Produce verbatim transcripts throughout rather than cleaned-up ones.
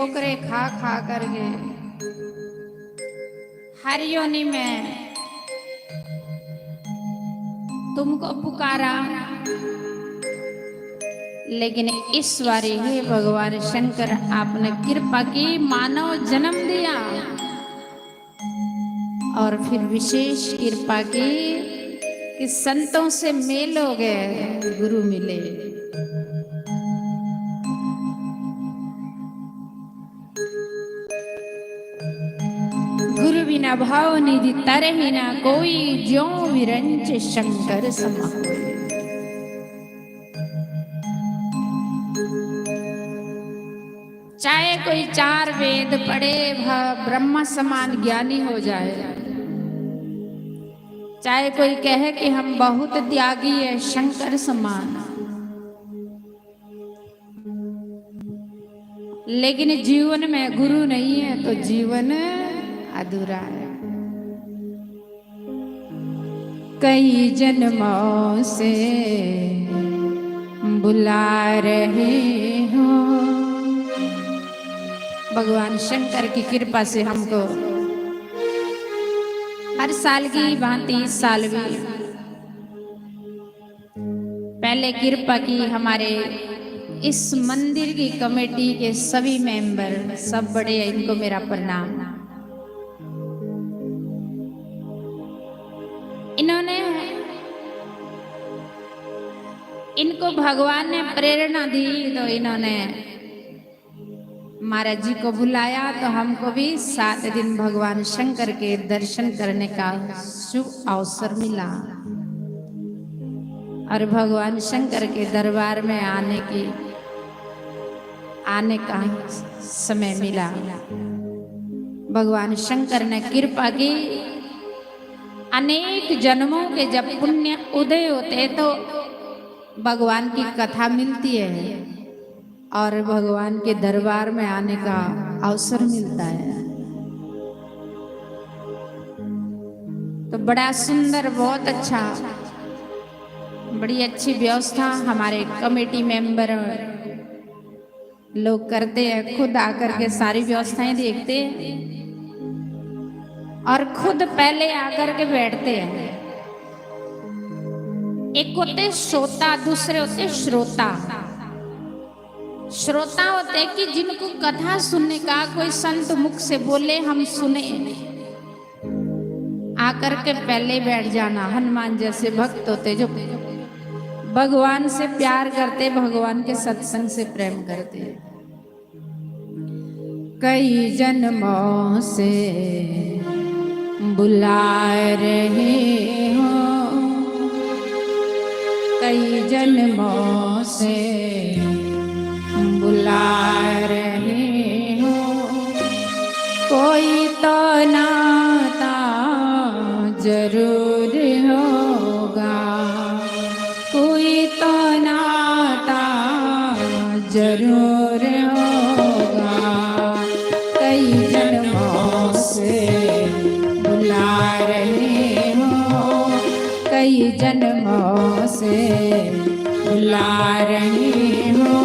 ठोकरे खा खा करके हर योनि में तुमको पुकारा, लेकिन इस बारी हे भगवान शंकर, आपने कृपा की, मानव जन्म दिया और फिर विशेष कृपा की कि संतों से मेल हो गए, गुरु मिले। गुरु बिना भाव निधि तरहि ना कोई, ज्यों विरंच शंकर समा कोई। चाहे कोई चार वेद पढ़े, भ-, ब्रह्मा समान ज्ञानी हो जाए, चाहे कोई कहे कि हम बहुत त्यागी है, शंकर समान, लेकिन जीवन में गुरु नहीं है तो जीवन अधूरा है। कई जन्मों से बुला रहे हो। भगवान शंकर की कृपा से हमको हर साल की भांति इस साल भी पहले कृपा की हमारे इस मंदिर की कमेटी के सभी मेंबर, सब बड़े, इनको मेरा प्रणाम। इन्होंने, इनको भगवान ने प्रेरणा दी, तो इन्होंने महाराज जी को बुलाया, तो हमको भी सात दिन भगवान शंकर के दर्शन करने का शुभ अवसर मिला और भगवान शंकर के दरबार में आने की, आने का समय मिला। भगवान शंकर ने कृपा की, अनेक जन्मों के जब पुण्य उदय होते तो भगवान की कथा मिलती है और भगवान के दरबार में आने का अवसर मिलता है। तो बड़ा सुंदर, बहुत अच्छा, बड़ी अच्छी व्यवस्था हमारे कमेटी मेंबर लोग करते हैं, खुद आकर के सारी व्यवस्थाएं देखते हैं और खुद पहले आकर के बैठते हैं। एक होते श्रोता, दूसरे होते श्रोता। श्रोता होते कि जिनको कथा सुनने का, कोई संत मुख से बोले, हम सुने, आकर के पहले बैठ जाना। हनुमान जैसे भक्त होते जो भगवान से प्यार करते, भगवान के सत्संग से प्रेम करते। कई जन्मों से बुला रहे हो, कई जन्मों से बुला रहे हो, कोई तो नाता जरूर होगा, कोई तो नाता जरूर होगा। कई जन्मों से बुला रहे हो, कई जन्मों से बुला रहे हो,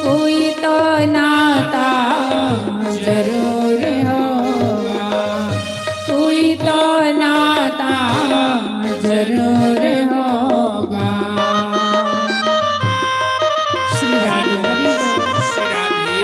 कोई तो नाता जरूर होगा, कोई तो नाता जरूर होगा। श्री राधे। श्री राधे।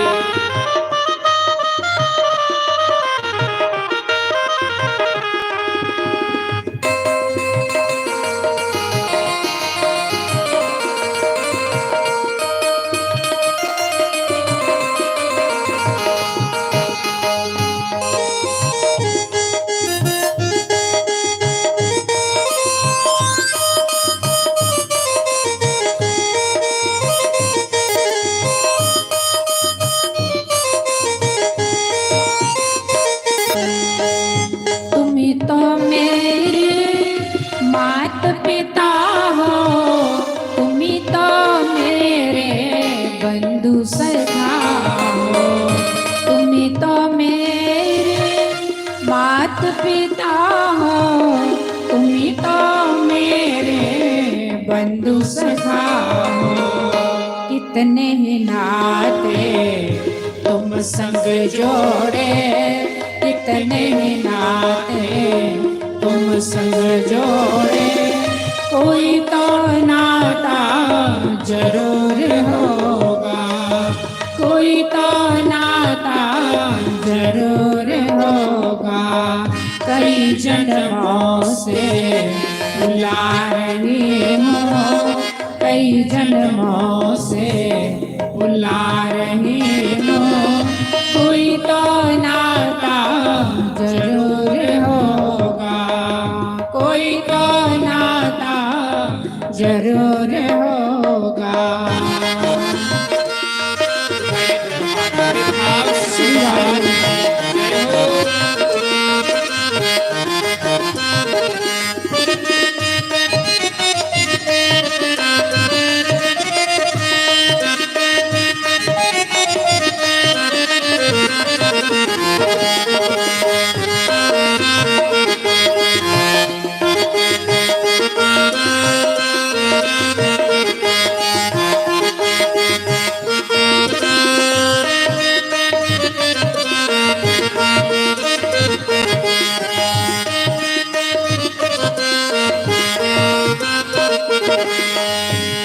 तुम ही तो मेरे मात पिता हो, तुम ही तो मेरे बंधु सखा हो, तुम ही तो मेरे मात पिता हो, तुम ही तो मेरे बंधु सखा हो। कितने ही नाते तुम संग जोड़े कितने ही नाते तुम संग जोड़े, कोई तो नाता जरूर होगा, कोई तो नाता जरूर होगा। कई जन्मों से बुला रही हूँ, कई जन्मों से बुला रही हूँ, कोई तो नाता जरूर होगा, कोई तो नाता जरूर होगा।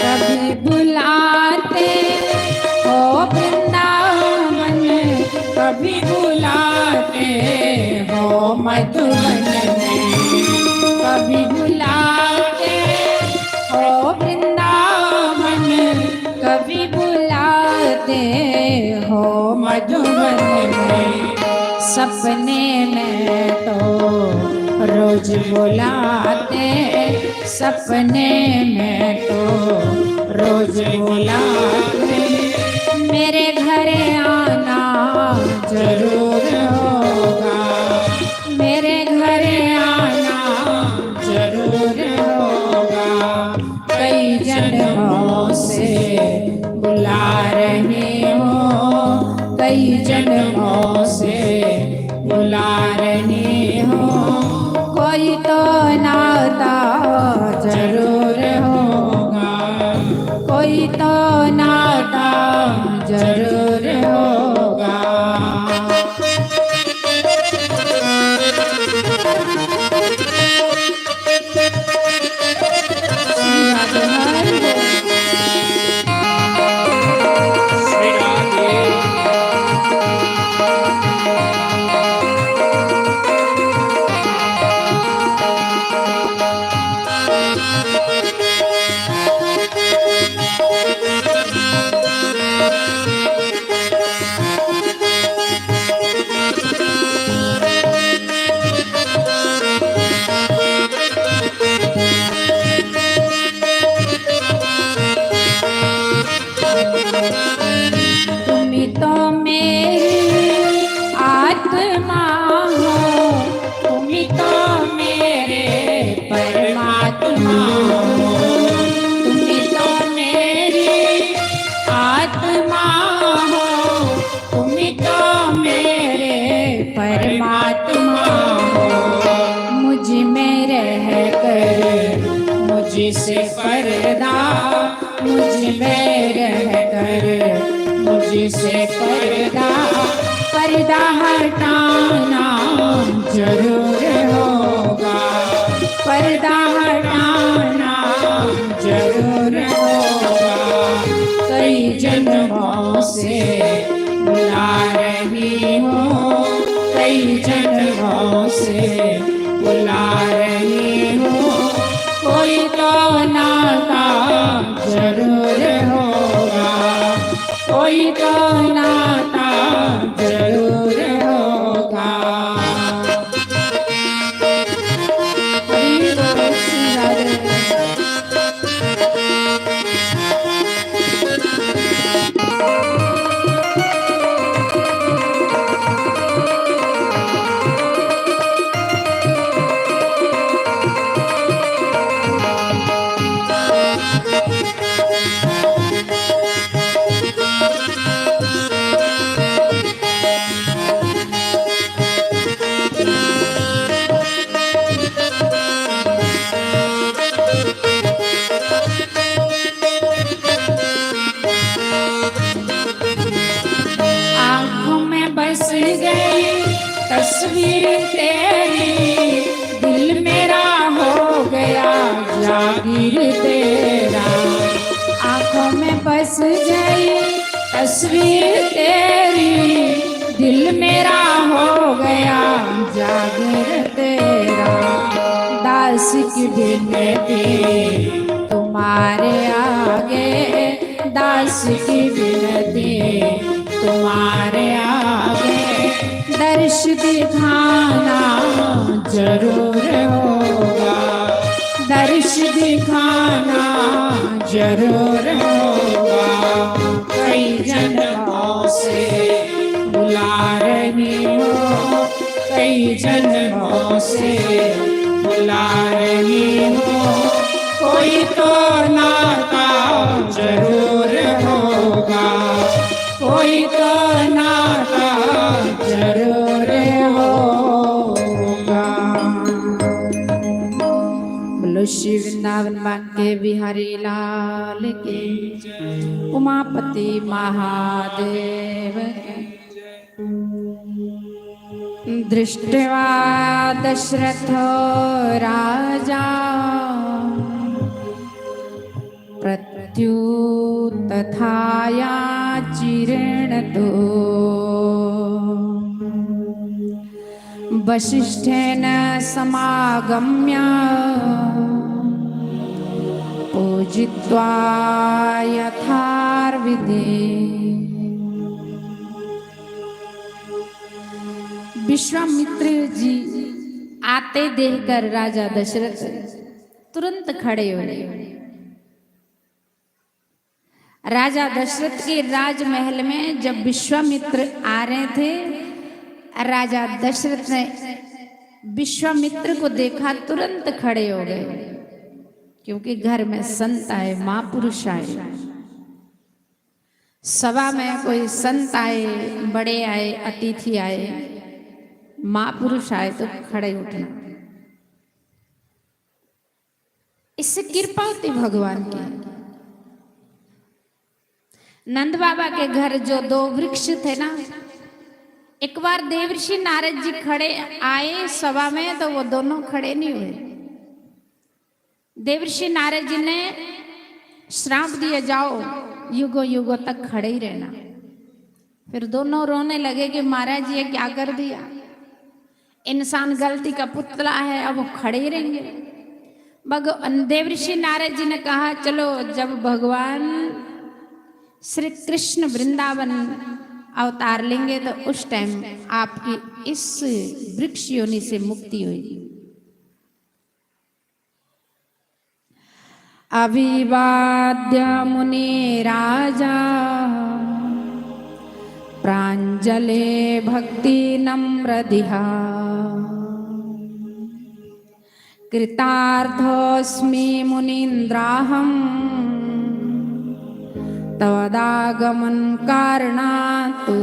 कभी बुलाते हो वृंदावन, कभी बुलाते हो मधुबन में, कभी बुलाते हो वृंदावन, कभी बुलाते हो मधुबन में। सपने में तो रोज बुलाते, सपने में तो रोज बुलाते, मेरे घर आना जरूर होगा, मेरे घर आना जरूर होगा। कई जन्मों से बुला रही हूँ, कई जन्मों से बुला रही हूँ, कोई तो नाता जरूर होगा, कोई तो नाता जरूर होगा। तुम ही तो मेरी आत्मा हो, तुम ही तो मेरे परमात्मा हो, तुम ही तो मेरी आत्मा हो, तुम ही तो मेरे परमात्मा हो। मुझ में रह कर मुझसे पर्दा, मुझ में रह कर मुझसे पर्दा, पर्दा हटाना जरूर होगा, पर्दा हटाना जरूर होगा। कई जन्मों से बुला रही हूँ, कई जन्मों से बुला रही हूँ, कोई तो नाता जरूर होगा, कोई तो नाता जरूर होगा। हरि बोल श्री राधे। तस्वीर तेरी, दिल मेरा हो गया जागीर तेरा। आंखों में बस गई तस्वीर तेरी, दिल मेरा हो गया जागीर तेरा। दास की विनती तुम्हारे आगे, दास की विनती तुम्हारे आगे, दर्श दिखाना जरूर होगा, दर्श दिखाना जरूर होगा। कई जन्मों से बुला रही हूँ, कई जन्मों से बुला रही हूँ, कोई तो नाता जरूर होगा, कोई तो नाता जरूर होगा। बोलो श्री वृंदावन बांके बिहारी लाल की, उमापति महादेव की। दृष्ट्वा दशरथो राजा प्रत्युत्थायाचिरेण तु वसिष्ठेन समागम्य पूजित्वा यथाविधि। विश्वामित्र जी आते देखकर राजा दशरथ तुरंत खड़े हुए। राजा दशरथ के राजमहल में जब विश्वामित्र आ रहे थे, राजा दशरथ ने विश्वामित्र को देखा, तुरंत खड़े हो गए, क्योंकि घर में संत आए, महापुरुष आए। सभा में कोई संत आए, बड़े आए, अतिथि आए, महापुरुष आए तो खड़े उठना। इससे कृपा होती भगवान की। नंद बाबा के घर जो दो वृक्ष थे ना, एक बार देवर्षि नारद जी खड़े आए सभा में, तो वो दोनों खड़े नहीं हुए। देवर्षि नारद जी ने श्राप दिया, जाओ, युगों युगों तक खड़े ही रहना। फिर दोनों रोने लगे कि महाराज, ये क्या कर दिया, इंसान गलती का पुतला है, अब वो खड़े ही रहेंगे। भगवान देवर्षि नारद जी ने कहा, चलो, जब भगवान श्री कृष्ण वृंदावन अवतार लेंगे तो उस टाइम आपकी इस वृक्ष योनि से मुक्ति होगी। अभिवाद्य मुनि राजा प्रांजले भक्ति नम्र दिहा। कृतार्थोस्मि मुनीन्द्राहम तवदागमन कारणातु।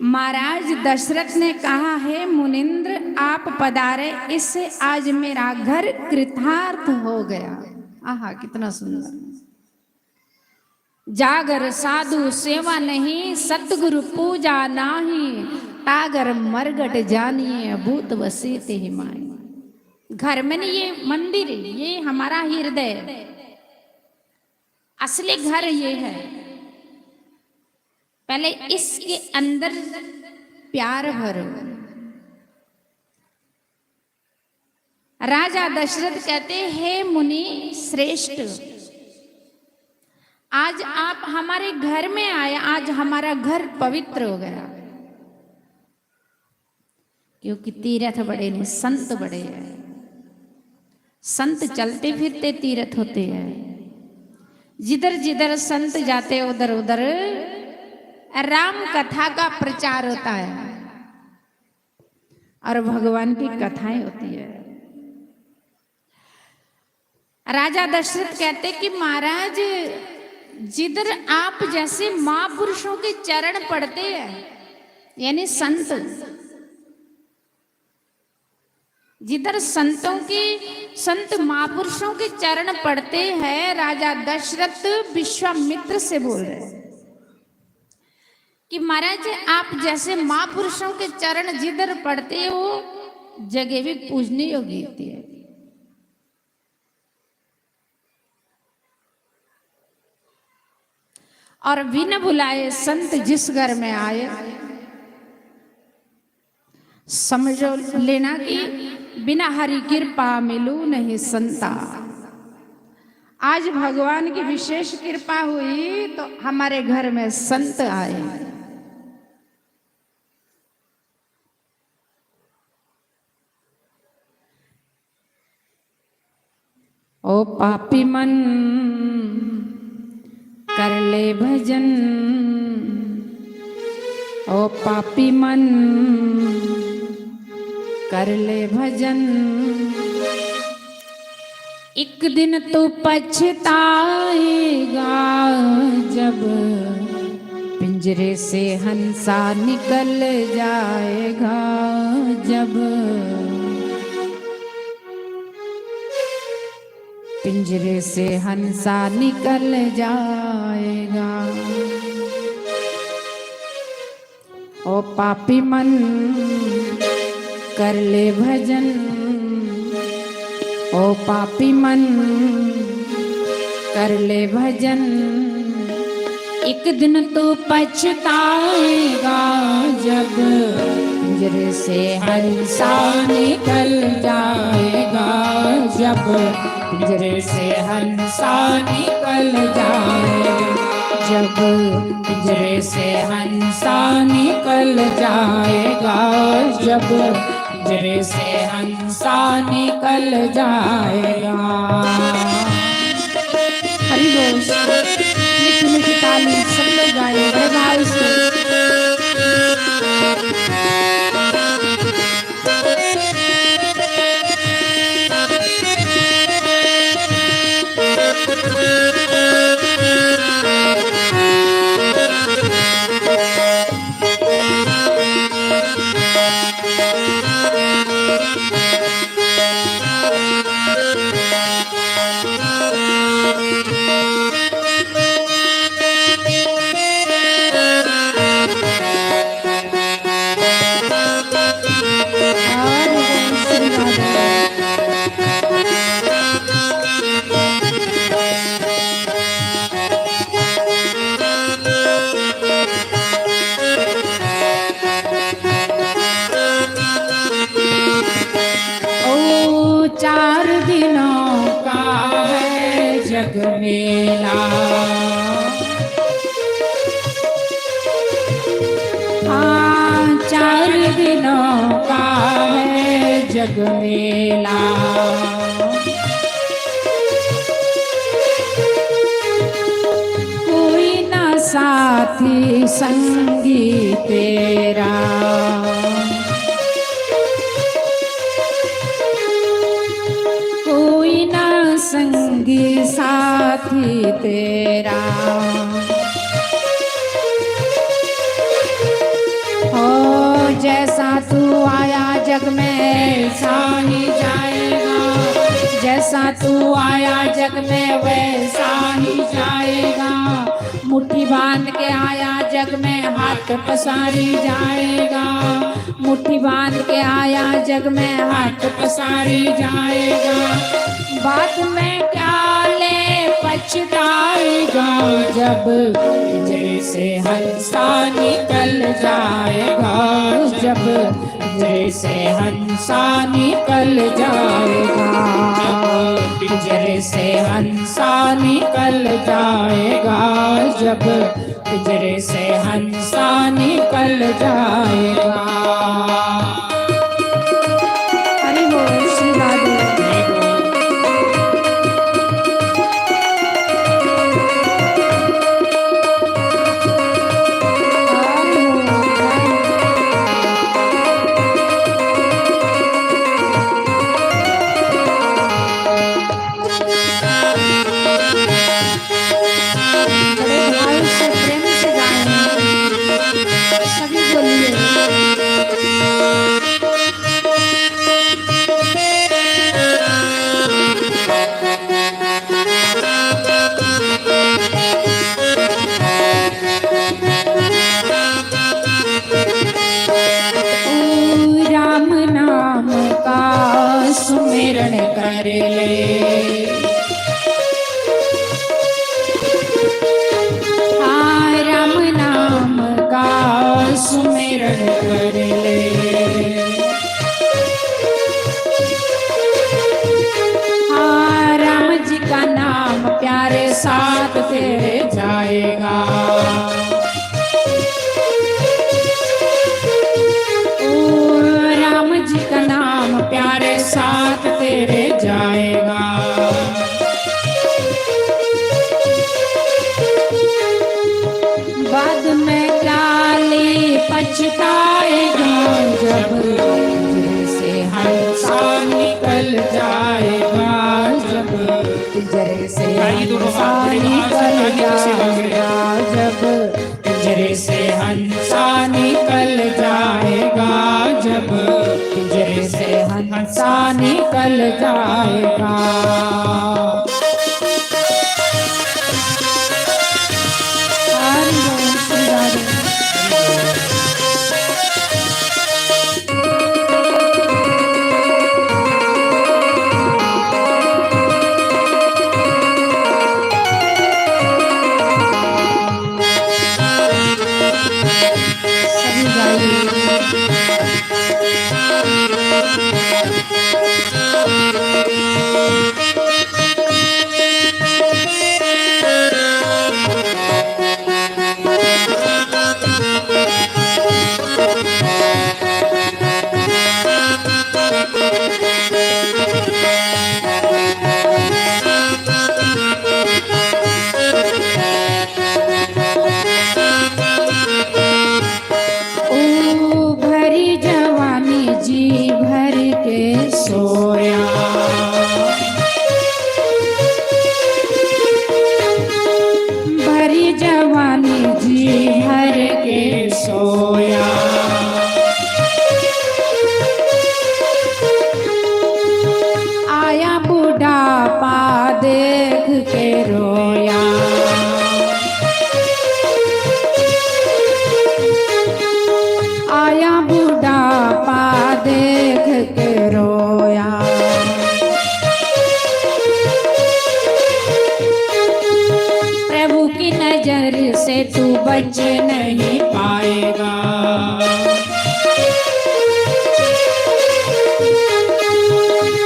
महाराज दशरथ ने कहा, हे मुनिंद्र, आप पधारे, इससे आज मेरा घर कृतार्थ हो गया। आहा, कितना सुंदर। जागर साधु सेवा नहीं, सतगुरु पूजा नाही, तागर मरगट जानिए, भूत वसे तेहि माही। घर में नहीं, ये मंदिर, ये हमारा हृदय, असली घर ये है। पहले इसके अंदर प्यार भरो। राजा दशरथ कहते, हे मुनि श्रेष्ठ, आज आप हमारे घर में आए, आज हमारा घर पवित्र हो गया, क्योंकि तीर्थ बड़े ने, संत बड़े हैं। संत चलते फिरते तीर्थ होते हैं। जिधर जिधर संत जाते, उधर उधर राम कथा का प्रचार होता है और भगवान की कथाएं होती है। राजा दशरथ कहते कि महाराज, जिधर आप जैसे महापुरुषों के चरण पड़ते हैं, यानी संत, जिधर संतों के, संत महापुरुषों के चरण पड़ते हैं, राजा दशरथ विश्वामित्र से बोल रहे हैं, कि महाराज, आप जैसे महापुरुषों के चरण जिधर पड़ते हैं, वो जगह भी पूजनीय होगी होती है। और बिन बुलाए संत जिस घर में आए, समझो लेना कि बिना हरि कृपा मिलू नहीं संता। आज भगवान की विशेष कृपा हुई तो हमारे घर में संत आए। ओ पापी मन, कर ले भजन। ओ पापी मन, कर ले भजन। एक दिन तू पछताएगा, जब पिंजरे से हंसा निकल जाएगा, जब पिंजरे से हंसा निकल जाएगा। ओ पापी मन, कर ले भजन। ओ पापी मन, कर ले भजन। एक दिन तू पछताएगा, जब पिंजरे से हंसा निकल जाएगा, जब पिंजरे से हंसा निकल जाएगा, जब पिंजरे से हंसा निकल जाएगा, जब पिंजरे से हंसा निकल जाएगा। हरि बोल। मीठी मीठी ताली, सब लोग गाएं बड़े भाव से। ओ चार दिनों का है जग मेला। हाँ, चार दिनों का है जग मेला। कोई ना साथी संगी तेरा, कोई ना संगी साथी तेरा। हो, जैसा तू आया जग में, वैसा ही जाएगा। जैसा तू आया जग में, वैसा ही जाएगा। मुट्ठी बांध के आया जग में, हाथ पसारी जाएगा। मुट्ठी बांध के आया जग में, हाथ पसारी जाएगा। बाद में क्या ले पछताएगा, जब पिंजरे से हंसा निकल जाएगा, जब पिंजरे से हंसा निकल जाएगा, पिंजरे से हंसा निकल जाएगा, जब पिंजरे से हंसा निकल जाएगा। हरि बोल श्री राधे। बड़े भाव से, प्रेम से गाएं। सभी बोलिए। सुमिरन कर ले। हाँ, राम जी का नाम प्यारे साथ तेरे जाएगा। ओ, राम जी का नाम प्यारे साथ तेरे जाएगा। बाद में काली पछताएगा, जब पिंजरे से हंसा निकल जाएगा। जब पिंजरे से हंसा निकल जाएगा, जब पिंजरे से हंसा निकल जाएगा, जब पिंजरे से हंसा निकल जाएगा। हरि ओम श्री राधे। सभी गाइए। ओ भरी जवानी जी भर के सोया, भरी जवानी जी भर के सोया। आया बुढ़ापा देख के रोया, आया बुढ़ापा देख के रोया। प्रभु की नजर से तू बच नहीं पाएगा।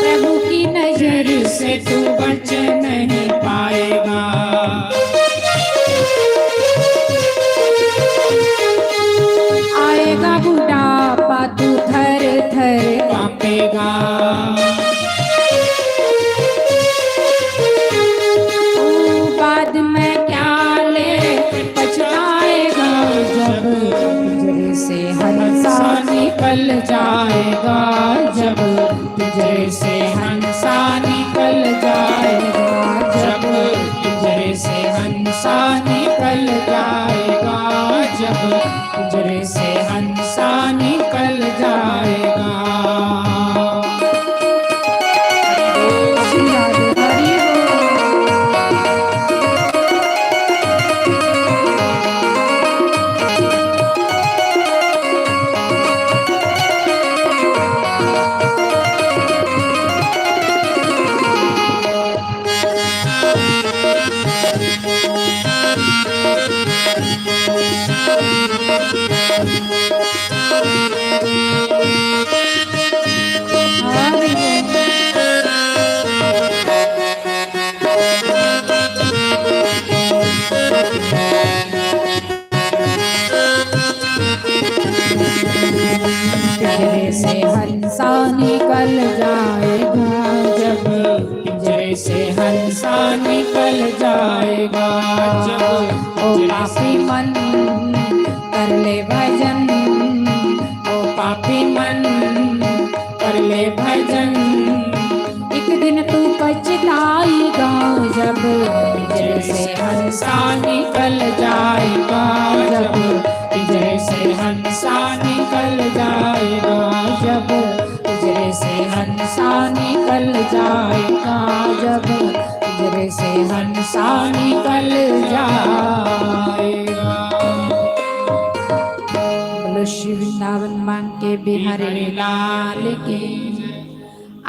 प्रभु की नजर से तू बच नहीं पाएगा। आएगा बुढ़ापा, तू थर थर कांपेगा। तू बाद में क्या ले पछताएगा, जब पिंजरे से हंसा निकल जाएगा, जब पिंजरे से हंसा निकल जाएगा, जब पिंजरे से हंसा निकल जाएगा, जब पिंजरे से हंसा निकल जाएगा। पिंजरे से हंसा निकल जाएगा, जब पिंजरे से हंसा निकल जाएगा। जब ओ पापी मन कर ले भजन, ओ पापी मन कर ले भजन। एक दिन तू पछताएगा, जब पिंजरे से हंसा निकल जाएगा, जब पिंजरे से हंसा निकल जाएगा, जब पिंजरे से हंसा निकल जाएगा, जब पिंजरे से हंसा निकल जाएगा। बोलो श्री वृंदावन मांके बिहारी लाल की।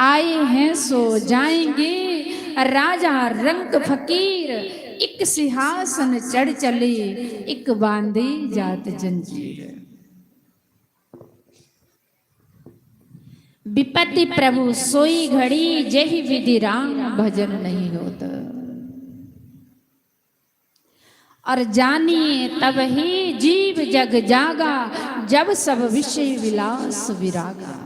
आए हैं सो जाएंगे राजा रंक फकीर, एक सिंहासन चढ़ चले, एक बांधी जात जंजीर। विपत्ति प्रभु सोई घड़ी, जेहि विधि राम भजन नहीं होत। और जानिए तब ही जीव जग जागा, जब सब विषय विलास विरागा।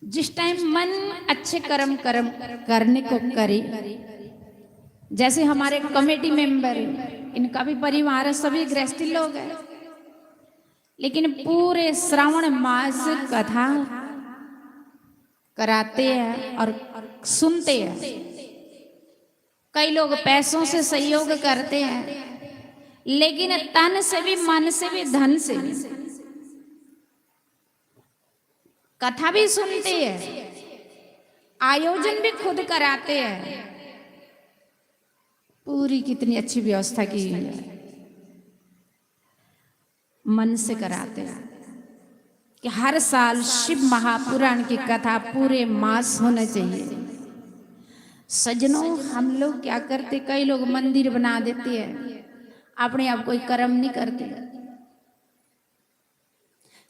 जिस टाइम मन अच्छे कर्म कर्म करने को करे, जैसे हमारे कमेटी मेंबर, इनका भी परिवार है, सभी गृहस्थी लोग हैं, लेकिन पूरे श्रावण मास कथा कराते हैं और सुनते हैं। कई लोग पैसों से सहयोग करते हैं, लेकिन तन से भी, मन से भी, धन से भी। कथा भी सुनते हैं, आयोजन भी खुद कराते हैं। पूरी कितनी अच्छी व्यवस्था की हुई है, मन से कराते हैं कि हर साल शिव महापुराण की कथा पूरे मास होना चाहिए। सजनों, हम लोग क्या करते, कई लोग मंदिर बना देते हैं, अपने आप कोई कर्म नहीं करते।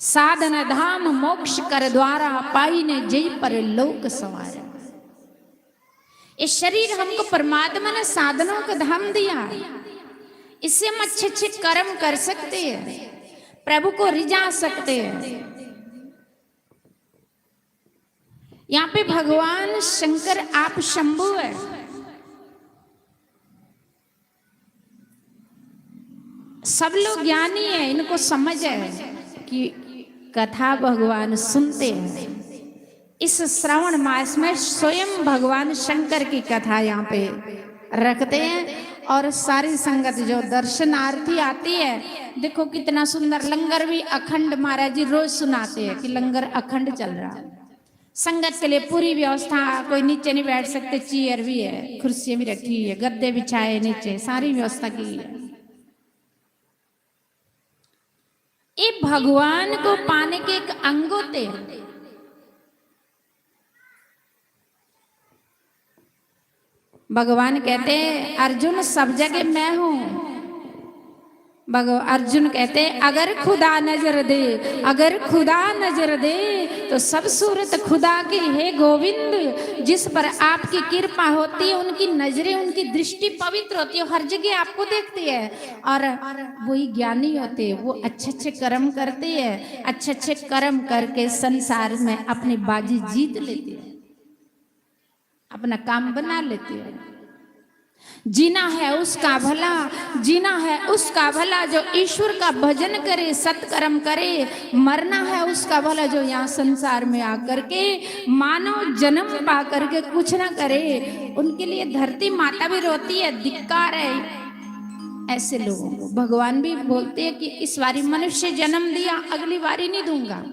साधन धाम मोक्ष कर द्वारा, पाई ने जई पर लोक संवारा। ये शरीर हमको परमात्मा ने साधनों का धाम दिया है, इससे हम अच्छे अच्छे कर्म कर सकते हैं, प्रभु को रिझा सकते हैं। यहाँ पे भगवान शंकर आप शंभु है। सब लोग ज्ञानी है, इनको समझ है कि कथा भगवान सुनते हैं। इस श्रावण मास में स्वयं भगवान शंकर की कथा यहाँ पे रखते हैं और सारी संगत जो दर्शनार्थी आती है, देखो कितना सुंदर लंगर भी अखंड महाराज जी रोज सुनाते हैं कि लंगर अखंड चल रहा है। संगत के लिए पूरी व्यवस्था, कोई नीचे नहीं बैठ सकते, चेयर भी है, कुर्सियां भी रखी हुई है, गद्दे बिछाए नीचे, सारी व्यवस्था की है। ये भगवान को पाने के एक अंग होते हैं। भगवान कहते हैं, अर्जुन, सब जगह मैं हूं। भगव-, अर्जुन कहते हैं, अगर खुदा नजर दे, अगर खुदा नजर दे, तो सब सूरत खुदा की। हे गोविंद, जिस पर आपकी कृपा होती है, उनकी नजरें, उनकी दृष्टि पवित्र होती है, हर जगह आपको देखती है। और वही ज्ञानी होते हैं, वो अच्छे अच्छे कर्म करते हैं, अच्छे अच्छे कर्म करके संसार में अपनी बाजी जीत लेते हैं, अपना काम बना लेते हैं। जीना है उसका भला, जीना है उसका भला जो ईश्वर का भजन करे, सत्कर्म करे। मरना है उसका भला जो यहाँ संसार में आकर के मानव जन्म पा करके कुछ ना करे। उनके लिए धरती माता भी रोती है, धिक्कार है ऐसे लोगों को। भगवान भी बोलते हैं कि इस बारी मनुष्य जन्म दिया, अगली बारी नहीं दूंगा।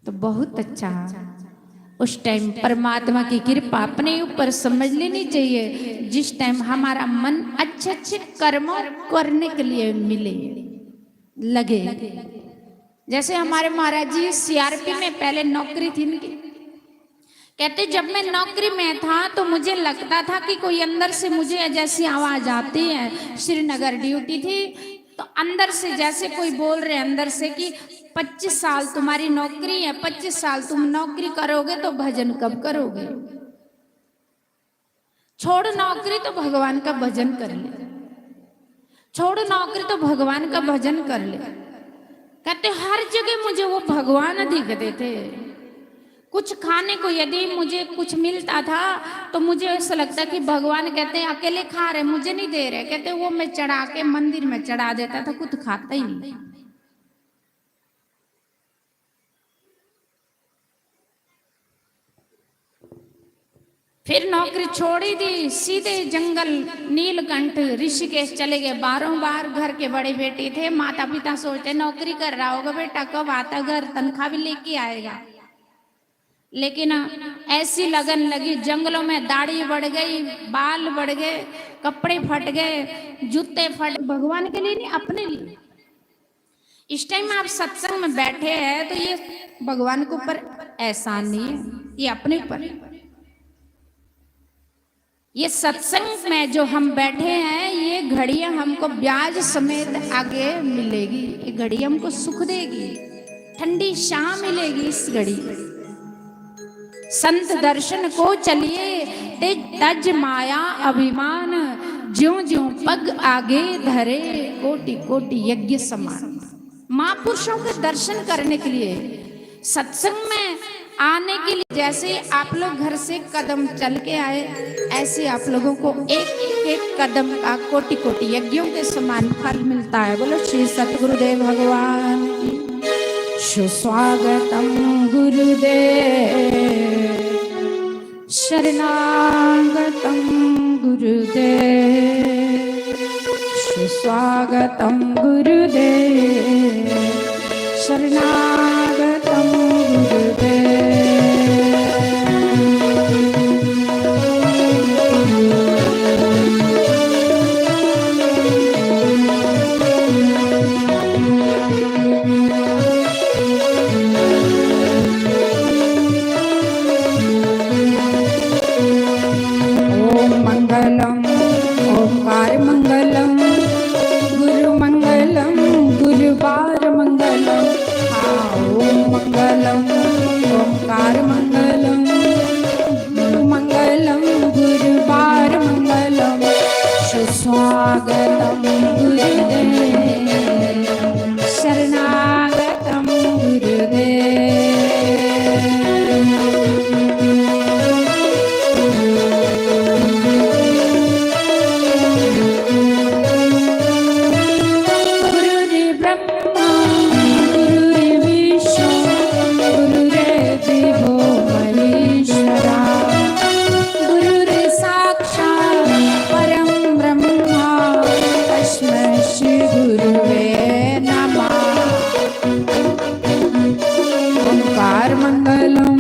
तो बहुत अच्छा, उस टाइम परमात्मा की कृपा अपने ऊपर समझ लेनी चाहिए। जिस टाइम हमारा मन अच्छे अच्छे कर्मों करने के लिए मिले, लगे। जैसे हमारे महाराज जी सीआरपी में पहले नौकरी थी इनकी, कहते, जब मैं नौकरी में था तो मुझे लगता था कि कोई अंदर से मुझे जैसी आवाज आती है। श्रीनगर ड्यूटी थी, तो अंदर से जैसे कोई बोल रहे अंदर से कि पच्चीस साल तुम्हारी नौकरी है, पच्चीस साल तुम नौकरी करोगे तो भजन कब करोगे? छोड़ नौकरी तो भगवान का भजन कर ले, छोड़ नौकरी तो भगवान का भजन कर ले। कहते, हर जगह मुझे वो भगवान दिखते थे। कुछ खाने को यदि मुझे कुछ मिलता था तो मुझे ऐसा लगता कि भगवान कहते हैं, अकेले खा रहे, मुझे नहीं दे रहे। कहते, वो मैं चढ़ा के मंदिर में चढ़ा देता था, खुद खाता ही नहीं। फिर नौकरी छोड़ी थी, सीधे जंगल नीलकंठ ऋषिकेश चले गए। बारहों बार घर के बड़े बेटे थे, माता पिता सोचते, नौकरी कर रहा होगा बेटा, कब आता घर, तनख्वाह भी लेके आएगा। लेकिन ऐसी लगन लगी, जंगलों में दाढ़ी बढ़ गई, बाल बढ़ गए, कपड़े फट गए, जूते फट, भगवान के लिए नहीं, अपने लिए। इस टाइम आप सत्संग में बैठे हैं तो ये भगवान के ऊपर एहसान नहीं है, ये अपने ऊपर है। ये सत्संग में जो हम बैठे हैं, ये घड़ियां हमको ब्याज समेत आगे मिलेगी, ये घड़ी हमको सुख देगी। ठंडी छां मिलेगी इस घड़ी। संत दर्शन को चलिए ते तज माया अभिमान, ज्यों ज्यों पग आगे धरे कोटि कोटि यज्ञ समान। महापुरुषों के दर्शन करने के लिए, सत्संग में आने के लिए, जैसे आप लोग घर से कदम चल के आए, ऐसे आप लोगों को एक एक कदम का कोटि कोटि यज्ञों के समान फल मिलता है। बोलो श्री सतगुरुदेव भगवान की। सुस्वागतम गुरुदेव, शरणागतम गुरुदेव, सुस्वागतम गुरुदेव, शरणागतम गुरुदेव। ओम मंगलम, ओंकार मंगलम, गुरु मंगलम, गुरुवार मंगलम। हाँ, ओम मंगलम, ओंकार मंगलम, गुरु मंगलम, गुरुवार मंगलम। सुस्वागतम गुरुदेव, शरणागतम गुरुदेव। गुरुर्ब्रह्मा गुरुर्विष्णु गुरुर्देवो महेश्वरा। गुरुर्साक्षात् परं ब्रह्मा तस्मै श्री गुरुवे नमः। ओंकार मंगलम,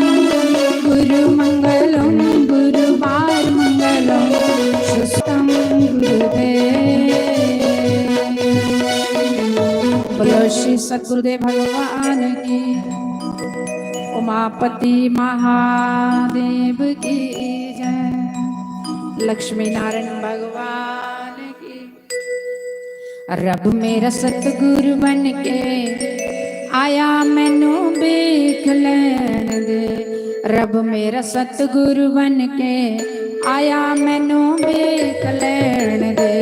गुरु मंगलम, गुरुवार मंगलम, सुस्वागतम गुरुदेव। बोलो श्री सतगुरुदेव भगवान की, उमापति महादेव की जय, लक्ष्मी नारायण भगवान की। रब मेरा सतगुरु बन के आया, मैनू वेख लैन दे। रब मेरा सतगुरु बन के आया, मैनू वेख लैन दे।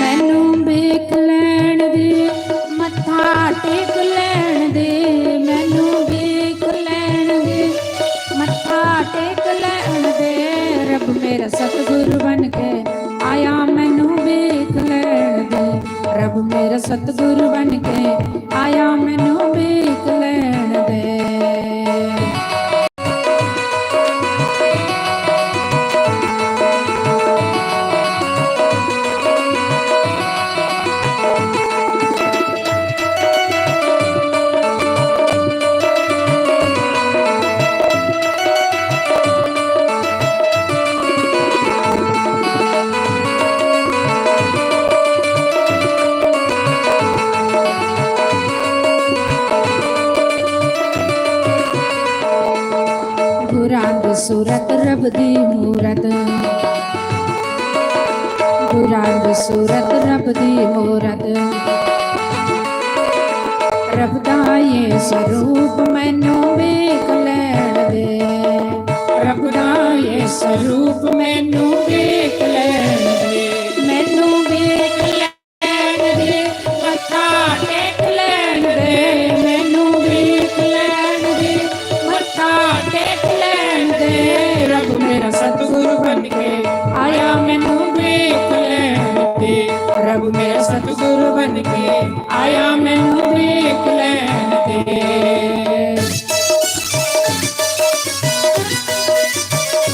मैनू वेख लैन दे, मत्था टेक लैन दे, मैनू वेख लैन दे, मत्था टेक लैन दे। रब मेरा सतगुरु बन के आया, मैनू वेख लैन दे। रब मेरा सतगुरु बन के आया, मैनू वेख लैन दे। गुरांद सूरत रब दी मूरत, गुरांद सूरत रब दी मूरत। रब दा ये स्वरूप मैनू वेख लैन दे। रब दा ये स्वरूप मैनू वेख लैन दे। मैनू वेख लैन दे, मत्था टेक लैन दे, मैनू वेख लैन दे, मत्था टेक लैन दे। रब मेरा सतगुरु बन के आया, मैनू वेख लैन दे। रब मेरा सतगुरु बन के आया, मैनू वेख लैन दे।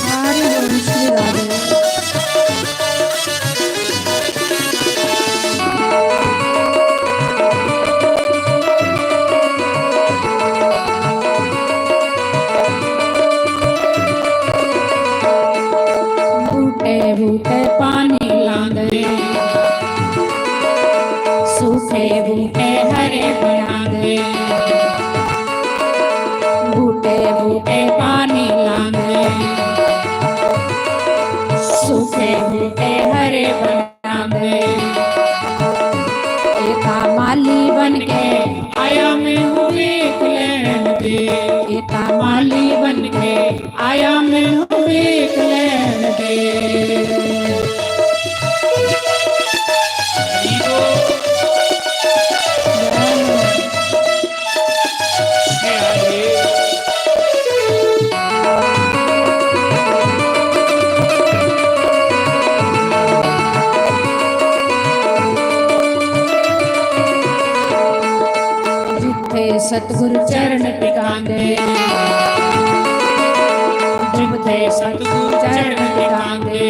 हरि बोल श्री राधे। बूटे पानी लांदे, सूखे बूटे हरे बनांदे, बूटे बूटे पानी लांदे, सूखे बूटे हरे बनांदे। एता माली बन के आया मैनू वेख लैन दे, एता माली बन के आया मैनू वेख लैन दे। जिथे सतगुरु चरण टिकांदे, जिथे सतगुरु चरण टिकांदे,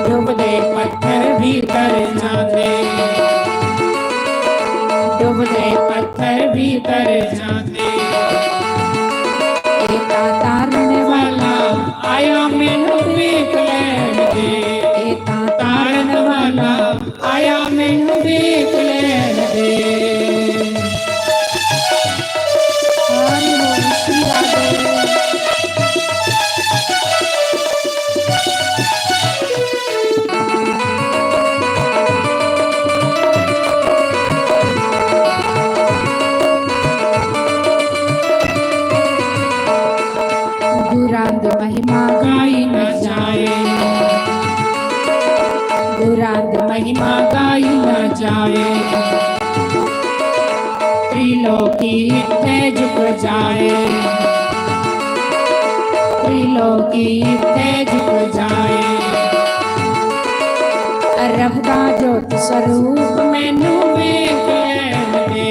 डुबदे पत्थर भी तर जांदे, डुबदे पत्थर भी तर जांदे। एता तारण वाला आया मैनू वेख लैन दे, एता तारण वाला आया मैनू वेख लैन दे। हरि बोल श्री राधे। गुरांद महिमा गाई न जाए, गुरांद महिमा गाई न जाए। त्रिलोकी इत्थे झुक जाए, त्रिलोकी इत्थे झुक जाए। रब दा जोत स्वरूप मैनू वेख लैन दे,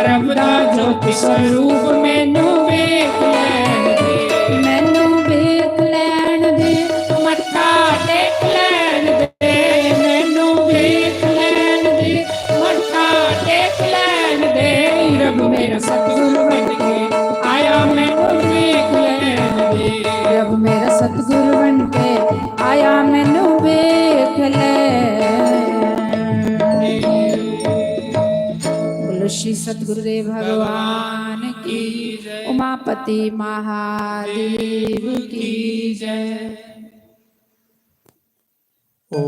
रब दा जोत स्वरूप मैनू वेख लैन दे, मैनू वेख लैन दे, मत्था टेक लैन दे, मैनू वेख लैन दे, मत्था टेक लैन दे। रब मेरा सतगुरु बन के आया मैनू वेख लैन दे, रब मेरा सतगुरु बन के आया मैनू वेख लैन दे। बोलो श्री सतगुरुदेव भगवान की जय, उमापति महादेव की जय। ओम,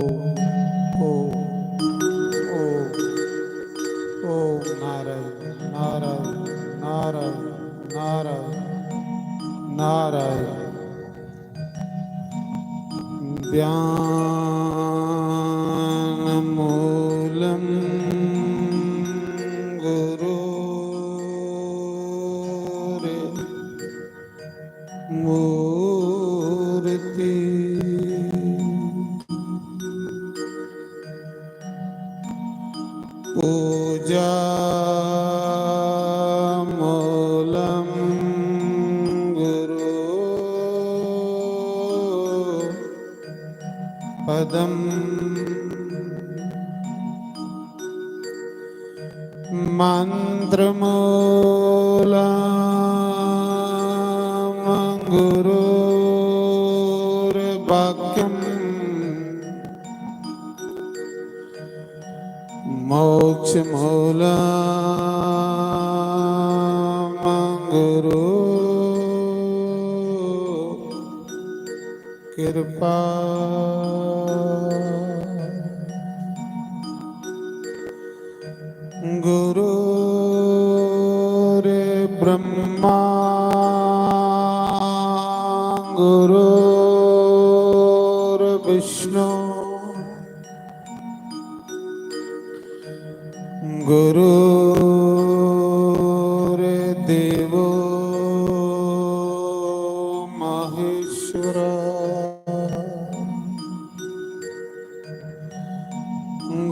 ओम, ओम, ओम नारायण, नारायण, नारायण, नारायण, नारायण। ध्यानमूलं गुरोर्मूर्ति। पूजामूलं गुरोर्पदम्। मन्त्रमूलं गुरोर्वाक्यम्। मोक्षमूलं गुरोर्कृपा। गुरोर्ब्रह्मा गुरोर्विष्णु गुरोर्देवो महेश्वरा।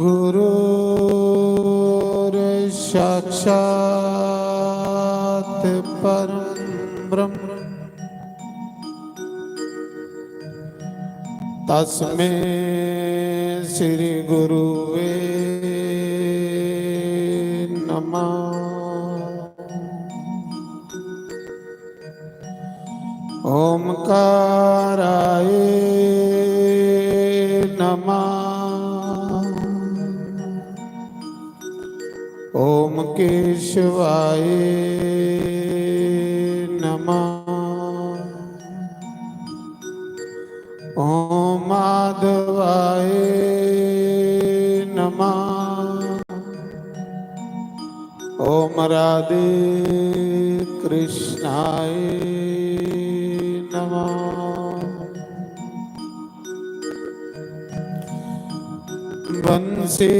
गुरोर्साक्षात् परं ब्रह्म। तस्मै श्री गुरुवे नमः। ओंकार ओंकाराय नमः। ओम केशवाय नमः। ओम माधवाय नमः। ओम राधे कृष्णाय नमः। वंशी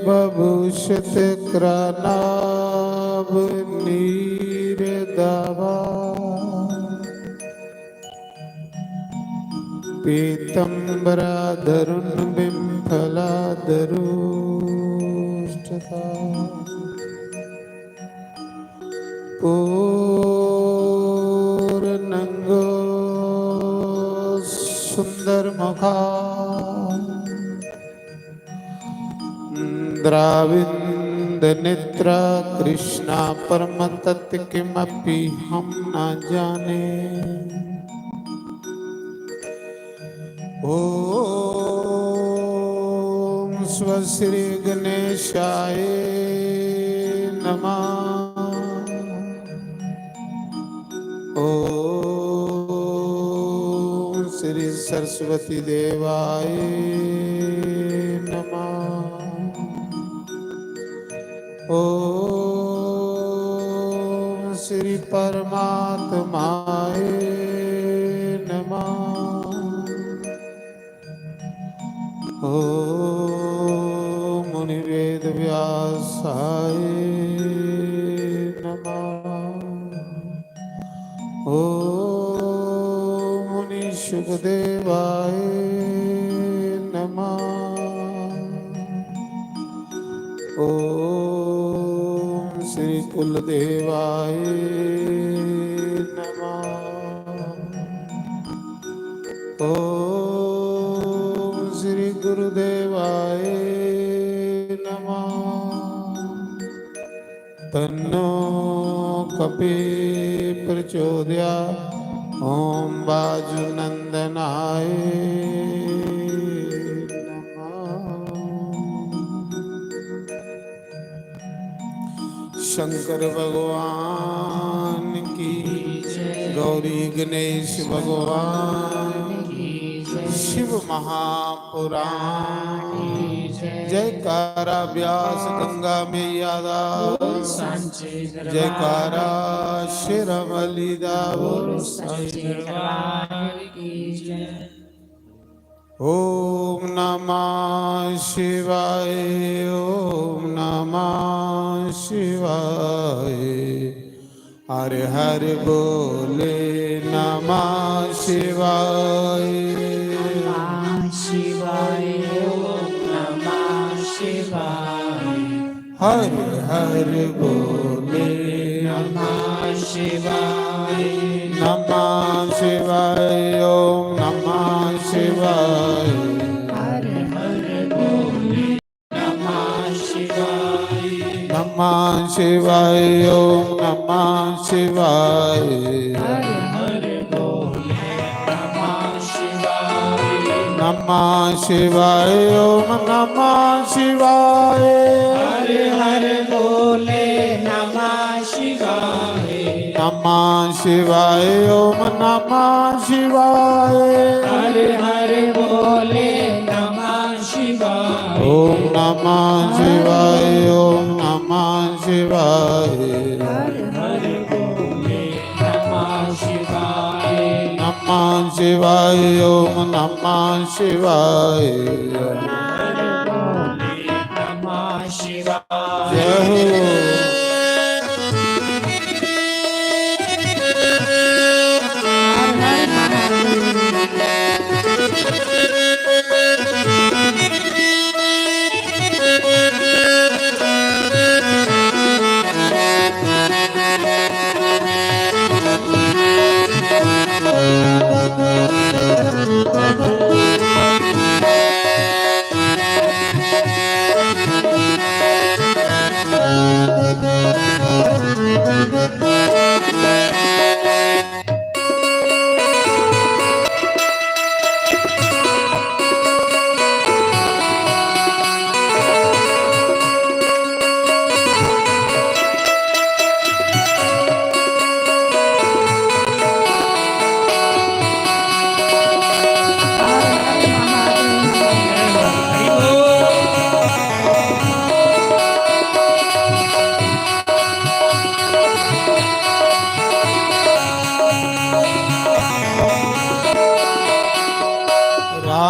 भभूषित करानाभ नीर दावा। पीतम्बराधरुन् बिम्फलाधरोष्ठता। पूर्णङ्गो सुन्दरमुखा। द्राविन्दनेत्रा कृष्णा परमतत्त्व किमपि हम न जाने। ओम स्व श्री गणेशाय नमः। ओम श्री सरस्वती देवाय नमः। ओम श्री परमात्माय नमः। ओम मुनि वेद व्यासाय नमः। ओम मुनि सुखदेवाय नमः। ओम श्री कुलदेवाय नमः। ओम श्री गुरुदेवाय नमः। तन्नो कपि प्रचोदया। ओम वाजुनंदनाय नमः। शंकर भगवान की, गौरी गणेश भगवान की, शिव महापुराण की, जयकारा ब्यास गंगा मैया दा, जयकारा शेरां वाली दा, ओम नमः शिवाय, ओम नमः शिवाय। हर हर बोले नमः शिवाय। नमः शिवाय, ओम नमः शिवाय। हर हर बोले नमः शिवाय। नमः शिवाय, ओम नमः शिवाय। हर हर बोले नमः शिवाय। नमः शिवाय, ओम नमः शिवाय। हर हर बोले नमः शिवाय। नमः शिवाय, ओम नमः शिवाय। हर हर बोले नमः शिवाय। नमः शिवाय, ओम नमः शिवाय। हर हर बोले नमः शिवाय। ओम नमः शिवाय, ओम नमः शिवाय। हर हर बोले नमः शिवाय। नमः शिवाय, ओम नमः शिवाय। हर हर बोले नमः शिवाय। जय हो।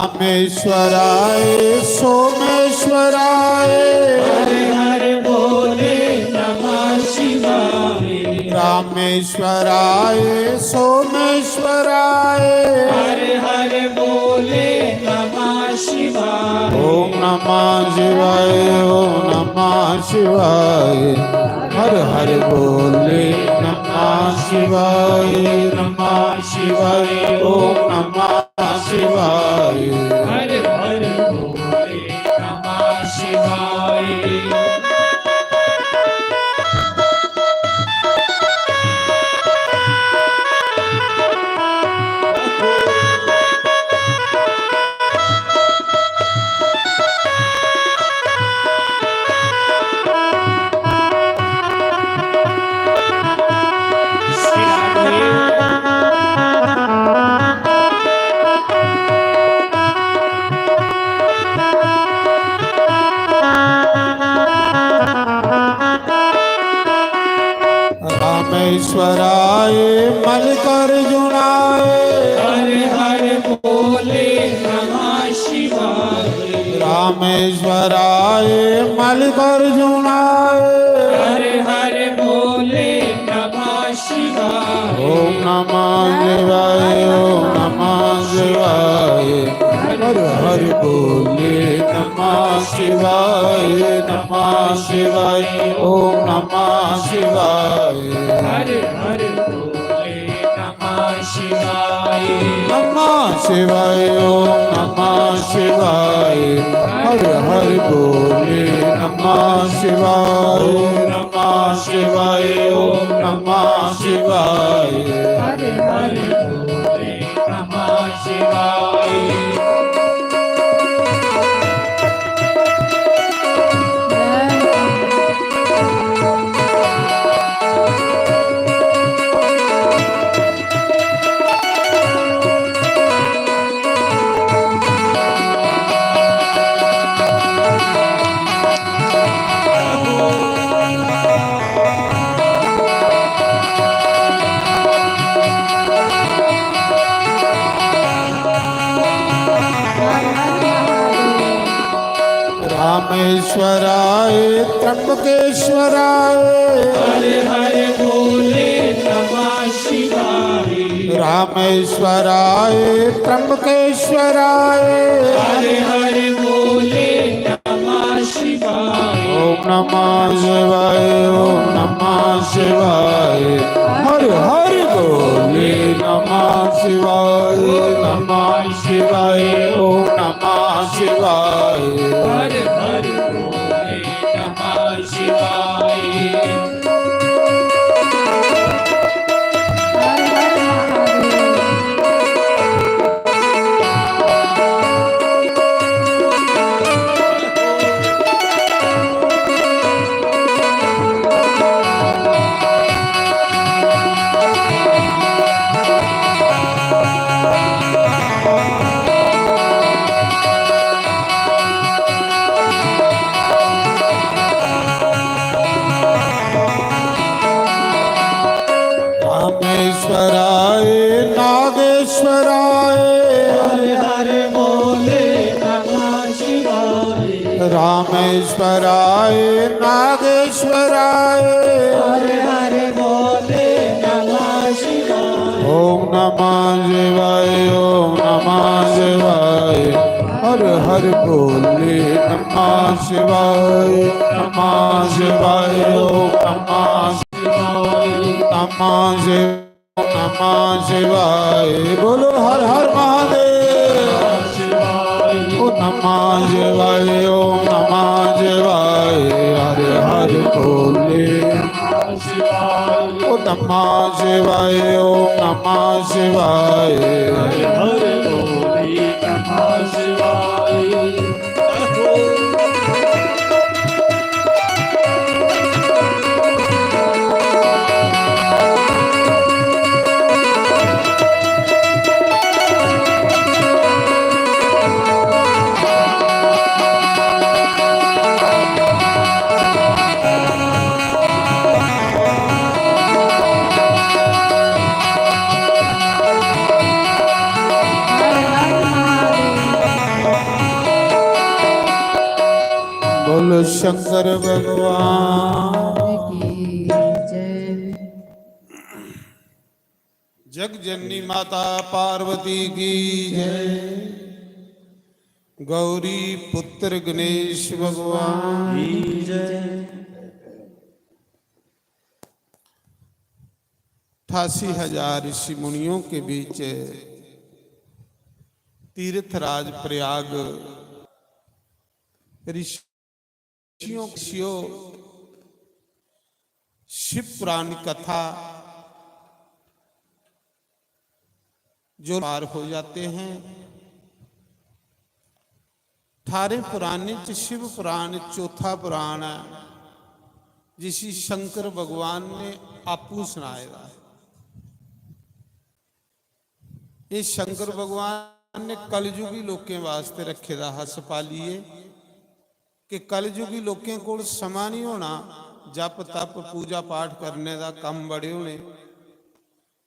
रामेश्वराय सोमेश्वराय। हर हर भोले नमः शिवाय। रामेश्वराय सोमेश्वराय। हर हर भोले नमः शिवाय। ओम नमः शिवाय, ओम नमः शिवाय। हर हर भोले नमः शिवाय, नमः शिवाय, ओम नमः शिवाय। हर हर भोले नमः शिवाय। रामेश्वराय मल्लिकार्जुनाय। हर हर भोले नमः शिवाय। रामेश्वराय मल्लिकार्जुनाय। हर हर भोले नमः शिवाय। ओम नमः शिवाय, ओम नमः शिवाय। हर हर भोले नमः शिवाय, नमः शिवाय, ओम नमः शिवाय। हर हर भोले नमः शिवाय। नमः शिवाय, ओम नमः शिवाय। हर हर भोले नमः शिवाय। नमः शिवाय, ओम नमः शिवाय। हर हर भोले नमः शिवाय। रामेश्वराय त्र्यंबकेश्वराय। हर हर भोले नमः शिवाय। रामेश्वराय त्र्यंबकेश्वराय। हर हर भोले नमः शिवाय। ओम नमः शिवाय, ओम नमः शिवाय। हर हर भोले नमः शिवाय, नमः शिवाय, ओम नमः शिवाय। हर हर भोले नमः शिवाय। रामेश्वराय नागेश्वराय। हर हर भोले नमः शिवाय। रामेश्वराय नागेश्वराय। हर हर भोले नमः शिवाय। ओम नमः शिवाय, ओम नमः शिवाय। हर हर भोले नमः शिवाय, नमः शिवाय, ओम नमः शिवाय, नमः शिवाय। नमः शिवाय। बोलो हर हर महादेव। ओम नमः शिवाय, ओम नमः शिवाय। हर हर भोले। ओम नमः शिवाय, ओम नमः शिवाय। शंकर भगवान की जय। जग जननी माता पार्वती की जय। गौरी पुत्र गणेश भगवान की जय। अठासी हजार ऋषि मुनियों के बीच तीर्थराज प्रयाग, ऋषियों, ऋषियों, शिव पुराण कथा जो पार हो जाते हैं। अठारह पुराणे च शिव पुराण चौथा पुराण है, जिसी शंकर भगवान ने आपू सुनाए दा है। ये शंकर भगवान ने कलयुगी लोकें वास्ते रखे दा हा सपालिये, कि कलयुगी लोकें कोल समां नहीं होना, जप तप पूजा पाठ करने दा कम्म बड़े होने।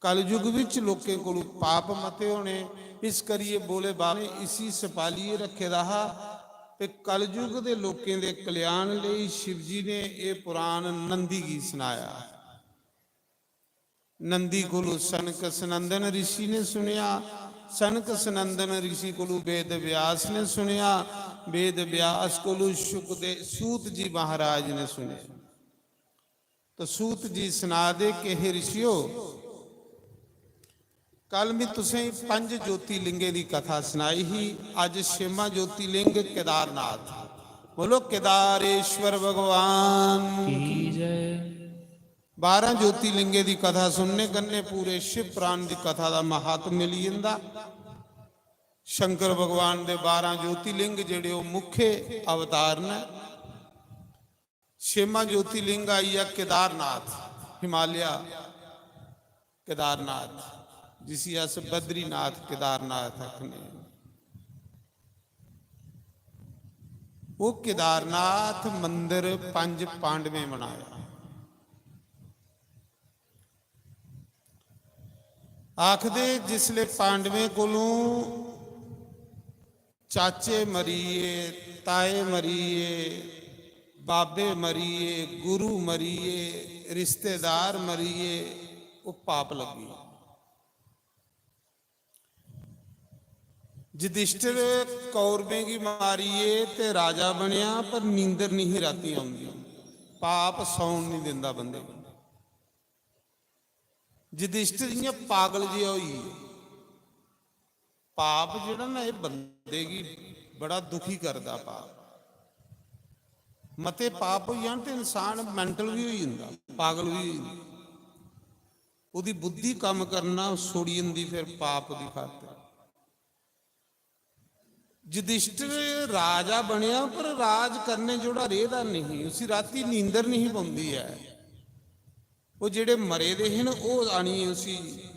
कलयुग विच लोकें कोल पाप मते होने, इस करिए भोले बाबा ने इसी सपालिये रखे दा हा। ते कलयुग दे लोकें दे कल्याण लेई शिव जी ने एह पुराण नंदी गी सनाया। नंदी कोलू सनक सनंदन ऋषि ने सुनिया, सनक सनंदन ऋषि कोलू वेद व्यास ने सुनिया, वेद व्यास कोलू शुक दे सूत जी महाराज ने सुनिया। तो सूत जी सना दे कि हे ऋषियो, कल मैं तुसें पंज ज्योतिर्लिंगें दी कथा सनाई ही, अज छेमा ज्योतिर्लिंग केदारनाथ। बोलो केदारेश्वर भगवान की जय। बारह ज्योतिर्लिंगें दी कथा सुनने कन्ने पूरे शिव पुराण दी कथा दा महात्म मिली जंदा। शंकर भगवान दे बारह ज्योतिर्लिंग जेड़े ओह मुख्य अवतार न। छेमा ज्योतिर्लिंग आई गेआ केदारनाथ, हिमालय केदारनाथ, जिसी अस बद्रीनाथ केदारनाथ आखने आं। ओह केदारनाथ मंदिर पंज पांडवें बनाया। आखदे जिसले पांडवें कोलों चाचे मरी गे, ताए मरी गे, बाबे मरी गे, गुरु मरी गे, रिश्तेदार मरी गे, ओह पाप लग्गी। युधिष्ठिर कौरवें गी मारियै ते राजा बनेआ, पर नींदर नहीं रातीं औंदी। पाप सौन नहीं दिंदा बंदे गी। युधिष्ठिर इ'यां पागल जेहा होई गे। पाप जेह्ड़ा ना, एह् बंदे गी बड़ा दुखी करदा। पाप, मते पाप होई जान ते इंसान mental भी होई जंदा, पागल भी होई जंदा। ओह्दी बुद्धि कम्म करना छोड़ी जंदी फिर पाप दी खातर। युधिष्ठिर राजा बनेआ, पर राज करने जोड़ा रेह्दा नहीं, उसी राती नींदर नहीं पौंदी ऐ। ओह् जेह्ड़े मरे दे हे न, ओह् आनियै उसी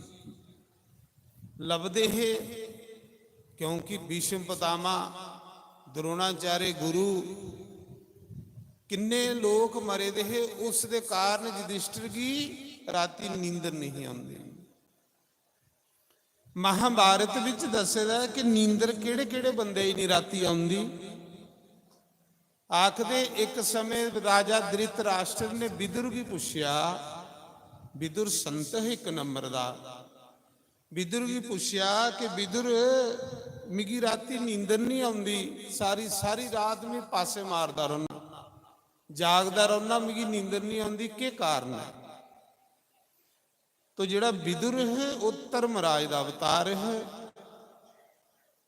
लभदे हे, क्योंकि भीष्म पितामह, द्रोणाचार्य गुरु, किन्ने लोक मरे दे हे। उस दे कारण युधिष्ठिर गी राती नींदर नहीं आंदी। महाभारत विच दस्से दा ऐ कि नींदर केह्ड़े-केह्ड़े बंदे गी निं राती औंदी। आखदे, इक समें राजा धृतराष्ट्र ने विदुर गी पुच्छेआ, विदुर संत हे इक नंबर दा, विदुर गी पुच्छेआ कि विदुर, मिगी राती नींदर निं औंदी, सारी, सारी रात में पासे मारदा रौह्न्ना, जागदा रौह्न्ना, मिगी नींदर निं औंदी, केह् कारण ऐ? तो जेह्ड़ा विदुर है, ओह् धर्मराज दा अवतार है।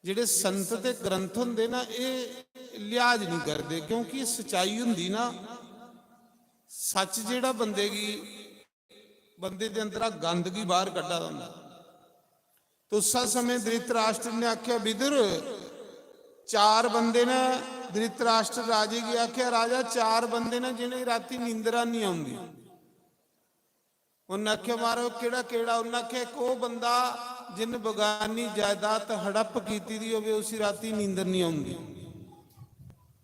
जेह्ड़े संत ते ग्रंथ होंदे ना, एह् लिहाज निं करदे, क्योंकि सच्चाई होंदी ना, सच्च जेह्ड़ा बंदे गी, बंदे दे अंदरा गंद गी बाहर कड्ढा दा होंदा। तो उस्सै समें धृतराष्ट्र ने आखेआ, "विदुर, चार बंदे न।" धृतराष्ट्र राजे गी आखेआ, "राजा, चार बंदे न जि'नेंगी रातीं नींदरा निं औंदी।" उन्नै आखेआ, "महाराज, केह्ड़ा, केह्ड़ा?" उन्नै आखेआ, "इक ओह् बंदा जिन्न बगानी जायदाद हड़प कीती दी होवे, उसी रातीं नींदर निं औंदी।"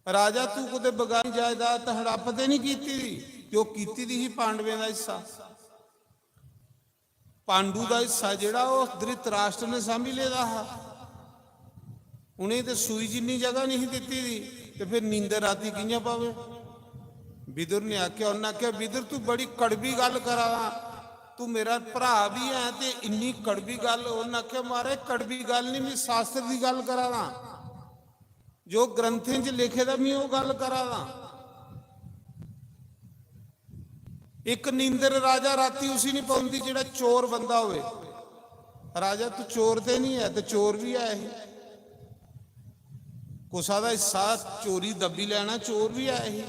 राजा, तू कुतै बगानी जायदाद हड़प ते निं कीती दी? ते ओह् कीती दी ही, पांडवें दा हिस्सा। पांडु दा हिस्सा जेह्ड़ा, ओह् धृतराष्ट्र ने सांभी लेदा हा। उ'नेंगी ते सूई जिन्नी जगह निं ही दित्ती दी, ते फिर नींदर रातीं कि'यां पवे? विदुर ने आखेआ, उन्नै आखेआ, "विदुर, तू बड़ी कड़वी गल्ल करा दा, तू मेरा भ्राऽ बी ऐ ते इन्नी कड़वी गल्ल।" उन्नै आखेआ, "महाराज, कड़वी गल्ल निं, में शास्त्र दी गल्ल करा दा, जो ग्रंथें च लिखे दा, में ओह् गल्ल करा दा।" इक नींदर राजा राती उसी निं पौंदी जेह्ड़ा चोर बंदा होवे। राजा, तू चोर ते निं ऐ, ते चोर बी ऐ ही। कुसा दा हिस्सा चोरी दब्बी लैना, चोर बी ऐ ही।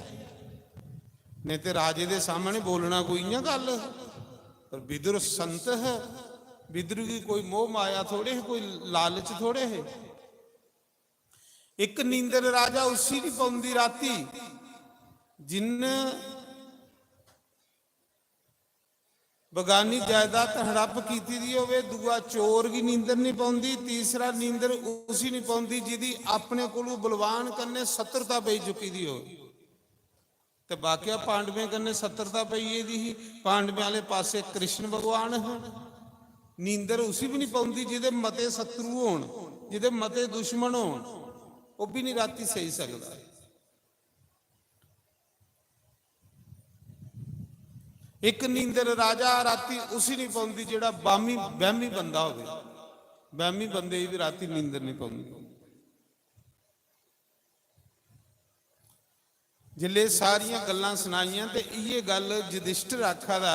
नेईं ते राजे दे सामने बोलना कोई इ'यां गल्ल। पर विदुर संत है, विदुर गी कोई मोह माया थोड़े है, कोई लालच थोड़े है। इक नींदर राजा उसी निं पौंदी राती, जिन्न बगानी जायदाद हड़प कीती दी होवे, दूआ चोर गी नींदर निं पौंदी, तीसरा नींदर उसी निं पौंदी जिदी अपने कोलू बलवान कन्नै शत्रुता पेई चुकी दी होवे। ते बाकिया पांडवें कन्नै शत्रुता पेई गेदी ही, पांडवें आह्ले पासै कृष्ण भगवान हे। नींदर उसी बी निं पौंदी जिदे मते शत्रु होन, जिदे मते दुश्मन होन, ओह् बी निं राती सेई सकदा। इक नींदर राजा राती उसी निं पौंदी जेह्ड़ा बामी, बैह्मी बंदा होवे। बैह्मी बंदे गी बी राती नींदर निं पौंदी। जिसलै सारियां गल्लां सनाइयां ते इ'यै गल्ल युधिष्ठिर आखा दा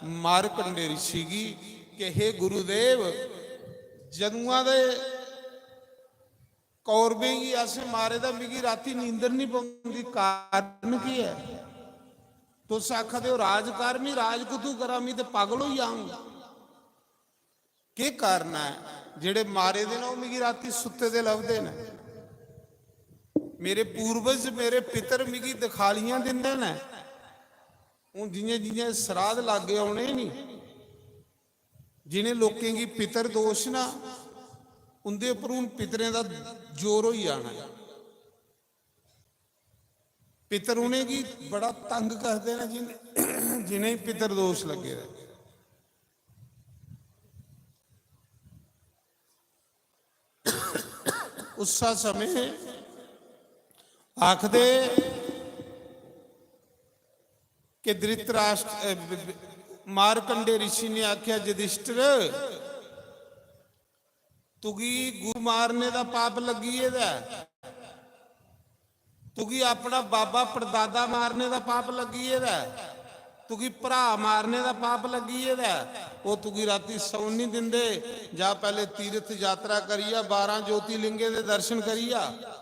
मारकंडे ऋषि गी कि हे गुरुदेव, जदुआं दे कौरवें गी असें मारे दा, मिगी राती नींदर निं पौंदी, कारण केह् ऐ? तुस आखा दे ओ राजकारणी, राज कुत्थूं करां, मी ते पागल होई जाङ। केह् कारण ऐ? जेह्ड़े मारे दे न, ओह् मिगी राती सुत्ते दे लभदे न। मेरे पूर्वज, मेरे पितर मिगी दखालियां दिंदे न। हून जि'यां जि'यां श्राद्ध लाग्गे औने नी, जि'नें लोकें गी पितर दोश ना, उं'दे उप्पर हून पितरें दा जोर होई जाना ऐ। पितर उ'नेंगी बड़ा तंग करदे न, जि'नें, जि'नेंगी पितर दोश लग्गे दा। उस्सै समें आखदे कि धृतराष्ट्र, अ, ब-, ब-, मारकंडे ऋषि ने आखेआ, "युधिष्ठिर, तुगी गुरु मारने दा पाप लग्गी गेदा ऐ, तुगी अपना बाबा पड़दादा मारने दा पाप लग्गी गेदा ऐ, तुगी भ्राऽ मारने दा पाप लग्गी गेदा ऐ, ओह् तुगी रातीं सौन निं दिंदे। जा पैह्ले तीर्थ यात्रा करियै बारां ज्योतिर्लिंगें दे दर्शन करियै।"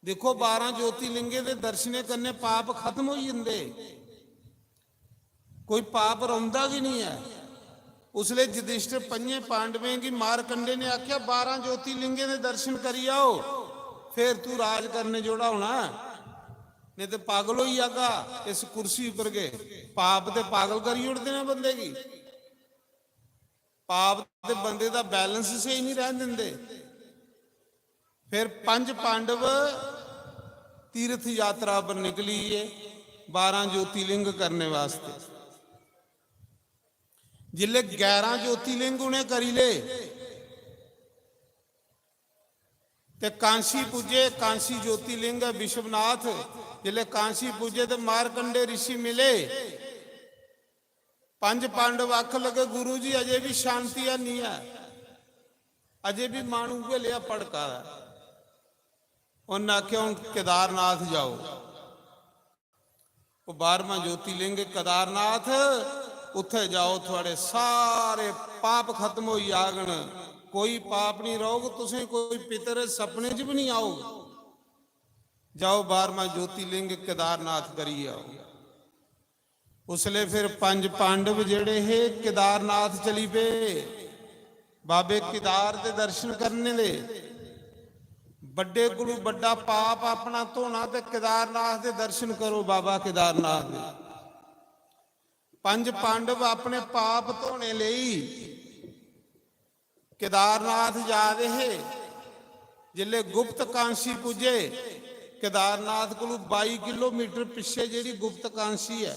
दिक्खो, बारां ज्योतिर्लिंगें दे दर्शनें कन्नै पाप खत्म होई जंदे, कोई पाप रौंह्दा गै निं ऐ। उसलै युधिष्ठिर पंजें पांडवें गी मारकंडे ने आखेआ, "बारां ज्योतिर्लिंगें दे दर्शन करी आओ, फिर तू राज करने जोड़ा होना, नेईं ते पागल होई जागा इस कुर्सी उप्पर गै।" पाप ते पागल करी ओड़दे न बंदे गी। पाप ते बंदे दा बैलेंस स्हेई निं रहन दिंदे। फिर पंज पांडव तीर्थ यात्रा पर निकली गे बारां ज्योतिर्लिंग करने वास्ते। जिसलै ग्यारह ज्योतिर्लिंग उ'नें करी ले ते कांशी पुज्जे, कांशी ज्योतिर्लिंग ऐ विश्वनाथ। जिसलै कांशी पुज्जे ते मारकंडे ऋषि मिले। पंज पांडव आखन लगे, "गुरु जी, अजे बी शांति हैनी ऐ, अजे बी मन उ'ऐ लेआ भड़का दा ऐ।" उ'न्न आखेआ, "हून केदारनाथ जाओ।" ओह् बारहवां ज्योतिर्लिंग केदारनाथ, उत्थै जाओ, थुआड़े सारे पाप खत्म होई जाङन, कोई पाप निं रौह्ग, तुसें कोई पितर सपने च बी निं औग। जाओ, बारहवां ज्योतिर्लिंग केदारनाथ करियै आओ। उसलै फिर पंज पांडव जेह्ड़े हे, केदारनाथ चली पे, बाबे केदार दे दर्शन करने दे। बड्डे कोलू बड्डा पाप अपना धोना ते केदारनाथ दे दर्शन करो, बाबा केदारनाथ दे। पंज पांडव अपने पाप धोने लेई केदारनाथ जा दे हे। जिसलै गुप्त कांशी पुज्जे, केदारनाथ कोलू बाई किलोमीटर पिच्छे जेह्ड़ी गुप्त कांशी ऐ,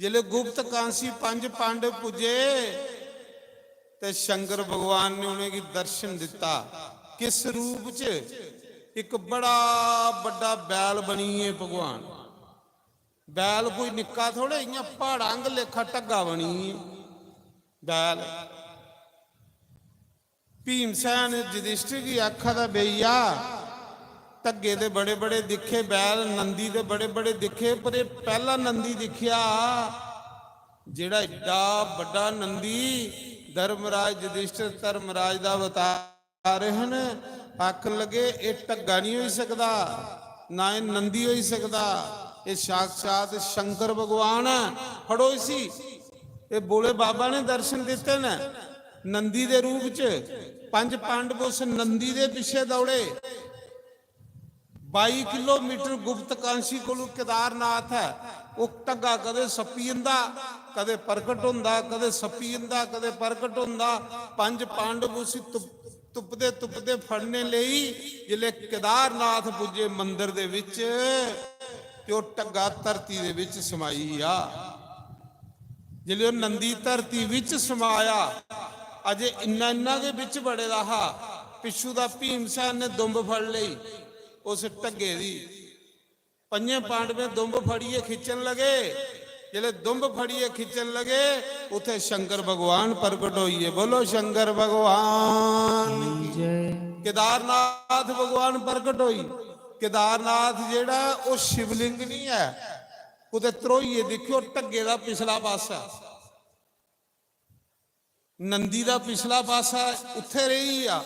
जिसलै गुप्त कांशी पंज पांडव पुज्जे ते शंकर भगवान ने उ'नेंगी दर्शन दित्ता। किस रूप च? इक बड़ा बड्डा बैल बनियै भगवान। बैल कोई निक्का थोड़े, इ'यां प्हाड़ां आंह्गर लेखा ढग्गा बनी गेई बैल। भीमसेन युधिष्ठिर गी आखा दा, "भैया, ढग्गे ते बड़े बड़े दिक्खे, बैल नंदी ते बड़े बड़े दिक्खे, पर एह् पैह्ला नंदी दिक्खेआ जेह्ड़ा एड्डा बड्डा नंदी।" धर्मराज युधिष्ठिर धर्मराज दा अवतार हन, आखन लगे, "एह् ढग्गा निं होई सकदा, ना एह् नंदी होई सकदा, एह् साक्षात शंकर भगवान ऐ। फड़ो इसी।" एह् भोले बाबा ने दर्शन दित्ते न नंदी दे रूप च। पंज पांडव उस नंदी दे पिच्छे दौड़े। बाई किलोमीटर गुप्त कांशी कोलू केदारनाथ ऐ। ओह् ढग्गा कदें सप्पी जंदा, कदें प्रकट होंदा, कदें सप्पी जंदा, कदें प्रकट होंदा। पंज पांडव उसी तुप-, तुपदे तुपदे फड़ने लेई जिसलै केदारनाथ पुज्जे मंदर दे बिच, ते ओह् ढग्गा धरती दे बिच समाई गेआ। जिसलै ओह् नंदी धरती बिच समाया, अजे इन्ना इन्ना गै बिच बड़े दा हा, पिच्छू दा भीमसेन ने दुंब फड़ लेई उस ढग्गे दी। पंजें पांडवें दुंब फड़ियै खिच्चन लगे। जिसलै दुंब फड़ियै खिच्चन लगे, उत्थै शंकर भगवान प्रकट होइए। बोलो शंकर भगवान की। जय। केदारनाथ भगवान प्रकट होई। केदारनाथ जेह्ड़ा ऐ, ओह् शिवलिंग निं ऐ। कुतै ध्रोइयै दिक्खेओ, ढग्गे दा पिछला पासा, नंदी दा पिछला पासा उत्थै रेही गेआ।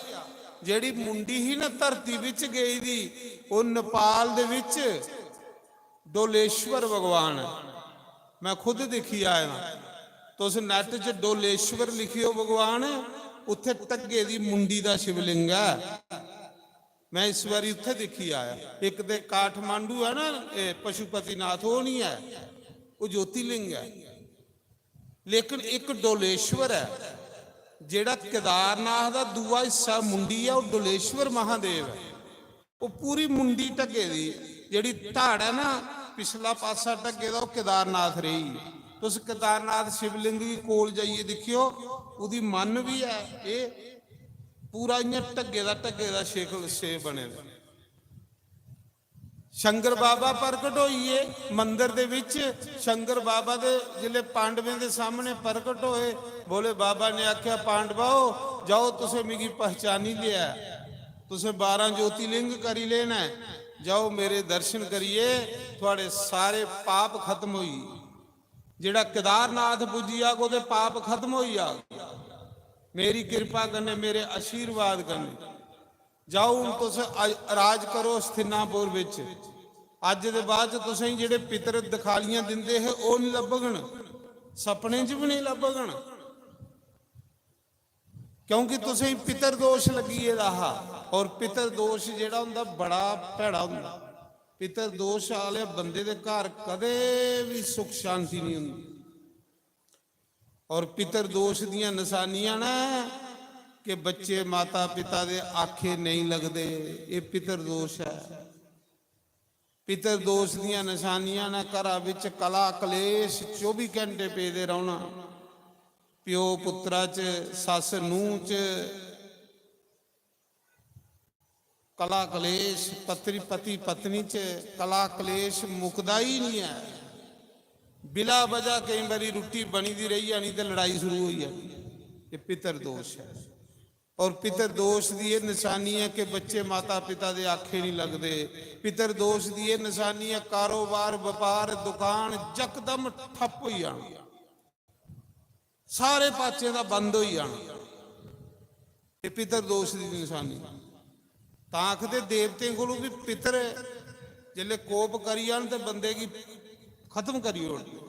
जेह्ड़ी मुंडी ही ना धरती बिच गेई दी, ओह् नेपाल दे बिच डोलेश्वर भगवान ऐ। मैं खुद दिक्खी आए दा। तुस net च डोलेश्वर लिखियो भगवान, उत्थै ढग्गे दी मुंडी दा शिवलिंग ऐ। मैं इस बारी उत्थै दिक्खी आया। इक ते काठमांडू ऐ ना, एह् पशुपतिनाथ, ओह् निं ऐ, ओह् ज्योतिलिंग ऐ। लेकिन इक डोलेश्वर ऐ, जेह्ड़ा केदारनाथ दा दूआ हिस्सा मुंडी ऐ, ओह् डोलेश्वर महादेव ऐ। ओह् पूरी मुंडी ढग्गे दी, जेह्ड़ी धड़ ऐ ना, पिछला पासा ढग्गे दा, ओह् केदारनाथ रेही। तुस केदारनाथ शिवलिंग गी कोल जाइयै दिक्खेओ, ओह्दी मन बी ऐ, एह् पूरा इ'यां ढग्गे दा, ढग्गे दा शेखल शेप बने दा। शंकर बाबा प्रकट होइये मंदर दे विच। शंकर बाबा दे जिसले पांडवें दे सामने प्रकट होए, भोले बाबा ने आख्या, "पांडवो, जाओ, तुसें मिगी पहचानी लिया, तुसें बारह ज्योतिलिंग करी लेना है, जाओ मेरे दर्शन करिए, थुआड़े सारे पाप खत्म होई।" जेड़ा केदारनाथ पुज्जी जाग, ओह्दे पाप खत्म होई जाग। मेरी किरपा कन्नै, मेरे आशीर्वाद कन्नै। जाओ, हुन तुस अज-, राज करो हस्तिनापुर बिच। अज्ज दे बाद च तुसेंगी जेह्ड़े पितर दखालियां दिंदे हे, ओह् निं लब्भगन, सपने च बी निं लब्भगन, क्योंकि तुसेंगी पितर दोष लग्गी गेदा हा। और पितर दोष जेह्ड़ा होंदा, बड़ा भैड़ा होंदा। पितर दोष आह्ले बंदे दे घर कदें बी सुख शांति निं होंदी। और पितर दोष दियां नशानियां न कि बच्चे माता पिता दे आखे नेईं लगदे, एह् पितर दोष ऐ। पितर दोष दियां नशानियां न, घरा विच कला कलेश चौबी घैंटे पेदे रौह्ना, प्यो पुत्तरा च, सस्स नूंह् च, कला कलेश, पत्नी, पति पत्नी च कला कलेश मुकदा ही नहीं ऐ। बिला वजह केईं बारी रुट्टी बनी दी रेही जानी ते लड़ाई शुरू होई जानी। ये पितर दोष है। और पितर दोष दी ये निशानी है कि बच्चे माता पिता दे आखे नहीं लगदे। पितर दोष दी ये निशानी है, कारोबार, व्यापार, दुकान यकदम ठप्प होई जाना। सारे पाचें दा बंद होई जाना। ये पितर दोष दी निशानी। तां आखदे, देवतें कोलों भी पितर जिसले कोप करी जान ते बंदे गी खत्म करी ओड़दे।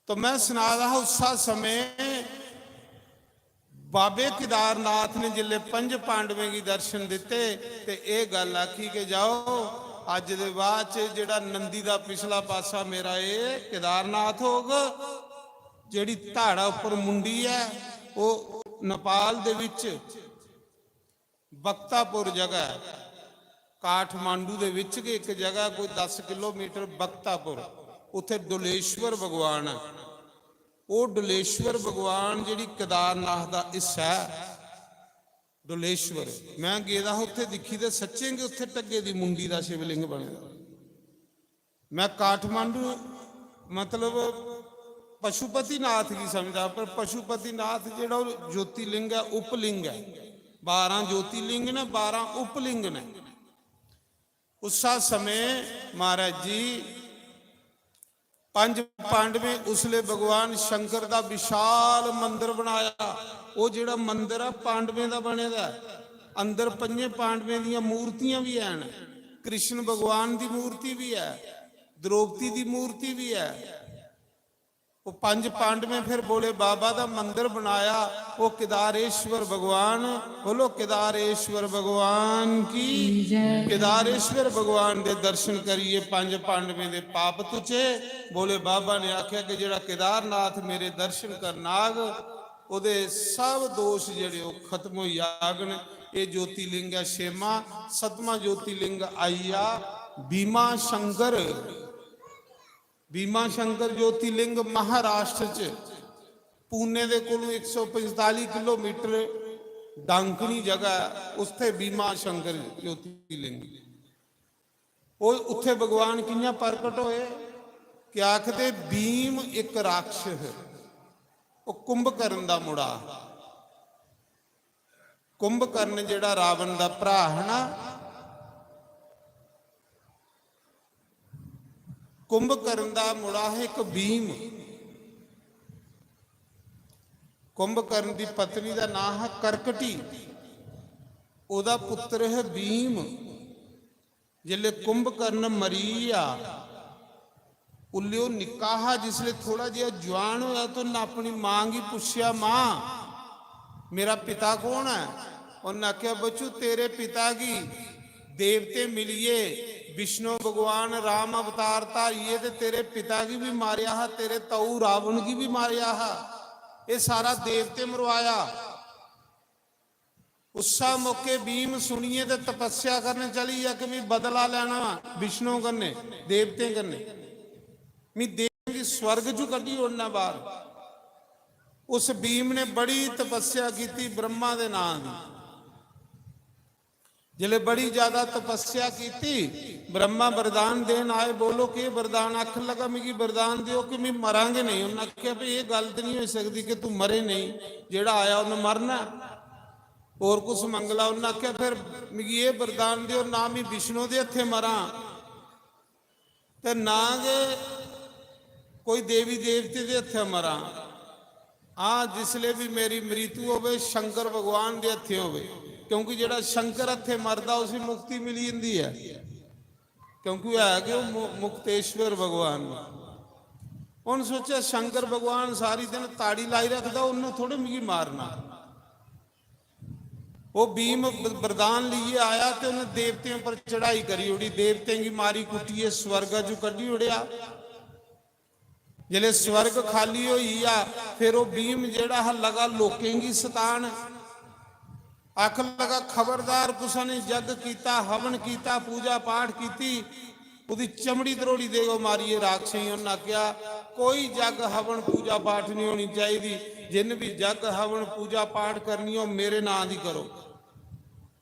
तो मैं सना दा हा, उस्सा समें बाबे केदारनाथ ने जिसले पंज पांडवें गी दर्शन दिते ते एह गल्ल आखी कि जाओ, अज्ज दे बाद च जेहड़ा नंदी दा पिछला पासा मेरा, एह केदारनाथ होग। जेहड़ी धाड़ा उप्पर मुंडी ऐ, ओह नेपाल दे विच बख्तापुर जगह ऐ, काठमांडू दे विच गै इक जगह, कोई दस किलोमीटर बख्तापुर, उत्थे डोलेश्वर भगवान ऐ। ओह डोलेश्वर भगवान जेहड़ी केदारनाथ दा हिस्सा ऐ, डोलेश्वर, मैं गेदा हा उत्थे, दिक्खी ते सच्चें गै उत्थे ढग्गे दी मुंडी दा शिवलिंग बने दा। मैं काठमांडू, मतलब, पशुपतिनाथ गी समझदा, पर पशुपतिनाथ जेह्ड़ा ओह् ज्योतिलिंग ऐ, उपलिंग ऐ। बारां ज्योतिलिंग न, बारां उपलिंग न। उस्सा समें महाराज जी, पंज पांडवें उसले भगवान शंकर दा विशाल मंदर बनाया। ओह् जेह्ड़ा मंदर ऐ, पांडवें दा बने दा ऐ। अंदर पंजे पांडवें दियां मूर्तियां बी हैन, कृष्ण भगवान दी मूर्ति बी ऐ, द्रौपदी दी मूर्ति बी ऐ। वो पंज पांडवें फिर भोले बाबा दा मंदर बनाया। वो केदारेश्वर भगवान, बोलो केदारेश्वर भगवान की। जय। केदारेश्वर भगवान दे दर्शन करिए पंज पांडवें दे पाप तुचे। भोले बाबा ने आख्या कि जेड़ा केदारनाथ मेरे दर्शन करन आग, ओदे सब दोष जेड़े ओह् खत्म होई जागन। ये ज्योतिलिंग ऐ छेमा। सतवां ज्योतिलिंग आई आ भीमा शंकर। भीमा शंकर ज्योतिलिंग महाराष्ट्र च पुणे दे कोलों एक सौ पंजताली किलोमीटर डांकणी जगह ऐ, उत्थे भीमा शंकर ज्योतिलिंग। ओह् उत्थे भगवान कि'यां प्रकट होए? क्या आखदे, भीम इक राक्षस, ओह् कुंभकर्ण दा मुड़ा। कुंभकर्ण जेड़ा रावण दा भ्रा है ना, कुंभकर्ण दा मुड़ा है एक भीम। कुंभकर्ण दी पत्नी दा नां हा करकटी, ओदा पुत्र है भीम। जिसले कुंभकर्ण मरी गेआ, उल्ले ओह् निक्का हा, जिसले थोड़ा जेहा जुआन होया, तो उन्नै अपनी मां गी पुच्छेआ, "मां, मेरा पिता कौन है?" उन्नै आखेआ, "बच्चू, तेरे पिता गी देवते मिलिए, विष्णु भगवान राम अवतार धारिए ते तेरे पिता गी भी मारेआ हा, तेरे ताऊ रावण गी भी मारेआ हा, ये सारा देवते मरवाया।" उस्सा मौके भीम सुनिए ते तपस्या करने चली गेआ कि "मैं बदला लैना वा विष्णु कन्नै, देवतें कन्नै, मैं देवतें गी स्वर्ग चू कड्ढी ओड़ना बाहर।" उस भीम ने बड़ी तपस्या कीती ब्रह्मा दे नां दी। जिसले बड़ी ज्यादा तपस्या कीती, ब्रह्मा वरदान देन आए, "बोलो, के वरदान?" आखन लगा, "मिगी वरदान दियो कि मैं मरां गै नहीं।" उन्हें आख्या, "भाई, ये गल्ल तो नहीं हो सकती कि तू मरे नहीं, जेड़ा आया उन्हें मरना।" और कुछ मंगला, उन्हें आख्या, "फिर मिगी ये वरदान दियो, ना मैं विष्णु दे हत्थे मरां, ते ना गै कोई देवी देवते दे हत्थे मरां। हां, जिसले भी मेरी मृत्यु होवे, शंकर भगवान दे हत्थे होवे, क्योंकि जेड़ा शंकर हत्थे मरदा, उसी मुक्ति मिली जंदी है, क्योंकि है कि ओह् मु-, मुक्तेश्वर भगवान।" उन सोचेआ, "शंकर भगवान सारी दिन ताड़ी लाई रखदा, उन्हें थोड़े मिगी मारना।" वो भीम ब-, वरदान लिए आया ते उन्हें देवतें पर चढ़ाई करी ओड़ी, देवतें गी मारी कुट्टिए स्वर्ग चू कड्ढी ओड़ेआ। जिसले स्वर्ग खाली होई गेआ, फिर वो भीम जेड़ा हा, लगा लोकें गी सतान। आखन लगा, "खबरदार, कुसा ने यज्ञ कीता, हवन कीता, पूजा पाठ कीती, ओह्दी चमड़ी त्रोड़ी देगो मारिए राक्षसें गी।" उन्हें आखेआ, "कोई जग हवन पूजा पाठ नहीं होनी चाहिदी। जिन भी जग हवन पूजा पाठ करनी हो, मेरे नां दी करो।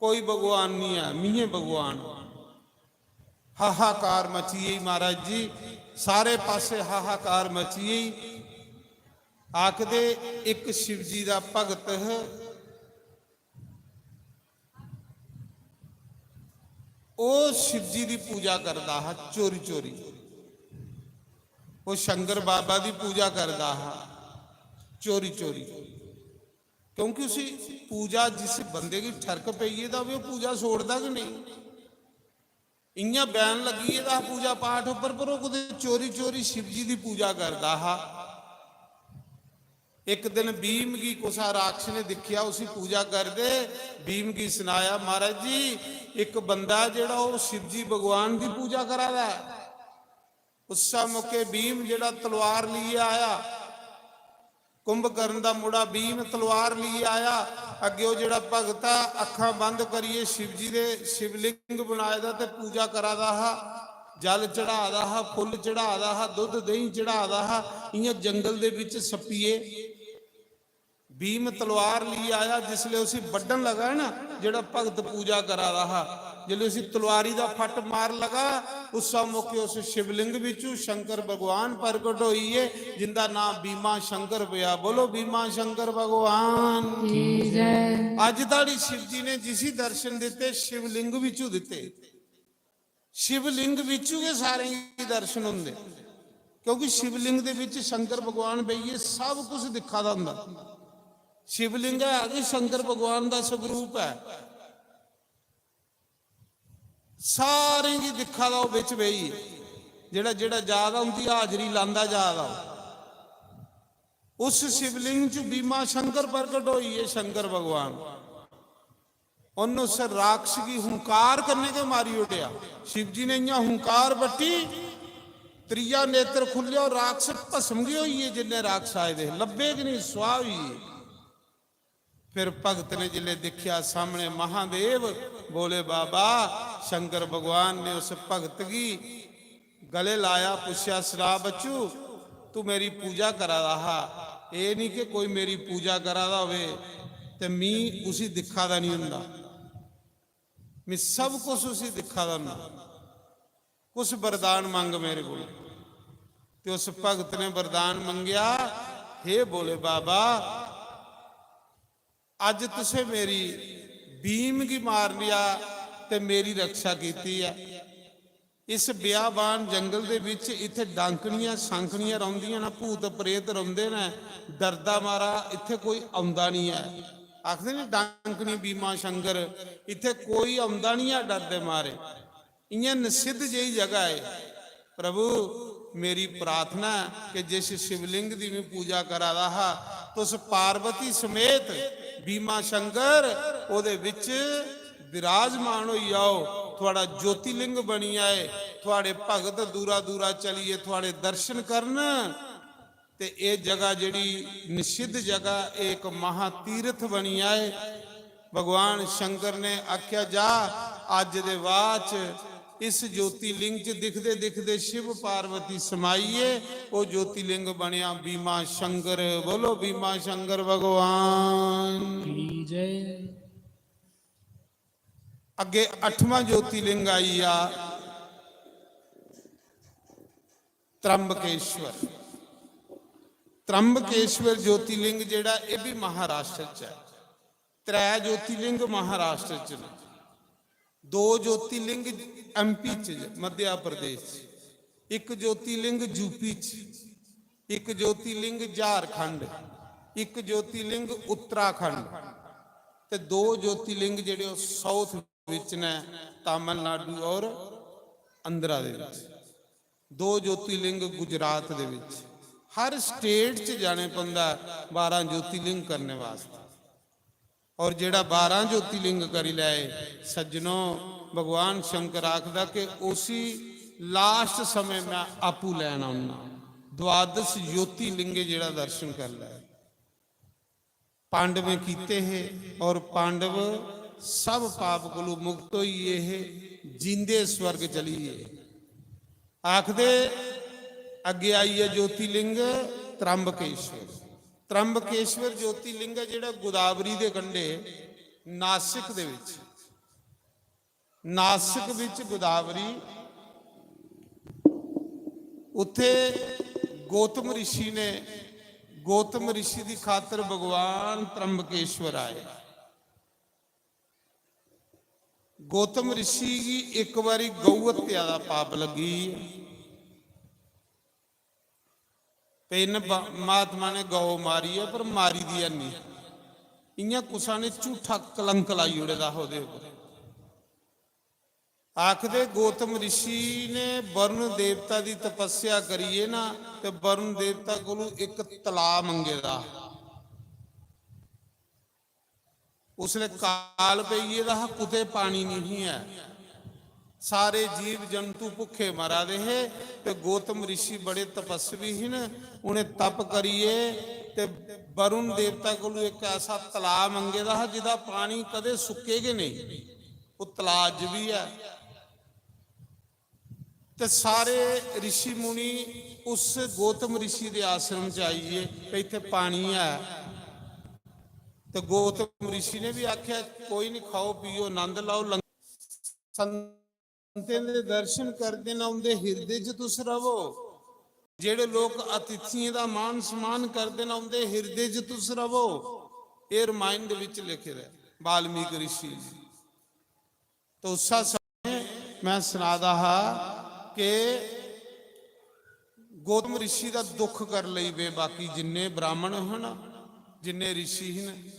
कोई भगवान नहीं है, मीहे भगवान।" हाहाकार मची गई महाराज जी, सारे पासे हाहाकार मची गई। आखदे, एक शिव जी दा भगत है, ओह् शिवजी दी पूजा करदा हा चोरी चोरी। ओह् शंकर बाबा दी पूजा करदा हा चोरी चोरी, क्योंकि उसी पूजा, जिस बंदे गी ठरक पेई गेदा होवे, ओह् पूजा छोड़दा गै नेईं। इ'यां बैन लग्गी गेदा हा पूजा पाठ उप्पर, पर ओह् कुतै चोरी चोरी शिवजी दी पूजा करदा हा। इक दिन भीम गी कुसा राक्षस ने दिक्खेआ, उसी पूजा करदे। भीम गी सनाया, "महाराज जी, इक बंदा जेह्ड़ा ओह् शिवजी भगवान दी पूजा करा दा ऐ।" उस्सै मौके भीम जेह्ड़ा तलवार लेइयै आया, कुंभकर्ण दा मुड़ा भीम तलवार लेइयै आया। अग्गें ओह् जेह्ड़ा भगत ऐ, अक्खां बंद करियै शिवजी दे शिवलिंग बनाए दा ते पूजा करा दा हा, जल चढ़ा दा हा, फुल्ल चढ़ा दा हा, दुद्ध देहीं चढ़ा दा हा। इ'यां जंगल दे बिच सप्पिये भीम तलवार लेई आया, जिसले उसी बड्ढन लगा ना, जेह्ड़ा भगत पूजा करा दा हा, जिसले उसी तलवारी दा फट्ट मार लगा, उस मौके उस शिवलिंग बिचू शंकर भगवान प्रगट होइए, जिंदा नाम भीमा शंकर पेआ। बोलो भीमा शंकर भगवान की जय। अज धाड़ी शिव जी ने जिसी दर्शन दिते, शिवलिंग बिचू दिते। शिवलिंग बिचू गै सारें गी दर्शन होंदे, क्योंकि शिवलिंग दे बिच शंकर भगवान बेहियै सब कुछ दिक्खा दा होंदा। शिवलिंग है कि शंकर भगवान दा स्वरूप है, सारें गी दिक्खा दा ओह् बिच बेहियै। जेह्ड़ा जेह्ड़ा जा दा उंदी हाजरी लांदा जा दा। उस शिवलिंग च भीमा शंकर प्रगट होइए, शंकर भगवान। उन्होंने उस राक्षस की हुंकार करने के मारी उड़ेआ। शिव जी ने इयां हुंकार बट्टी, त्रिया नेत्र खुल्लेआ और राक्षस भस्म गै होई गे। जिन्ने राक्षस आए दे हे, लब्भे गै नहीं, स्वाह होई गे। फिर भगत ने जिसले देखा सामने महादेव, बोले, "बाबा।" शंकर भगवान ने उस भगत की गले लाया, पूछेआ, "सना बच्चू, तू मेरी पूजा करा दा हा, एह् नहीं कि कोई मेरी पूजा करा दा होवे ते मी उसी दिक्खा दा नहीं हुंदा, मी सब कुछ उसी दिक्खा दा हुंदा, कुछ वरदान मंग मेरे कोल।" ते उस भगत ने वरदान मंगेआ, "हे भोले बाबा, अज तुसें मेरी भीम गी मार लिया ते मेरी रक्षा कीती ऐ। इस बियाबान जंगल दे बिच इत्थे डांकनियां सांकनियां रौंदियां न, भूत प्रेत रौंदे न, डरदा मारा इत्थे कोई औंदा नहीं ऐ।" आखदे ने डांकनी भीमा शंकर, "इत्थे कोई औंदा नहीं ऐ डरदे मारे।" इयां निषिद्ध जेही जगह है। प्रभु, मेरी प्रार्थना ऐ कि जिस शिवलिंग दी मैं पूजा करा दा हा, तुस पार्वती समेत भीमा शंकर ओदे विच विराजमान होई जाओ, थुआड़ा ज्योतिलिंग बनी जाए, थुआड़े भगत दूरा दूरा चलिए थुआड़े दर्शन करन। ते एह जगह जेहड़ी निषिद्ध जगह, एह एक महातीर्थ बनी जाए। भगवान शंकर ने आख्या, "जा, अज्ज दे बाद च इस ज्योतिलिंग च दिखदे दिखदे शिव पार्वती समाइये, ओह ज्योतिलिंग बनया भीमा शंकर।" बोलो भीमा शंकर भगवान की जय। अगे अठवां ज्योतिलिंग आई आ त्र्यंबकेश्वर। त्र्यंबकेश्वर ज्योतिलिंग जेहड़ा, एह भी महाराष्ट्र च है। त्रै ज्योतिलिंग महाराष्ट्र च न। दो ज्योतिलिंग एमपी च, मध्य प्रदेश च, इक ज्योतिलिंग यूपी च, इक ज्योतिलिंग झारखंड, इक ज्योतिलिंग उत्तराखंड, ते दो ज्योतिलिंग जेहड़े ओह साउथ विच न, तमिलनाडु और आंध्रा दे विच। दो ज्योतिलिंग गुजरात दे विच। हर स्टेट च जाने पौंदा बारह ज्योतिलिंग करने वास्ते। और जेड़ा बारह ज्योतिलिंग करी लै, सज्जनो, भगवान शंकर आखदा कि उसी लास्ट समय मैं आपू लैन औना। द्वादश ज्योतिलिंगे जेड़ा दर्शन कर लै। पांडवें कीते हे और पांडव सब पाप कोलू मुक्त होई गे हे, जींदे स्वर्ग चली गे। आखदे अग्गे आई गेआ ज्योतिलिंग त्र्यंबकेश्वर। त्र्यंबकेश्वर ज्योतिलिंग ऐ जेह्ड़ा गोदावरी दे कंढे नासिक दे विच। नासिक विच गोदावरी, उत्थे गौतम ऋषि ने, गौतम ऋषि दी खातर भगवान त्र्यंबकेश्वर आए। गौतम ऋषि गी इक बारी गौ हत्या दा पाप लग्गी। ते इन्न बा-, महात्मा ने गौ मारी ऐ, पर मारी दी हैनी। इ'यां कुसा ने झूठा कलंक लाई ओड़े दा हा ओह्दे उप्पर। आखदे गौतम ऋषि ने वरुण देवता दी तपस्या करियै ना, ते वरुण देवता कोलू इक तलाऽ मंगे दा हा। उसलै काल पेई गेदा हा, कुतै पानी नेईं ऐ। सारे जीव जंतु भुक्खे मरा दे हे ते गौतम ऋषि बड़े तपस्वी ही न। उ'नें तप करियै ते वरुण देवता कोलू इक ऐसा तलाऽ मंगे दा हा, जेह्दा पानी कदें सुक्के गै नेईं। ओह् तलाऽ अज्ज बी ऐ। ते सारे ऋषि मुनि उस गौतम ऋषि दे आश्रम च आई गे, भई इत्थै पानी ऐ। तो गौतम ऋषि ने भी आख्या, कोई नहीं, खाओ पियो, आनंद लाओ, लंगर। संतें दे दर्शन करदे न, उंदे हिरदे च तुस रवो। जेड़े लोक अतिथियें दा मान सम्मान करदे न, उंदे हिरदे च तुस रवो। एह् रामायण दे विच लिखे दा ऐ वाल्मीकि ऋषि ने। तो उस समय मैं सना दा हा कि गौतम ऋषि दा दुख कर लई पे, बाकी जिन्ने ब्राह्मण हन, जिन्ने ऋषि हन,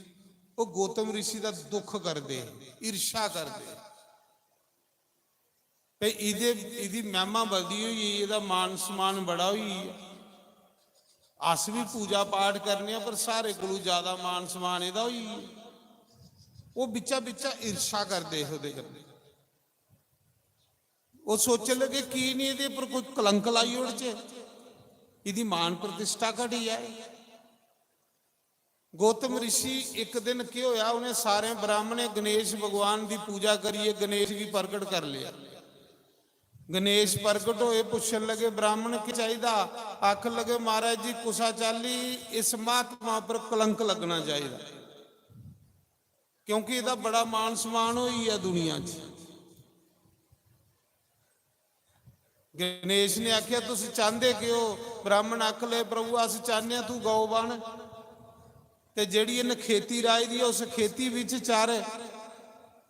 ओह् गौतम ऋषि दा दुख करदे, ईर्ष्या करदे। भई इदे, इदी महिमा बड़ी होई गेई, इदा मान सम्मान बड़ा होई गेआ। अस भी पूजा पाठ करने आं, पर सारे कोलू ज्यादा मान सम्मान इदा होई गेआ। ओह् बिच्चा बिच्चा ईर्ष्या करदे हे ओह्दे कन्नै। ओह् सोचन लगे, की निं इदे पर कोई कलंक लाई ओड़चे, इदी मान प्रतिष्ठा घटी जाए। गौतम ऋषि, इक दिन केह् होया, उ'नें सारें ब्राह्मणें गणेश भगवान दी पूजा करियै गणेश गी प्रगट कर लिया। गणेश प्रगट होए, पुच्छन लगे, ब्राह्मण, केह् चाहिदा? आखन लगे, महाराज जी, कुसा चाल्ली इस महात्मा पर कलंक लग्गना चाहिदा, क्योंकि एह्दा बड़ा मान सम्मान होई गेआ दुनिया च। गणेश ने आखेआ, "तुस चांह्दे केह् ओ?" ब्राह्मण आखन लगे, "प्रभु, अस चाह्न्ने आं तू गौ बन, ते जेह्ड़ी इन्न खेती राही दी ऐ, उस खेती बिच चर,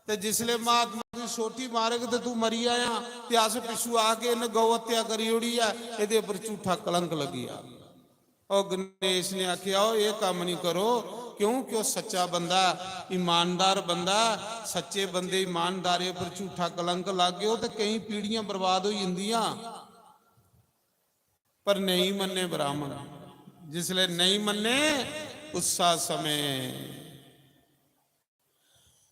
ते जिसले महात्मा दी सोटी मारग ते तू मरी जायां, ते अस पिच्छू आके इन्न गौ हत्या करी ओड़ी ऐ, एह्दे उप्पर झूठा कलंक लग्गी जाग।" ओ गणेश ने आखेआ, "ओ एह् कम्म निं करो, क्योंकि ओह् सच्चा बंदा, ईमानदार बंदा, सच्चे बंदे ईमानदारें पर झूठा कलंक लागे ओ ते केईं पीढ़ियां बर्बाद होई जंदियां।" पर नेईं मन्ने ब्राह्मण, जिसले नेईं मन्ने, उस्सा समें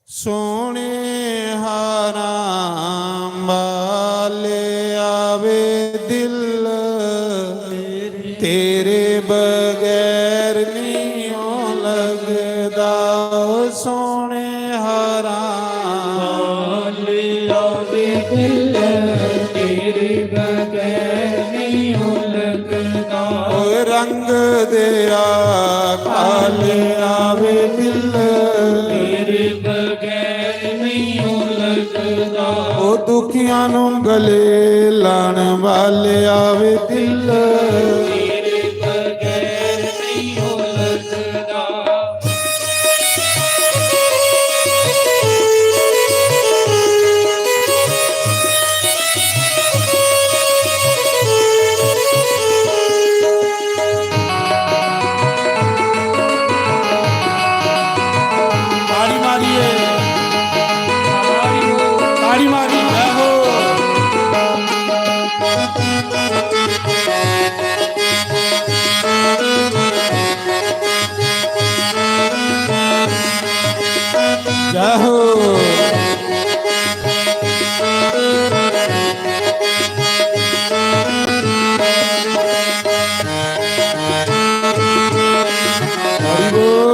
सोने हराम वाले आवे दिल, तेरे बगैर नहीं ओ लगदा। ओ सोने हराम वाले आवे दिल, तेरे बगैर नहीं ओ लगदा। ओ रंग दिया काले आवे दिल, तेरे बगैर नहीं ओ लगदा। ओ दुखियां नू गले लाने वाले आवे दिल, तेरे बगैर नहीं ओ लगदा। ताड़ी मारिए, ताड़ी मारी, जय हो। जय हो। हरि बोल।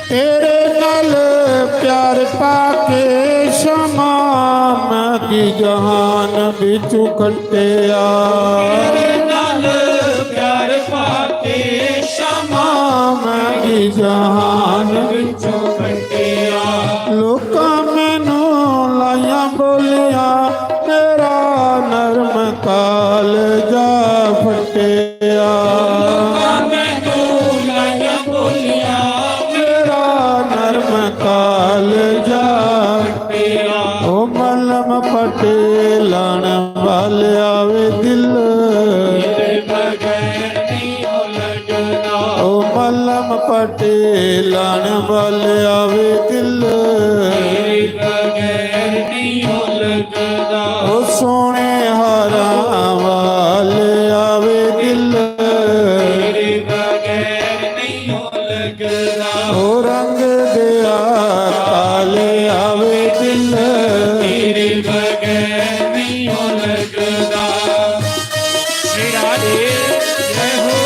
तेरे नाल प्यार पाके शमा मैं की जहान बिचू कट्टिया। तेरे नाल प्यार पाके शमा मैं की जहान बिचू कट्टिया। लोकां मैनू लाइयां बोलियां, मेरा नरम कालजा फटिया। लोकां मैनू लाइयां बोलियां, मेरा नरम कालजा फटिया। ओ मलम पट्टे लाने वाले आवे दिल, तेरे बगैर नहीं ओ लगदा। ओ मलम पट्टे लाने वाले आवे दिल, तेरे बगैर नहीं ओ लगदा। ओ सोने हारां वाले आवे दिल, तेरे बगैर नहीं ओ लगदा। ओ रंग दिया काले आवे दिल, तेरे बगैर नहीं यूं लगदा। श्री राधे, जय हो।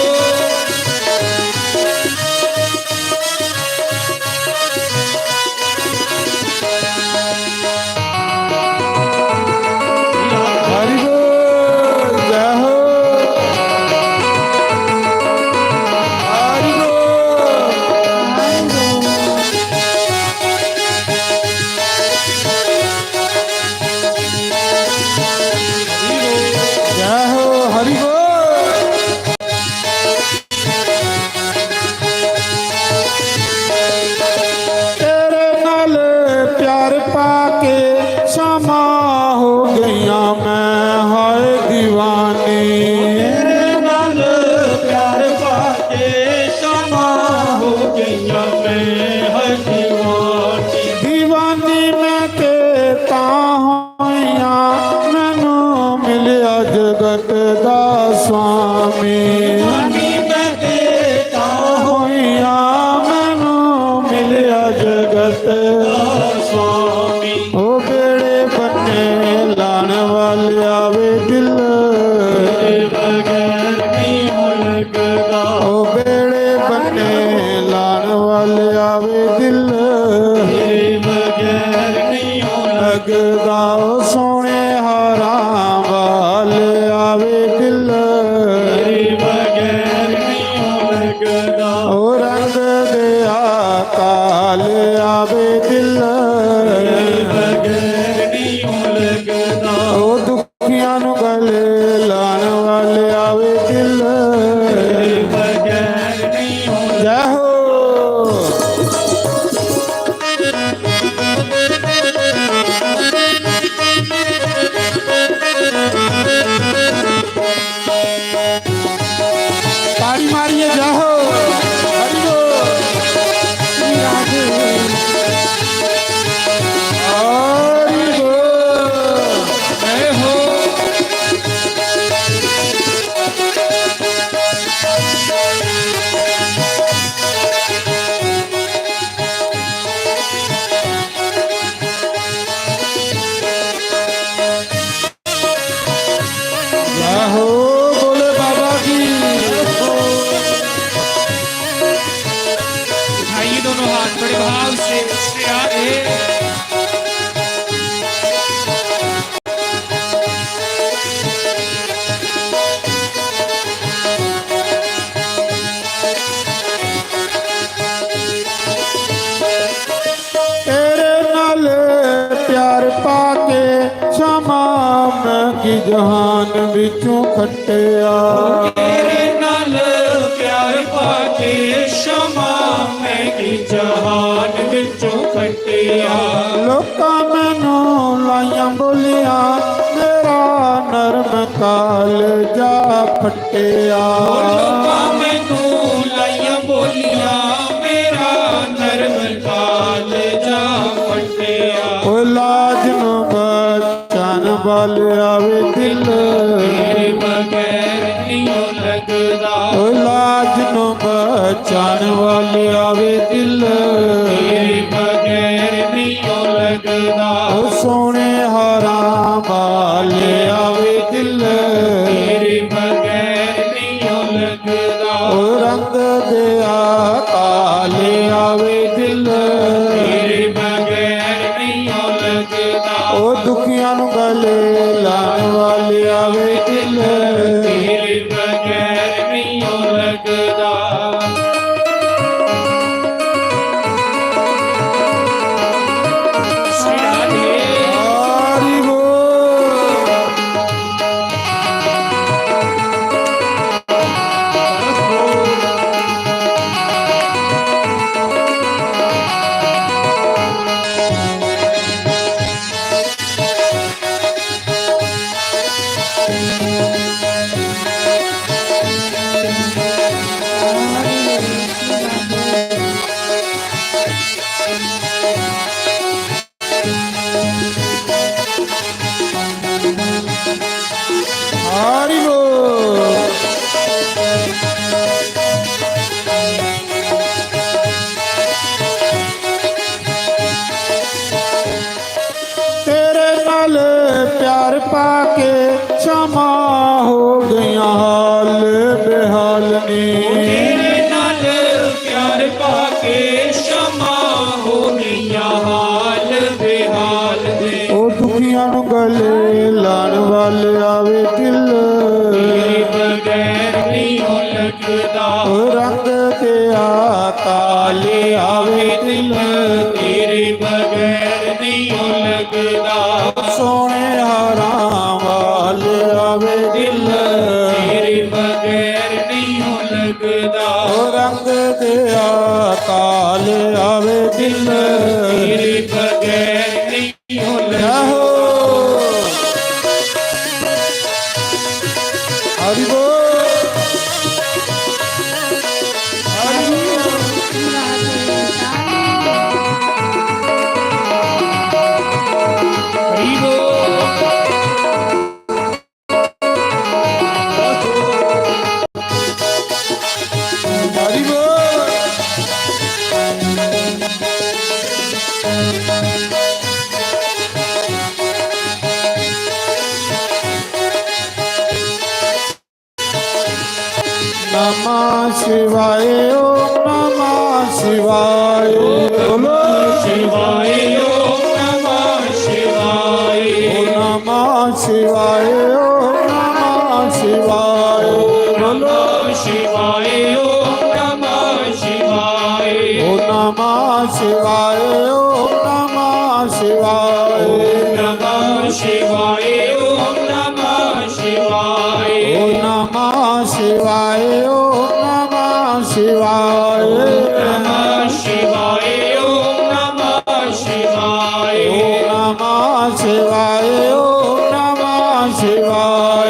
हरि बोल, जय हो। हरि बोल। जय हो, हरि बोल। तेरे नाल प्यार पाके शामां हो गईयां मैं, हाय दीवानी। तेरे नाल प्यार पाके शामां हो गईयां मैं, हाय दीवानी। दीवानी मैं ते तां होईयां, मैनू मिलिया जगत दा स्वामी। दीवानी मैं ते तां होईयां, मैनू मिलिया जगत दा स्वामी। ओ बेड़े बन्ने लाने वाले आवे दिल। तेरे बगैर नहीं हो लगदा। ओ बेड़े बन्ने लाने वाले आवे दिल। तेरे बगैर नहीं हो लगदा। ओ सोने हारां वाले आवे दिल। तेरे बगैर नहीं हो लगदा। ओ रंग दे काल आवे दिल। तेरे बगैर नहीं हो लगदा। ओ दुखियां नू गले लाने वाले आवे दिल। तेरे बगैर नहीं हो। जय हो। ताड़ी मारिए जय हो। हरि बोल। श्री राधे। हरि बोल। जय हो। जय हो भोले बाबा की। उठाइए दोनों हाथ बड़े भाव से। श्री राधे। तेरे नाल प्यार पाके शामां मैं की जहान विचों खट्टिया। तेरे नाल प्यार पाके शामां मैं की जहान विचों खट्टिया। लोकां मैनू लाइयां बोलियां, मेरा नरम कालजा फट्टिया। लोकां मैनू लाइयां बोलियां, मेरा नरम कालजा फट्टिया। ओ लाज नू बचन वाले आवे दिल। तेरे बगैर नहीं लगदा। ओ लाज नू बचन वाले आवे दिल। तेरे बगैर नहीं लगदा। ओ सोने हारां वाले आवे दिल। तेरे बगैर नहीं लगदा। ओ रंग दे काले आवे दिल। तेरे बगैर नहीं लगदा। ओ दुखियां नू गले लाने वाले आवे दिल। तेरे बगैर नहीं लगदा। श्री राधे। हरि बोल। के क्षमा हो गईयां हाल बेहाल ने। तेरे नाल प्यार पाके क्षमा हो गईयां हाल बेहाल ने। ओ दुखियां नू गले लाण वाले आवे दिल। तेरे बगैर नहीं हो लगदा। ओ रंग तेरा काले आवे दिल। तेरे बगैर नहीं हो लगदा। सोने हारां वाल आवे दिल। तेरे बगैर नहीं हो लगदा। ओ रंग तेरा काल आवे दिल। तेरे बगैर नहीं हो लगदा। हरि बोल। हरि बोल। हरि बोल। हरि बोल। नमः शिवाय, ओम नमः शिवाय। बोलो। शिवाय, ओम नमः शिवाय। ओम नमः शिवाय, ओम नमः शिवाय। बोलो। शिवाय, ओम नमः शिवाय। ओम नमः शिवाय, ओम नमः शिवाय। ओम नमः शिवाय, ओम नमः शिवाय। ओम नमः शिवाय, ओम नमः शिवाय। ओम नमः शिवाय, ओम नमः शिवाय। ओम नमः शिवाय, ओम नमः शिवाय।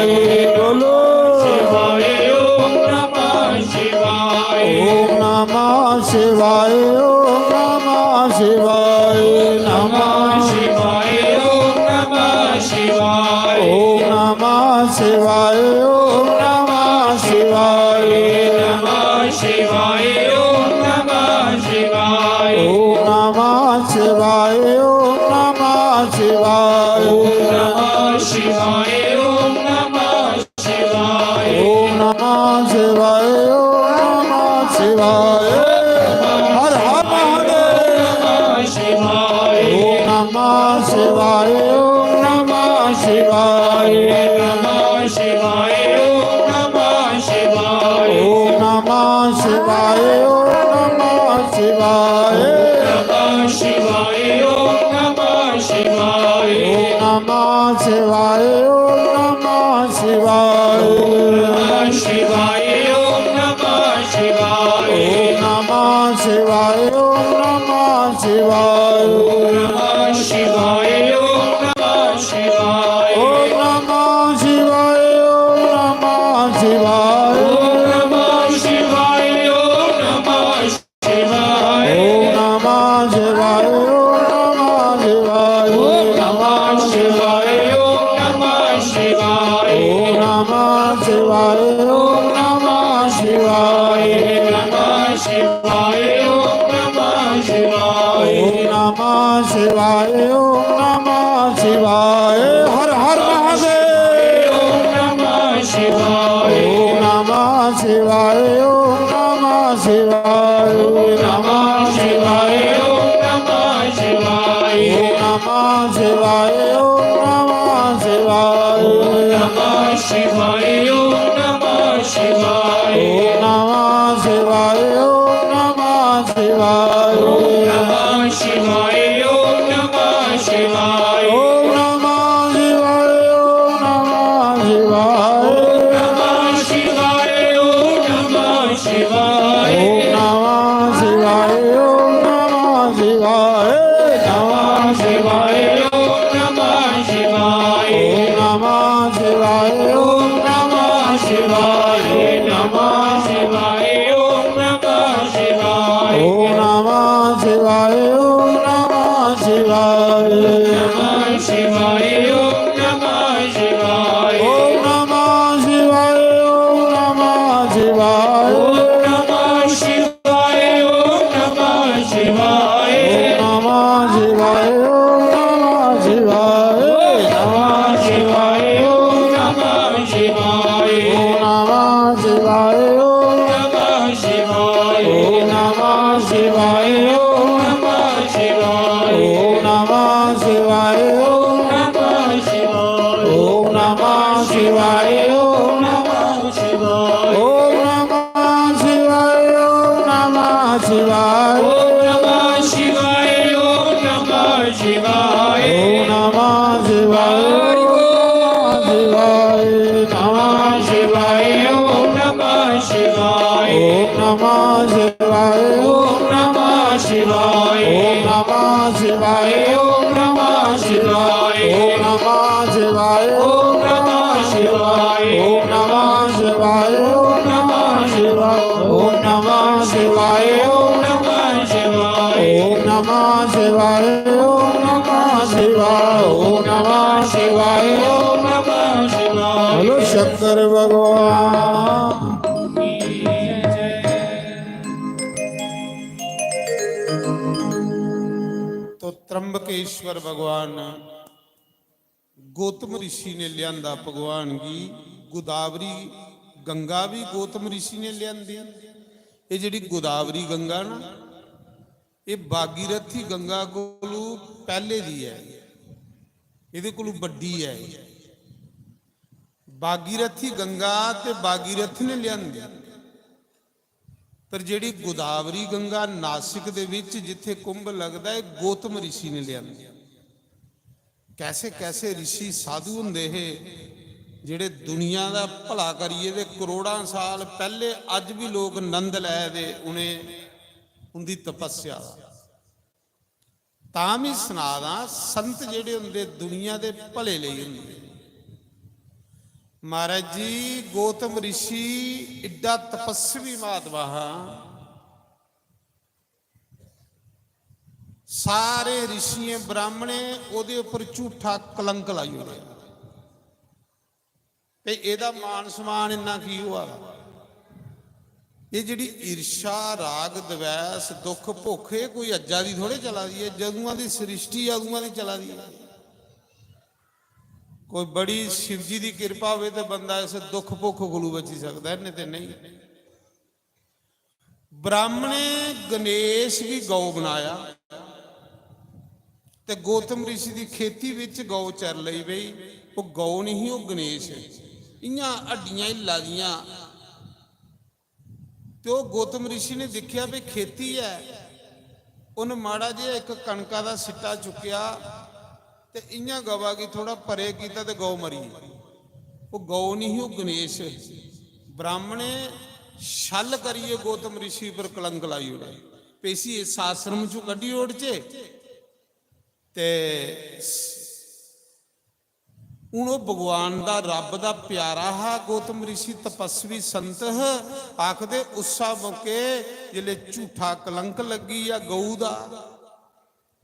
बोलो। शिवाय, ओम नमः शिवाय। ओम नमः शिवाय, ओम नमः शिवाय। नमः शिवाय, ओम नमः शिवाय। ओम नमः शिवाय, ओम नमः शिवाय। नमः शिवाय, ओम नमः शिवाय। ओम नमः शिवाय, ओम नमः शिवाय। ओम नमः शिवाय, ओम नमः शिवाय। ओम नमः शिवाय, ओम नमः शिवाय। हर हर महादेव। नमः शिवाय। ओम नमः शिवाय, ओम नमः शिवाय। नमः शिवाय, ओम नमः शिवाय। ओम नमः शिवाय, ओम नमः शिवाय। नमः शिवाय, ओम नमः शिवाय। ओम नमः शिवाय, ओम नमः शिवाय। नमः शिवाय, ओम नमः शिवाय। ओम नमः शिवाय, ओम नमः शिवाय। ओम नमः शिवाय, ओम नमः शिवाय। ओम नमः शिवाय, ओम नमः शिवाय। ओम नमः शिवाय, ओम नमः शिवाय। ओम नमः शिवाय, ओम नमः शिवाय। ओम नमः शिवाय, ओम नमः शिवाय। ओम नमः शिवाय, ओम नमः शिवाय। नमः शिवाय, ओम नमः शिवाय। ओम नमः शिवाय, ओम नमः शिवाय। हर हर महादेव। ओम नमः शिवाय। ओम नमः शिवाय, ओम नमः शिवाय। ओम नमः शिवाय, ओम नमः शिवाय। ओम नमः शिवाय, ओम नमः शिवाय। ओम नमः शिवाय, ओम नमः शिवाय। ओम नमः शिवाय, ओम नमः शिवाय। ओम नमः शिवाय, ओम नमः शिवाय। ओम नमः शिवाय, ओम नमः शिवाय। ओम नमः शिवाय, ओम नमः शिवाय। ओम नमः शिवाय, ओम नमः शिवाय। नमः शिवाय, ओम नमः शिवाय। ओम नमः शिवाय, ओम नमः शिवाय। नमः शिवाय, ओम नमः शिवाय। ओम नमः शिवाय, ओम नमः शिवाय। नमः शिवाय, ओम नमः शिवाय। ओम नमः शिवाय, ओम नमः शिवाय। ओम नमः शिवाय, ओम नमः शिवाय। ओम नमः शिवाय, ओम नमः शिवाय। नमः शिवाय, ओम शिवाय, ओम नमः शिवाय। ओम नमः शिवाय, ओम नमः शिवाय। ओम नमः शिवाय, ओम नमः शिवाय। ओम नमः शिवाय, ओम नमः शिवाय। नमः शिवाय, ओम नमः शिवाय। ओम नमः शिवाय, ओम नमः शिवाय। ओम नमः शिवाय, ओम नमः शिवाय। ओम नमः शिवाय, ओम नमः शिवाय। ओम नमः शिवाय, ओम नमः शिवाय। ओम नमः शिवाय, ओम नमः शिवाय। ओम नमः शिवाय, ओम नमः शिवाय। ओम नमः शिवाय, ओम नमः शिवाय। बोलो शंकर भगवान। तो त्र्यंबकेश्वर भगवान गौतम ऋषि ने लियांदा भगवान गी। गोदावरी गंगा भी गौतम ऋषि ने लियांदी। ये जेड़ी गोदावरी गंगा ना, ये भागीरथी गंगा कोलू पहले दी है, एदे कोलू बड्डी है। भागीरथी गंगा ते भागीरथ ने लियांदी। पर जेड़ी गोदावरी गंगा नासिक दे विच जिथे कुंभ लगदा है, गौतम ऋषि ने लियांदी। कैसे कैसे ऋषि साधु हुंदे हे जेड़े दुनिया दा भला करिए ते करोड़ां साल पहले अज भी लोक नंद लै दे उ'नें, उंदी तपस्या दा। तां भी सना दा, संत जेड़े हुंदे दुनिया दे भले लेई हुंदे। महाराज जी, गौतम ऋषि इड्डा तपस्वी महात्मा हा, सारे ऋषियें ब्राह्मणें ओदे उपर झूठा कलंक लाई ओड़ेआ। ते एदा मान सम्मान इन्ना की होआ दा? ये जेड़ी ईर्ष्या, राग, द्वेष, दुख, भुख, ये कोई अज्जा दी थोड़े चला दी है। जदुआं दी सृष्टि अदुआं दी चला दी है। कोई बड़ी शिव जी दी किरपा होवे ते बंदा इस दुख भुख कोलू बची सकदा है, नहीं ते नहीं। ब्राह्मणे गणेश गी गौ बनाया ते गौतम ऋषि दी खेती विच गौ चर लई पई। वो गौ नहीं ही, वो गणेश है। इयां हड्डियां हिल्ला दियां। ते वो गौतम ऋषि ने दिखेआ भी खेती है, उन माड़ा जिहा इक कणका दा सिट्टा चुक्केआ ते इयां गवा गी थोड़ा परे कीता ते गौ मरी गेई। वो गौ नहीं ही, वो गणेश। ब्राह्मणे छल करिए गौतम ऋषि पर कलंक लाई ओड़े, पे इसी इस आश्रम चों कड्ढी ओड़चे। ते हुन ओह भगवान दा, रब दा प्यारा हा, गौतम ऋषि तपस्वी संत ह। आखदे उस्सा मौके जिसलै झूठा कलंक लग्गी गेआ गऊ दा,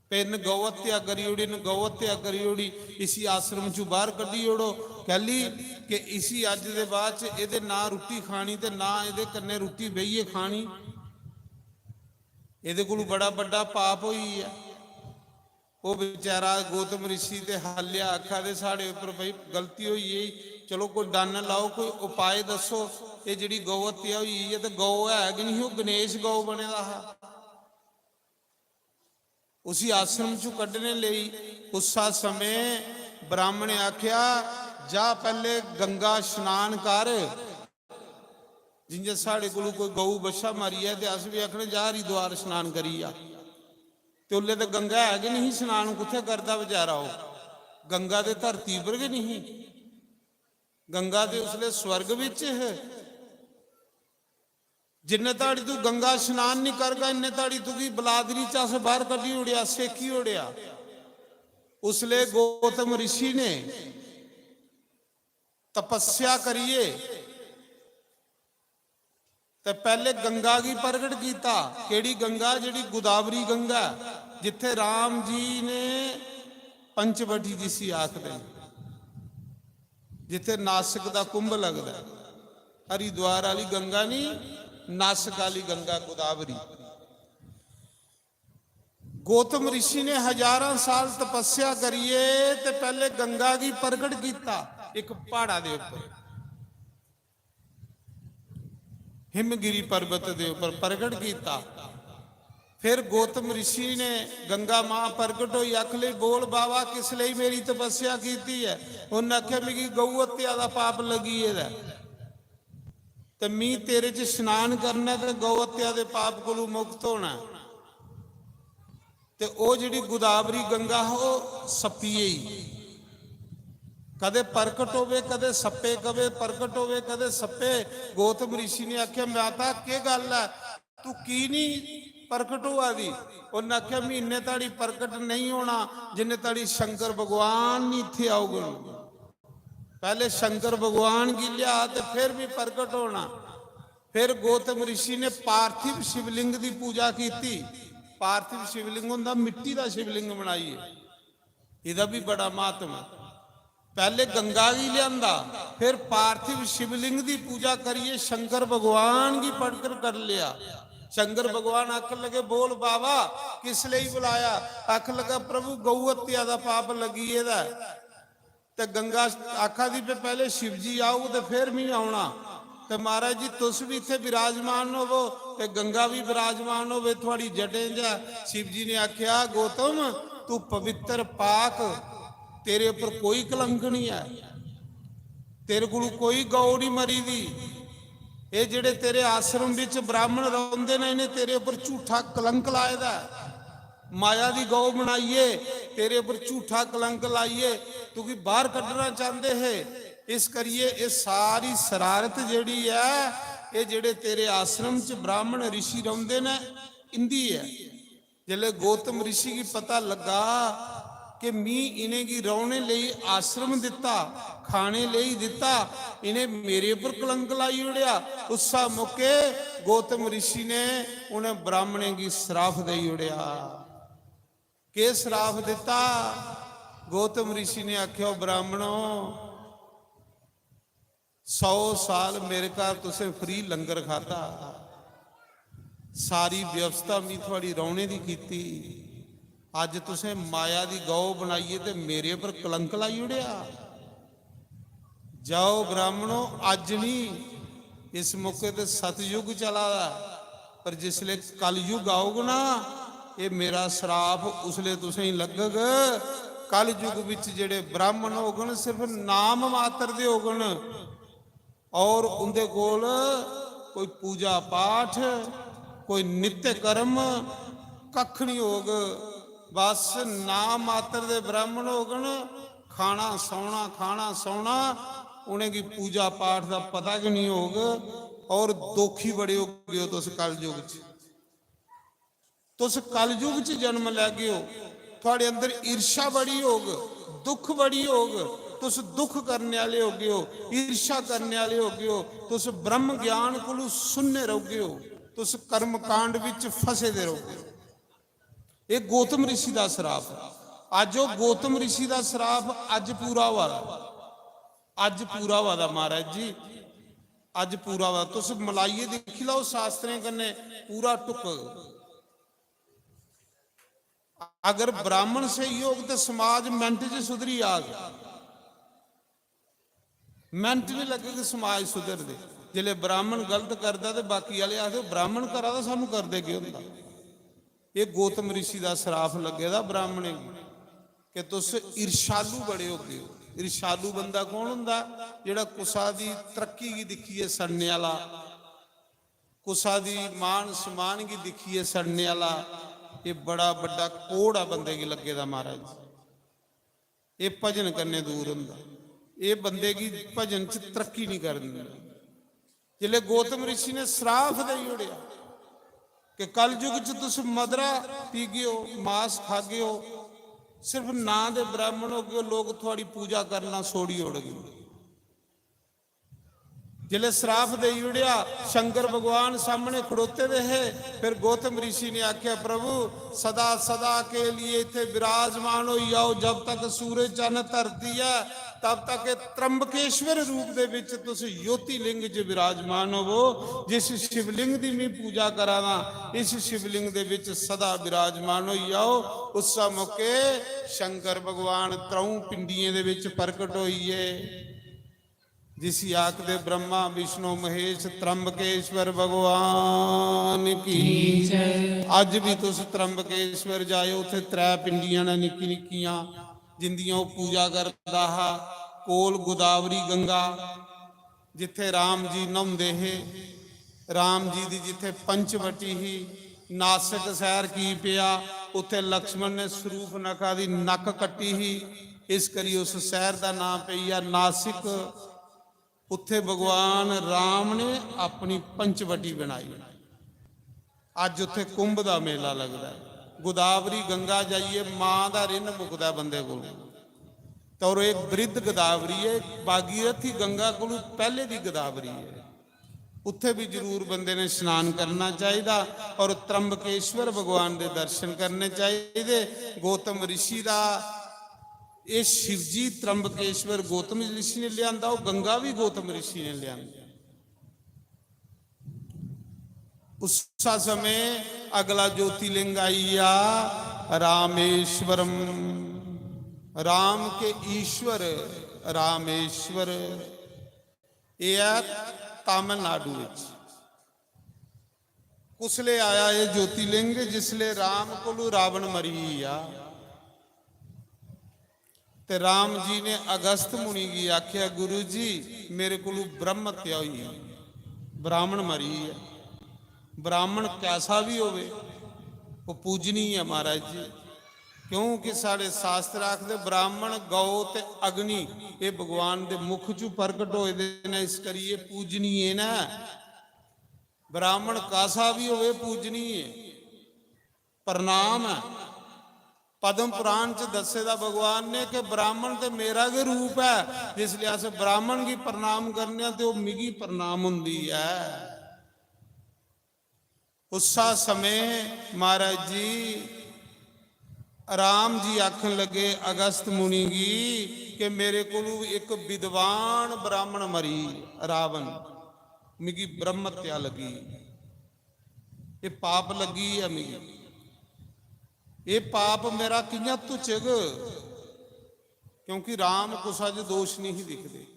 ते इन्न गौ हत्या करी ओड़ी, इन्न गौ हत्या करी ओड़ी, इसी आश्रम चों बाहर कड्ढी ओड़ो। कैली? कि इसी अज्ज दे बाद च एहदे ना रुट्टी खानी ते ना एहदे कन्नै रुट्टी बेहियै खानी। एहदे कोलू बड़ा बड्डा पाप होई गेआ। ओह बेचारा गौतम ऋषि ते हल्लेआ, आखा दे, "साढ़े उप्पर भाई गलती होई गेई, चलो कोई डंन लाओ, कोई उपाय दस्सो, एह जेहड़ी गौ हत्या होई गेई ऐ, ते गौ है गै नहीं, ओह गणेश गौ बने दा हा।" उसी आश्रम चों कड्ढने लेई उस्सा समें ब्राह्मण ने आखेआ, "जा पैहले गंगा स्नान कर।" जिं'या साढ़े कोलू कोई गऊ बच्छा मरी जाए ते अस बी आखने, "जा हरिद्वार स्नान करी आ।" ते उल्ले ते गंगा है गै नहीं, स्नान कुत्थै करदा बेचारा ओह? गंगा ते धरती पर गै नहीं। गंगा ते उसले स्वर्ग बिच है। जिन्ने ताड़ी तू गंगा स्नान नहीं करगा, इन्ने ताड़ी तुगी बलादरी च अस बाहर कड्ढी ओड़ेआ, सेकी ओड़ेआ। उसले गौतम ऋषि ने तपस्या करिए ते पैहले गंगा गी प्रगट कीता। केड़ी गंगा? जेड़ी गोदावरी गंगा, जिथे राम जी ने पंचवटी जिसी आखदे न, जिथे नासिक दा कुंभ लगदा है। हरिद्वार आली गंगा नहीं, नासिक आली गंगा गोदावरी। गौतम ऋषि ने हजारां साल तपस्या करिए ते पैहले गंगा गी प्रगट कीता इक पहाड़ा दे ऊपर, हिमगिरी पर्वत दे ऊपर प्रगट कीता। फिर गौतम ऋषि ने, गंगा मां प्रगट होई, आखन लगी, "बोल बाबा, किस लेई मेरी तपस्या कीती ऐ?" उन्नै आखेआ, "मिगी गौ हत्या दा पाप लग्गी गेदा ऐ, ते मी तेरे च स्नान करना ऐ ते गौ हत्या दे पाप कोलू मुक्त होना ऐ।" ते ओह् जेह्ड़ी गोदावरी गंगा हा, ओह् सप्पी गेई, कदें प्रकट होवे, कदें सप्पे, कदें प्रकट होवे, कदें सप्पे। गौतम ऋषि ने आखेआ, "माता, केह् गल्ल ऐ, तू की निं प्रकट होआ दी?" उन्नै आखेआ, "मी इन्ने धड़ी प्रकट नेईं होना जिन्ने धड़ी शंकर भगवान निं इत्थै औगन। पैह्ले शंकर भगवान गी लेआ ते फिर मी प्रकट होना।" फिर गौतम ऋषि ने पार्थिव शिवलिंग दी पूजा कीती। पार्थिव शिवलिंग होंदा मिट्टी दा शिवलिंग बनाइयै, एह्दा बी बड़ा महात्म ऐ। पैह्ले गंगा गी लेआंदा, फिर पार्थिव शिवलिंग दी पूजा करियै शंकर भगवान गी प्रकट कर लेआ। शंकर भगवान आखन लगे, "बोल बाबा, किस लेई बुलाया?" आखन लगा, "प्रभु, गौ हत्या दा पाप लग्गी गेदा ऐ।" ते गंगा आखा दी, "पे पैह्ले शिव जी आओ ते फिर मी औना।" ते महाराज जी, तुस बी इत्थै विराजमान होवो ते गंगा बी विराजमान होवे थुआड़ी जटें च। शिव जी ने आखेआ, "गौतम, तू पवित्र पाक, तेरे उप्पर कोई कलंक निं ऐ, तेरे कोलू कोई गौ निं मरी दी। एह् जेह्ड़े तेरे आश्रम बिच ब्राह्मण रौंह्दे न, इ'नें तेरे उप्पर झूठा कलंक लाए दा ऐ। माया दी गौ बनाइयै तेरे उप्पर झूठा कलंक लाइयै तुगी बाहर कड्ढना चांह्दे हे। इस करियै एह् सारी शरारत जेह्ड़ी ऐ, एह् जेह्ड़े तेरे आश्रम च ब्राह्मण ऋषि रौंह्दे न, इं'दी ऐ।" जिसलै गौतम ऋषि गी पता लग्गा कि मी इ'नेंगी रौह्ने लेई आश्रम दित्ता, खाने लेई दित्ता, इ'नें मेरे उप्पर कलंक लाई ओड़ेआ, उस्सै मौके गौतम ऋषि ने उ'नें ब्राह्मणें गी श्राप देई ओड़ेआ। केह् श्राप दित्ता? गौतम ऋषि ने आखेआ, "ओ ब्राह्मणो, सौ साल मेरे घर तुसें फ्री लंगर खाद्धा, सारी व्यवस्था मी थुआड़ी रौह्ने दी कीती, अज्ज तुसें माया दी गौ बनाइयै ते मेरे उप्पर कलंक लाई ओड़ेआ। जाओ ब्राह्मणो, अज्ज निं, इस मौके ते सतयुग चला दा, पर जिसलै कलयुग औग ना, एह् मेरा श्राप उसलै तुसेंगी लग्गग।" कलयुग बिच जेह्ड़े ब्राह्मण होगन, सिर्फ नाम मात्र दे होगन, और उं'दे कोल कोई पूजा पाठ, कोई नित्य कर्म कक्ख निं होग। बस नाम मात्र दे ब्राह्मण होगन, खाना सौना, खाना सौना, उ'नेंगी पूजा पाठ दा पता गै निं होग। और दोखी बड़े होगे ओ तुस कलयुग च। तुस कलयुग च जन्म लैगे ओ, थुआड़े अंदर ईर्ष्या बड़ी होग, दुख बड़ी होग, तुस दुख करने आह्ले होगे ओ, ईर्ष्या करने आह्ले होगे ओ, तुस ब्रह्म ज्ञान कोलू सुन्ने रहोगे ओ, तुस कर्म कांड विच फसे दे रहोगे ओ। एह् गौतम ऋषि दा श्राप ऐ। अज्ज ओह् गौतम ऋषि दा श्राप अज्ज पूरा होआ दा, अज्ज पूरा होआ दा महाराज जी, अज्ज पूरा होआ दा। तुस मलाइयै दिक्खी लैओ, शास्त्रें कन्नै पूरा ढुकग। अगर ब्राह्मण स्हेई होग ते समाज मिंट च सुधरी जाग, मिंट निं लग्गग समाज सुधरदे। जिसलै ब्राह्मण गलत करदा ते बाकी आह्ले आखदे, "ब्राह्मण करा दा, सानूं करदे केह् होंदा?" एह् गौतम ऋषि दा श्राप लग्गे दा ब्राह्मणें गी कि तुस ईर्ष्यालु बड़े होगे ओ। ईर्ष्यालु बंदा कौन होंदा? जेह्ड़ा कुसा दी तरक्की गी दिक्खियै सड़ने आह्ला, कुसा दी मान सम्मान गी दिक्खियै सड़ने आह्ला, एह् बड़ा बड्डा कोढ़ ऐ बंदे गी लग्गे दा महाराज। एह् भजन कन्नै दूर होंदा, एह् बंदे गी भजन च तरक्की निं करन दिंदा। जिसलै गौतम ऋषि ने श्राप देई ओड़ेआ कि कलयुग च तुस मदरा पीगे ओ, मास खागे ओ, सिर्फ नां दे ब्राह्मण होगे ओ, लोक थुआड़ी पूजा करना छोड़ी ओड़गे। जिसलै श्राप देई ओड़ेआ, शंकर भगवान सामने खड़ोते दे हे। फिर गौतम ऋषि ने आखेआ, "प्रभु, सदा सदा के लिए इत्थे विराजमान होई जाओ, जब तक सूरज चन्न धरती ऐ, तब तक एह् त्र्यंबकेश्वर रूप दे विच तुस ज्योतिलिंग च विराजमान होवो। जिस शिवलिंग दी मैं पूजा करा दा, इस शिवलिंग दे विच सदा विराजमान होई जाओ।" उस्सै मौके शंकर भगवान त्रऊं पिंडियें दे विच प्रकट होइए। जिसी आखदे ब्रह्मा, विष्णु, महेश, त्र्यंबकेश्वर भगवान की। की जय। अज्ज भी तुस त्र्यंबकेश्वर जाओ, उत्थे त्रै पिंडियां न निक्की निक्कियां, जिंदियां ओह् पूजा करदा हा। कोल गोदावरी गंगा, जित्थे राम जी न्हौंदे हे, राम जी दी जित्थे पंचवटी ही, नासिक शैह्र की पेआ, उत्थे लक्ष्मण ने सरूपनखा दी नक्क कट्टी ही, इस करी उस शैह्र दा नां पेई गेआ नासिक। उत्थे भगवान राम ने अपनी पंचवटी बनाई। अज्ज उत्थे कुंभ दा मेला लगदा ऐ। गोदावरी गंगा जाइयै मां दा रिन मुकदा ऐ बंदे कोल। ते और एक वृद्ध गोदावरी है, भागीरथी गंगा कोलू पहले दी गोदावरी है। उत्थे भी जरूर बंदे ने स्नान करना चाहिदा और त्र्यंबकेश्वर भगवान दे दर्शन करने चाहिए। गौतम ऋषि दा ये शिव जी त्र्यंबकेश्वर गौतम ऋषि ने लियांदा, वो गंगा भी गौतम ऋषि ने लियांदी। उस समय अगला ज्योतिर्लिंग आई गया रामेश्वरम, राम के ईश्वर रामेश्वर। ये है तमिलनाडु विच। कुसले आया ये ज्योतिर्लिंग? जिसले राम कोलू रावण मरी गया। ते राम जी ने अगस्त मुनि गी आख्या, "गुरु जी, मेरे कोलू ब्रह्म हत्या हुई है, ब्राह्मण मरी है।" ब्राह्मण कैसा भी होवे, वो पूजनीय है महाराज जी, क्योंकि साढ़े शास्त्र आखदे ब्राह्मण, गौ ते अग्नि, ये भगवान दे मुख चू प्रगट होए दे ने, इस करिए पूजनीय न। ब्राह्मण कैसा भी होवे, पूजनीय है। प्रणाम है। पद्म पुराण च दस्से दा भगवान ने कि ब्राह्मण ते मेरा गै रूप है, जिसलिए अस ब्राह्मण गी प्रणाम करने आं ते ओह् मिगी प्रणाम हुंदी ऐ। उस्सा समें महाराज जी राम जी आखन लगे अगस्त मुनि गी कि मेरे कोलू एक विद्वान ब्राह्मण मरी रावण, मिगी ब्रह्म हत्या लगी। ये पाप लगी है मिगी, ये पाप मेरा कियां धुचग? क्योंकि राम कुसा च दोष नहीं दिखदे।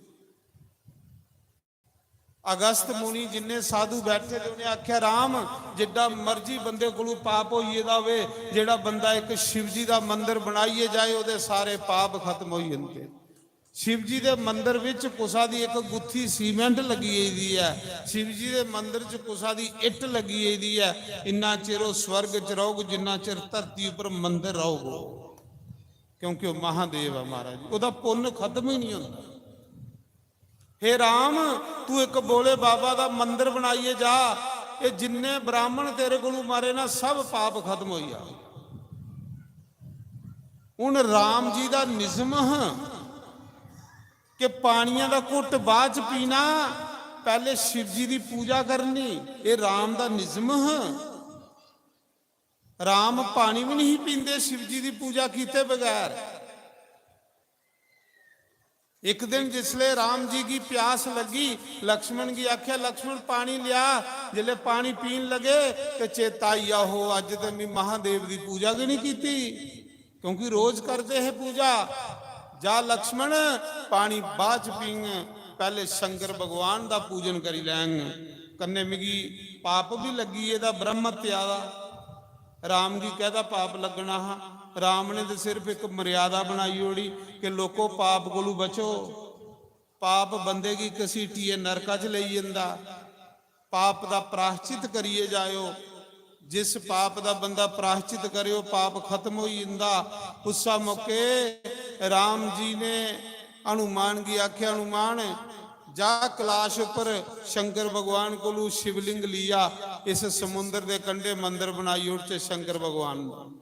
अगस्त मुनि जिन्ने साधु बैठे दे, उन्हें आख्या, "राम, जिड्डा मर्जी बंदे कोलू पाप होई गेदा होवे, जेड़ा बंदा एक शिव जी दा मंदिर बनाइए जाए, ओदे सारे पाप खत्म होई जंदे।" शिव जी दे मंदिर विच कुसा दी इक गुत्थी सीमेंट लगी गेदी ऐ, शिव जी दे मंदिर च कुसा दी इट्ट लगी गेदी ऐ, इन्ना चिर ओह स्वर्ग च रौहग जिन्ना चिर धरती उपर मंदिर रौहग, क्योंकि ओह महादेव ऐ महाराज, ओहदा पुन्न खत्म ही नहीं होंदा। हे राम, तू एक भोले बाबा दा मंदिर बनाइए जा, ये जिन्ने ब्राह्मण तेरे कोलू मरे ना, सब पाप खत्म होई जा। हुन राम जी दा निजम ह कि पानिया दा घुट बाद च पीना, पहले शिव जी दी पूजा करनी। ये राम दा निजम ह। राम पानी भी नहीं पींदे शिव जी दी पूजा कीते बगैर। एक दिन जिसले राम जी की प्यास लगी, लक्ष्मण की आख्या, "लक्ष्मण, पानी लिया।" जिसले पानी पीन लगे ते चेता आई गया, "हो, अज ते मैं महादेव की पूजा की नहीं कीती।" क्योंकि रोज करते हैं पूजा। "जा लक्ष्मण, पानी बाद च पींग, पहले शंकर भगवान का पूजन करी लैंग, कन्ने मिगी पाप भी लगी एदा ब्रह्म हत्या दा।" राम गी कहदा पाप लगना हा। राम ने तो सिर्फ एक मर्यादा बनाई ओड़ी कि लोको, पाप कोलू बचो। पाप बंदे गी घसीटिए नरका च लेई जंदा। पाप दा प्रायश्चित करिए जायो। जिस पाप दा बंदा प्रायश्चित करे, ओह पाप खत्म होई जंदा। उस्सा मौके राम जी ने हनुमान गी आख्या, "हनुमान, जा कैलाश उपर शंकर भगवान कोलू शिवलिंग लिया, इस समुंदर दे कंढे मंदिर बनाई ओड़चे शंकर भगवान दा।"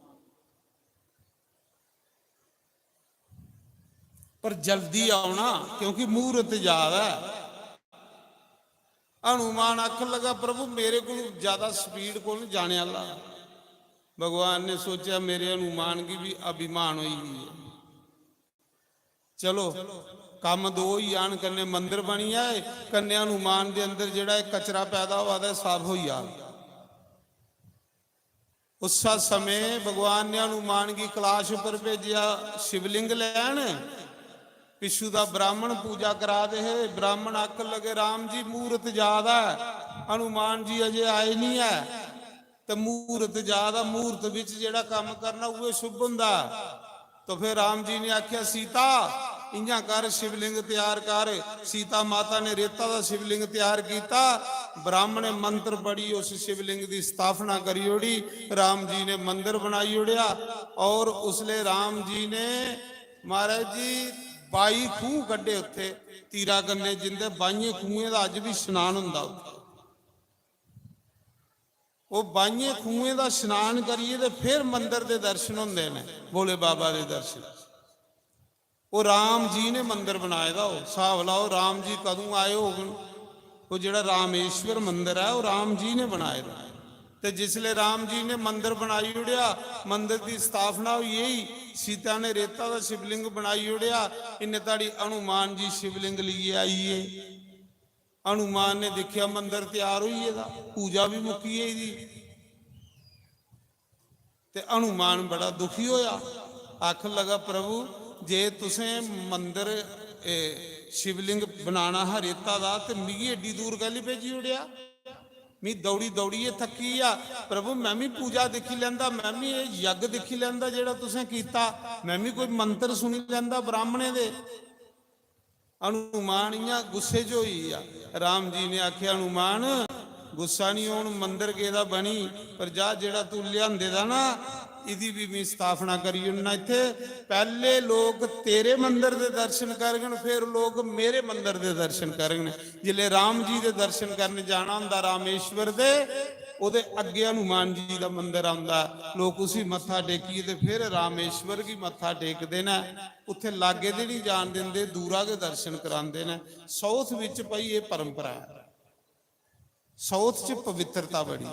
पर जल्दी औना, क्योंकि मुहूर्त ज्यादा है। हनुमान आखन लगा, "प्रभु, मेरे को ज्यादा स्पीड कौन जाने वाला?" भगवान ने सोचा, "मेरे हनुमान की भी अभिमान हुई हुई है। चलो, कम्म दो ही आन, कन्ने मंदिर बनी जाए, कन्ने हनुमान दे अंदर जेड़ा एक कचरा पैदा हुआ दा, साफ होई जाए।" उस समय भगवान ने हनुमान की कैलाश पर भेजिया शिवलिंग लैन। पिच्छू दा ब्राह्मण पूजा करा दे हे। ब्राह्मण आखन लगे, "राम जी, मूर्त जा दा ऐ, हनुमान जी अजे आए नहीं ऐ, ते मूर्त जा दा, मूर्त बिच जेड़ा कम्म करना उ'ऐ शुभ होंदा।" तो फिर राम जी ने आख्या, "सीता, इ'यां कर, शिवलिंग तैयार कर।" सीता माता ने रेता दा शिवलिंग तैयार कीता। ब्राह्मण ने मंत्र पढ़ी, उस शिवलिंग दी स्थापना करी ओड़ी। राम जी ने मंदिर बनाई ओड़ेआ। और उसले राम जी ने, महाराज जी, बाई खूह कड्ढे उत्थे, तीरा कन्नै जिंदे बाइयें खूहें दा अज्ज बी स्नान होंदा उत्थे। ओह् बाइयें खूहें दा स्नान करियै ते फिर मंदर दे दर्शन होंदे ने, भोले बाबा दे दर्शन। ओह् राम जी ने मंदर बनाए दा। ओह् स्हाब लाओ, राम जी कदूं आए होङन? ओह् जेह्ड़ा रामेश्वर मंदर ऐ, ओह् राम जी ने बनाए दा। ते जिसले राम जी ने मंदर बनाई ओड़ेआ, मंदर दी स्थापना होई गेई, सीता ने रेता दा शिवलिंग बनाई ओड़ेआ, इन्ने धड़ी हनुमान जी शिवलिंग लेइयै आई गे। हनुमान ने दिक्खेआ मंदर त्यार होई गेदा, पूजा बी मुक्की गेदी। ते हनुमान बड़ा दुखी होया, आखन लगा, "प्रभु, जे तुसें मंदर, ए, शिवलिंग बनाना हा रेता दा, ते मिगी एड्डी दूर कैल्ली भेजी ओड़ेआ? मी दौड़ी दौड़ियै थक्की गेआ। प्रभु, मैं मी पूजा दिक्खी लैंदा, मैं मी एह् यज्ञ दिक्खी लैंदा जेह्ड़ा तुसें कीता, मैं मी कोई मंत्र सुनी लैंदा ब्राह्मणें दे।" हनुमान इ'यां गुस्से च होई गेआ। राम जी ने आखेआ, "हनुमान, गुस्सा निं होन, मंदर गेदा बनी, पर जा, जेह्ड़ा तू लेआंदे दा ना, इदी बी मैं स्थापना करी ओड़ना इत्थे। पैह्ले लोक तेरे मंदर दे दर्शन करङन, फिर लोक मेरे मंदर दे दर्शन करङन।" जिसलै राम जी दे दर्शन करन जाना होंदा रामेश्वर दे, ओह्दे अग्गें हनुमान जी दा मंदर आंदा, लोक उसी मत्था टेकियै ते फिर रामेश्वर गी मत्था टेकदे न। उत्थे लागे दे नहीं जान दिंदे, दूरा गै दर्शन करांदे न। साउथ विच भाई एह् परंपरा ऐ। साउथ च पवित्रता बड़ी।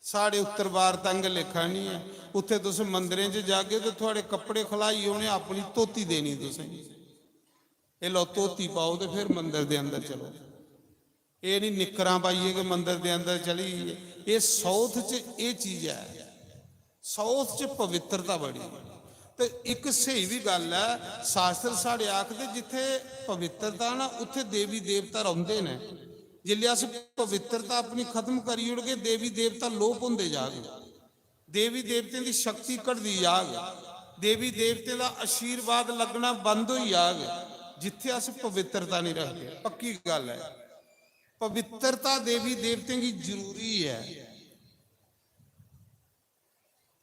साढ़े उत्तर भारत आंगर लेखा नहीं ऐ। उत्थे तुस मंदरें च जागे ते थुआड़े कपड़े खलाई उ'नें अपनी धोती देनी तुसेंगी। "एह् लओ, धोती पाओ ते फिर मंदर दे अंदर चलो।" एह् नहीं निक्करां पाइयै गै मंदर दे अंदर चली गे। एह् साउथ च एह् चीज ऐ। साउथ च पवित्रता बड़ी। ते इक स्हेई बी गल्ल ऐ, शास्त्र साढ़े आखदे, जित्थै पवित्रता ना, उत्थै देवी देवता रौंह्दे न। जिसलै अस पवित्रता अपनी खत्म करी ओड़गे, देवी देवता लोप होंदे जाग। देवी देवतें दी शक्ति घटदी जाग। देवी देवतें दा आशीर्वाद लग्गना बंद होई जाग, जित्थै अस पवित्रता नहीं रखगे। पक्की गल्ल ऐ, पवित्रता देवी देवतें गी जरूरी ऐ।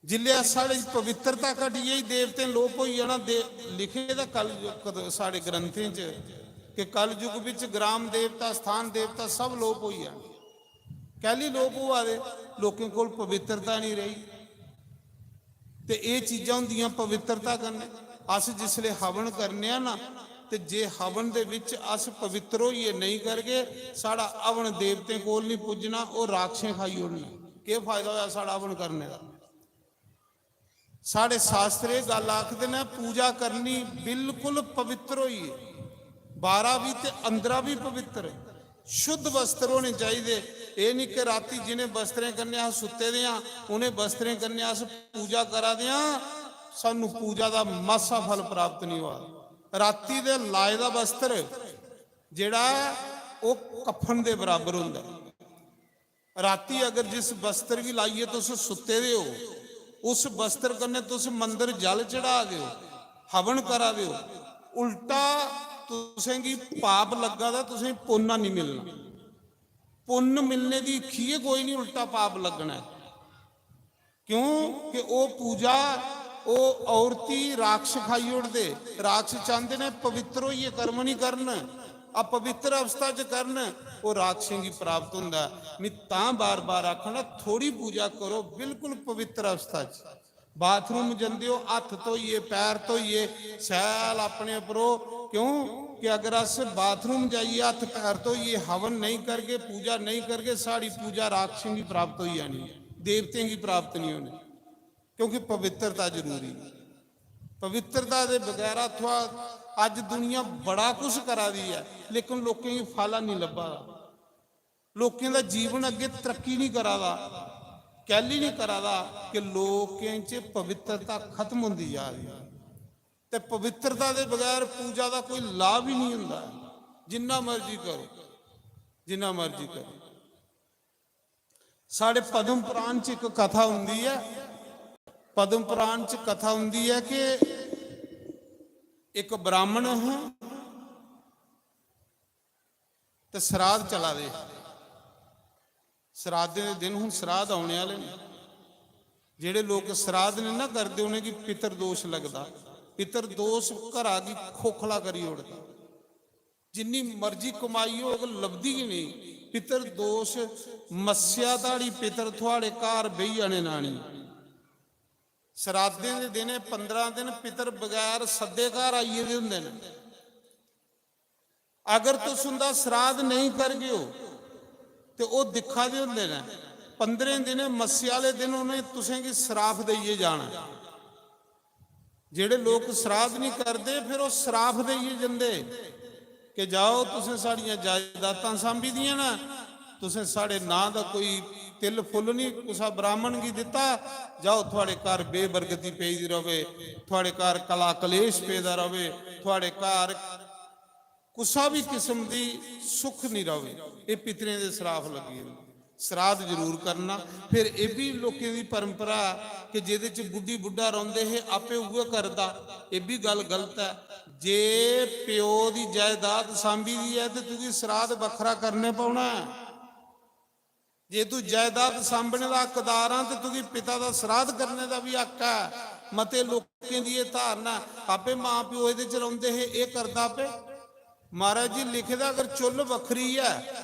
जिसलै साढ़े च पवित्रता घटी गेई, देवतें लोप होई जाना। दे-, लिखे दा कल युग, साढ़े ग्रंथें च कि कल युग बिच ग्राम देवता, स्थान देवता सब लोप होई जाने। कैली लोप होआ दे? लोकें कोल पवित्रता नहीं रेही। ते एह् चीजां होंदियां पवित्रता कन्नै। अस जिसले हवन करने आं ना, ते जे हवन दे बिच अस पवित्र होइयै नेईं करगे, साढ़ा हवन देवतें कोल नहीं पुज्जना, ओह् राक्षसें खाई ओड़ना। केह् फायदा होया साढ़ा हवन करने दा? साढ़े शास्त्र एह् गल्ल आखदे न, पूजा करनी बिल्कुल पवित्र होइयै, बाहरा बी ते अंदरा बी पवित्र, शुद्ध वस्त्र होने चाहिदे। एह् निं कि रातीं जिनें वस्त्रें कन्नै अस सुत्ते दे आं, उनें वस्त्रें कन्नै अस पूजा करा दे आं, सानू पूजा दा मासा फल प्राप्त नहीं होआ। रातीं दे लाए दा वस्त्र जेह्ड़ा ऐ, ओह् कफन दे बराबर होंदा ऐ। राती अगर जिस वस्त्र गी लाइयै तुस सुत्ते दे ओ, उस वस्त्र कन्नै तुस मंदर जल चढ़ा दे ओ, हवन करा दे ओ, उल्टा तुसेंगी पाप लग्गा दा, तुसेंगी पुन्न नहीं मिलना। पुन्न मिलने दी हीखी गै कोई नहीं, उल्टा पाप लग्गना ऐ। क्यों कि ओह् पूजा, ओह् औरती राक्षस खाई ओड़दे। राक्षस चांहदे ने पवित्र होइयै कर्म नहीं करन, अपवित्र अवस्था च करन, ओह् राक्षसें गी प्राप्त होंदा ऐ। मैं तां बार-बार आखना, थोड़ी पूजा करो बिल्कुल पवित्र अवस्था च। बाथरूम जंदे हो, हत्थ धोइयै, पैर धोइयै, शैल अपने उप्परो। क्यों कि अगर अस बाथरूम जाइयै हत्थ पैर धोइयै हवन नहीं करगे, पूजा नहीं करगे, साढ़ी पूजा राक्षसें गी प्राप्त होई जानी ऐ, देवतें गी प्राप्त नहीं होनी, क्योंकि पवित्रता जरूरी। पवित्रता दे बगैरा थुआ अज्ज दुनिया बड़ा कुछ करा दी ऐ, लेकिन लोकें गी फल नहीं लब्भा दा। लोकें दा जीवन अग्गे तरक्की नहीं करा दा। कैली नहीं करा दा? कि लोकें च पवित्रता खत्म होंदी जा रही ऐ। ते पवित्रता दे बगैर पूजा दा कोई लाभ ही नहीं होंदा। जिन्ना मर्जी करो, जिन्ना मर्जी करो। साढ़े पद्म पुराण च इक कथा होंदी ऐ, पद्म पुराण च कथा होंदी ऐ कि इक ब्राह्मण हा ते श्राद्ध चला दे। श्राद्धें दे दिन, हुन श्राद्ध औने आह्ले न। जेह्ड़े लोक श्राद्ध निं ना करदे, उ'नेंगी पितर दोश लगदा। पितर दोश घरा गी खोखला करी ओड़दा। जिन्नी मर्जी कमाई होग, लभदी गै नेईं। पितर दोश, मस्सेआ धोड़ी पितर थुआड़े घर बेही जाने नानी। श्राद्धें दे दिनें पंदरां दिन पितर बगैर सद्दे घर आई गेदे होंदे न। अगर तुस उं'दा श्राद्ध नेईं करगे ओ, ते ओह् दिक्खा दे होंदे न, पंदरें दिनें मस्सेआ आह्ले दिन उ'नें तुसेंगी श्राप देइयै जाना। जेह्ड़े लोक श्राद्ध निं करदे, फिर ओह् श्राप देइयै जंदे कि जाओ, तुसें साढ़ियां जायदादां सांभी दियां न, तुसें साढ़े नांऽ दा कोई तिल फुल्ल निं कुसै ब्राह्मण गी दित्ता, जाओ, थुआड़े घर बेबरकती पेई दी र'वै, थुआड़े घर कला कलेश पेदा र'वै, थुआड़े घर कुसा भी किस्म दी सुख निं र'वै। एह् पितरें दे श्राप लग्गी जंदे। श्राद्ध जरूर करना। फिर एह् बी लोकें दी परंपरा कि जेह्दे च बुड्ढी बुड्ढा रौंह्दे हे, आपे उ'ऐ करदा। एह् बी गल्ल गलत ऐ। जे प्यो दी जायदाद सांभी दी ऐ ते तुगी श्राद्ध बक्खरा करने पौना ऐ। जे तू जायदाद सांभने दा हकदार आं ते तुगी पिता दा श्राद्ध करने दा बी हक ऐ। मते लोकें दी एह् धारणा, आपे मां प्यो एह्दे च रौंह्दे हे, एह् करदा आपे। महाराज जी लिखे दा, अगर चुल्ल बक्खरी ऐ,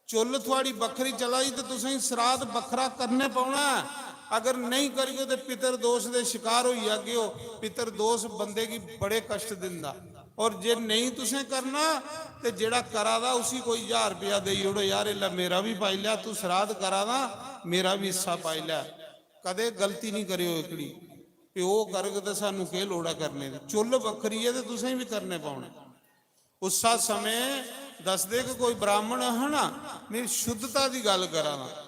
चुल्ल थुआड़ी बक्खरी चला दी ते तुसेंगी श्राद्ध बक्खरा करने पौना ऐ। अगर नेईं करगे ते पितर दोष दे शिकार होई जागे ओ। पितर दोष बंदे गी बड़े कश्ट दिंदा। और जे नेईं तुसें करना ते जेह्ड़ा करा दा उसी कोई ज्हार रपेआ देई ओड़ो, "यार, एल्लै मेरा बी पाई लै, तू श्राद्ध करा दा, मेरा बी हिस्सा पाई लै।" कदें गलती निं करेओ एह्कड़ी, "प्यो करग ते सानूं केह् लोड़ ऐ करने दी?" चुल्ल बक्खरी ऐ ते तुसें बी करने पौने। उस्सा समें दसदे कि कोई ब्राह्मण हा ना, में शुद्धता दी गल्ल करा दा,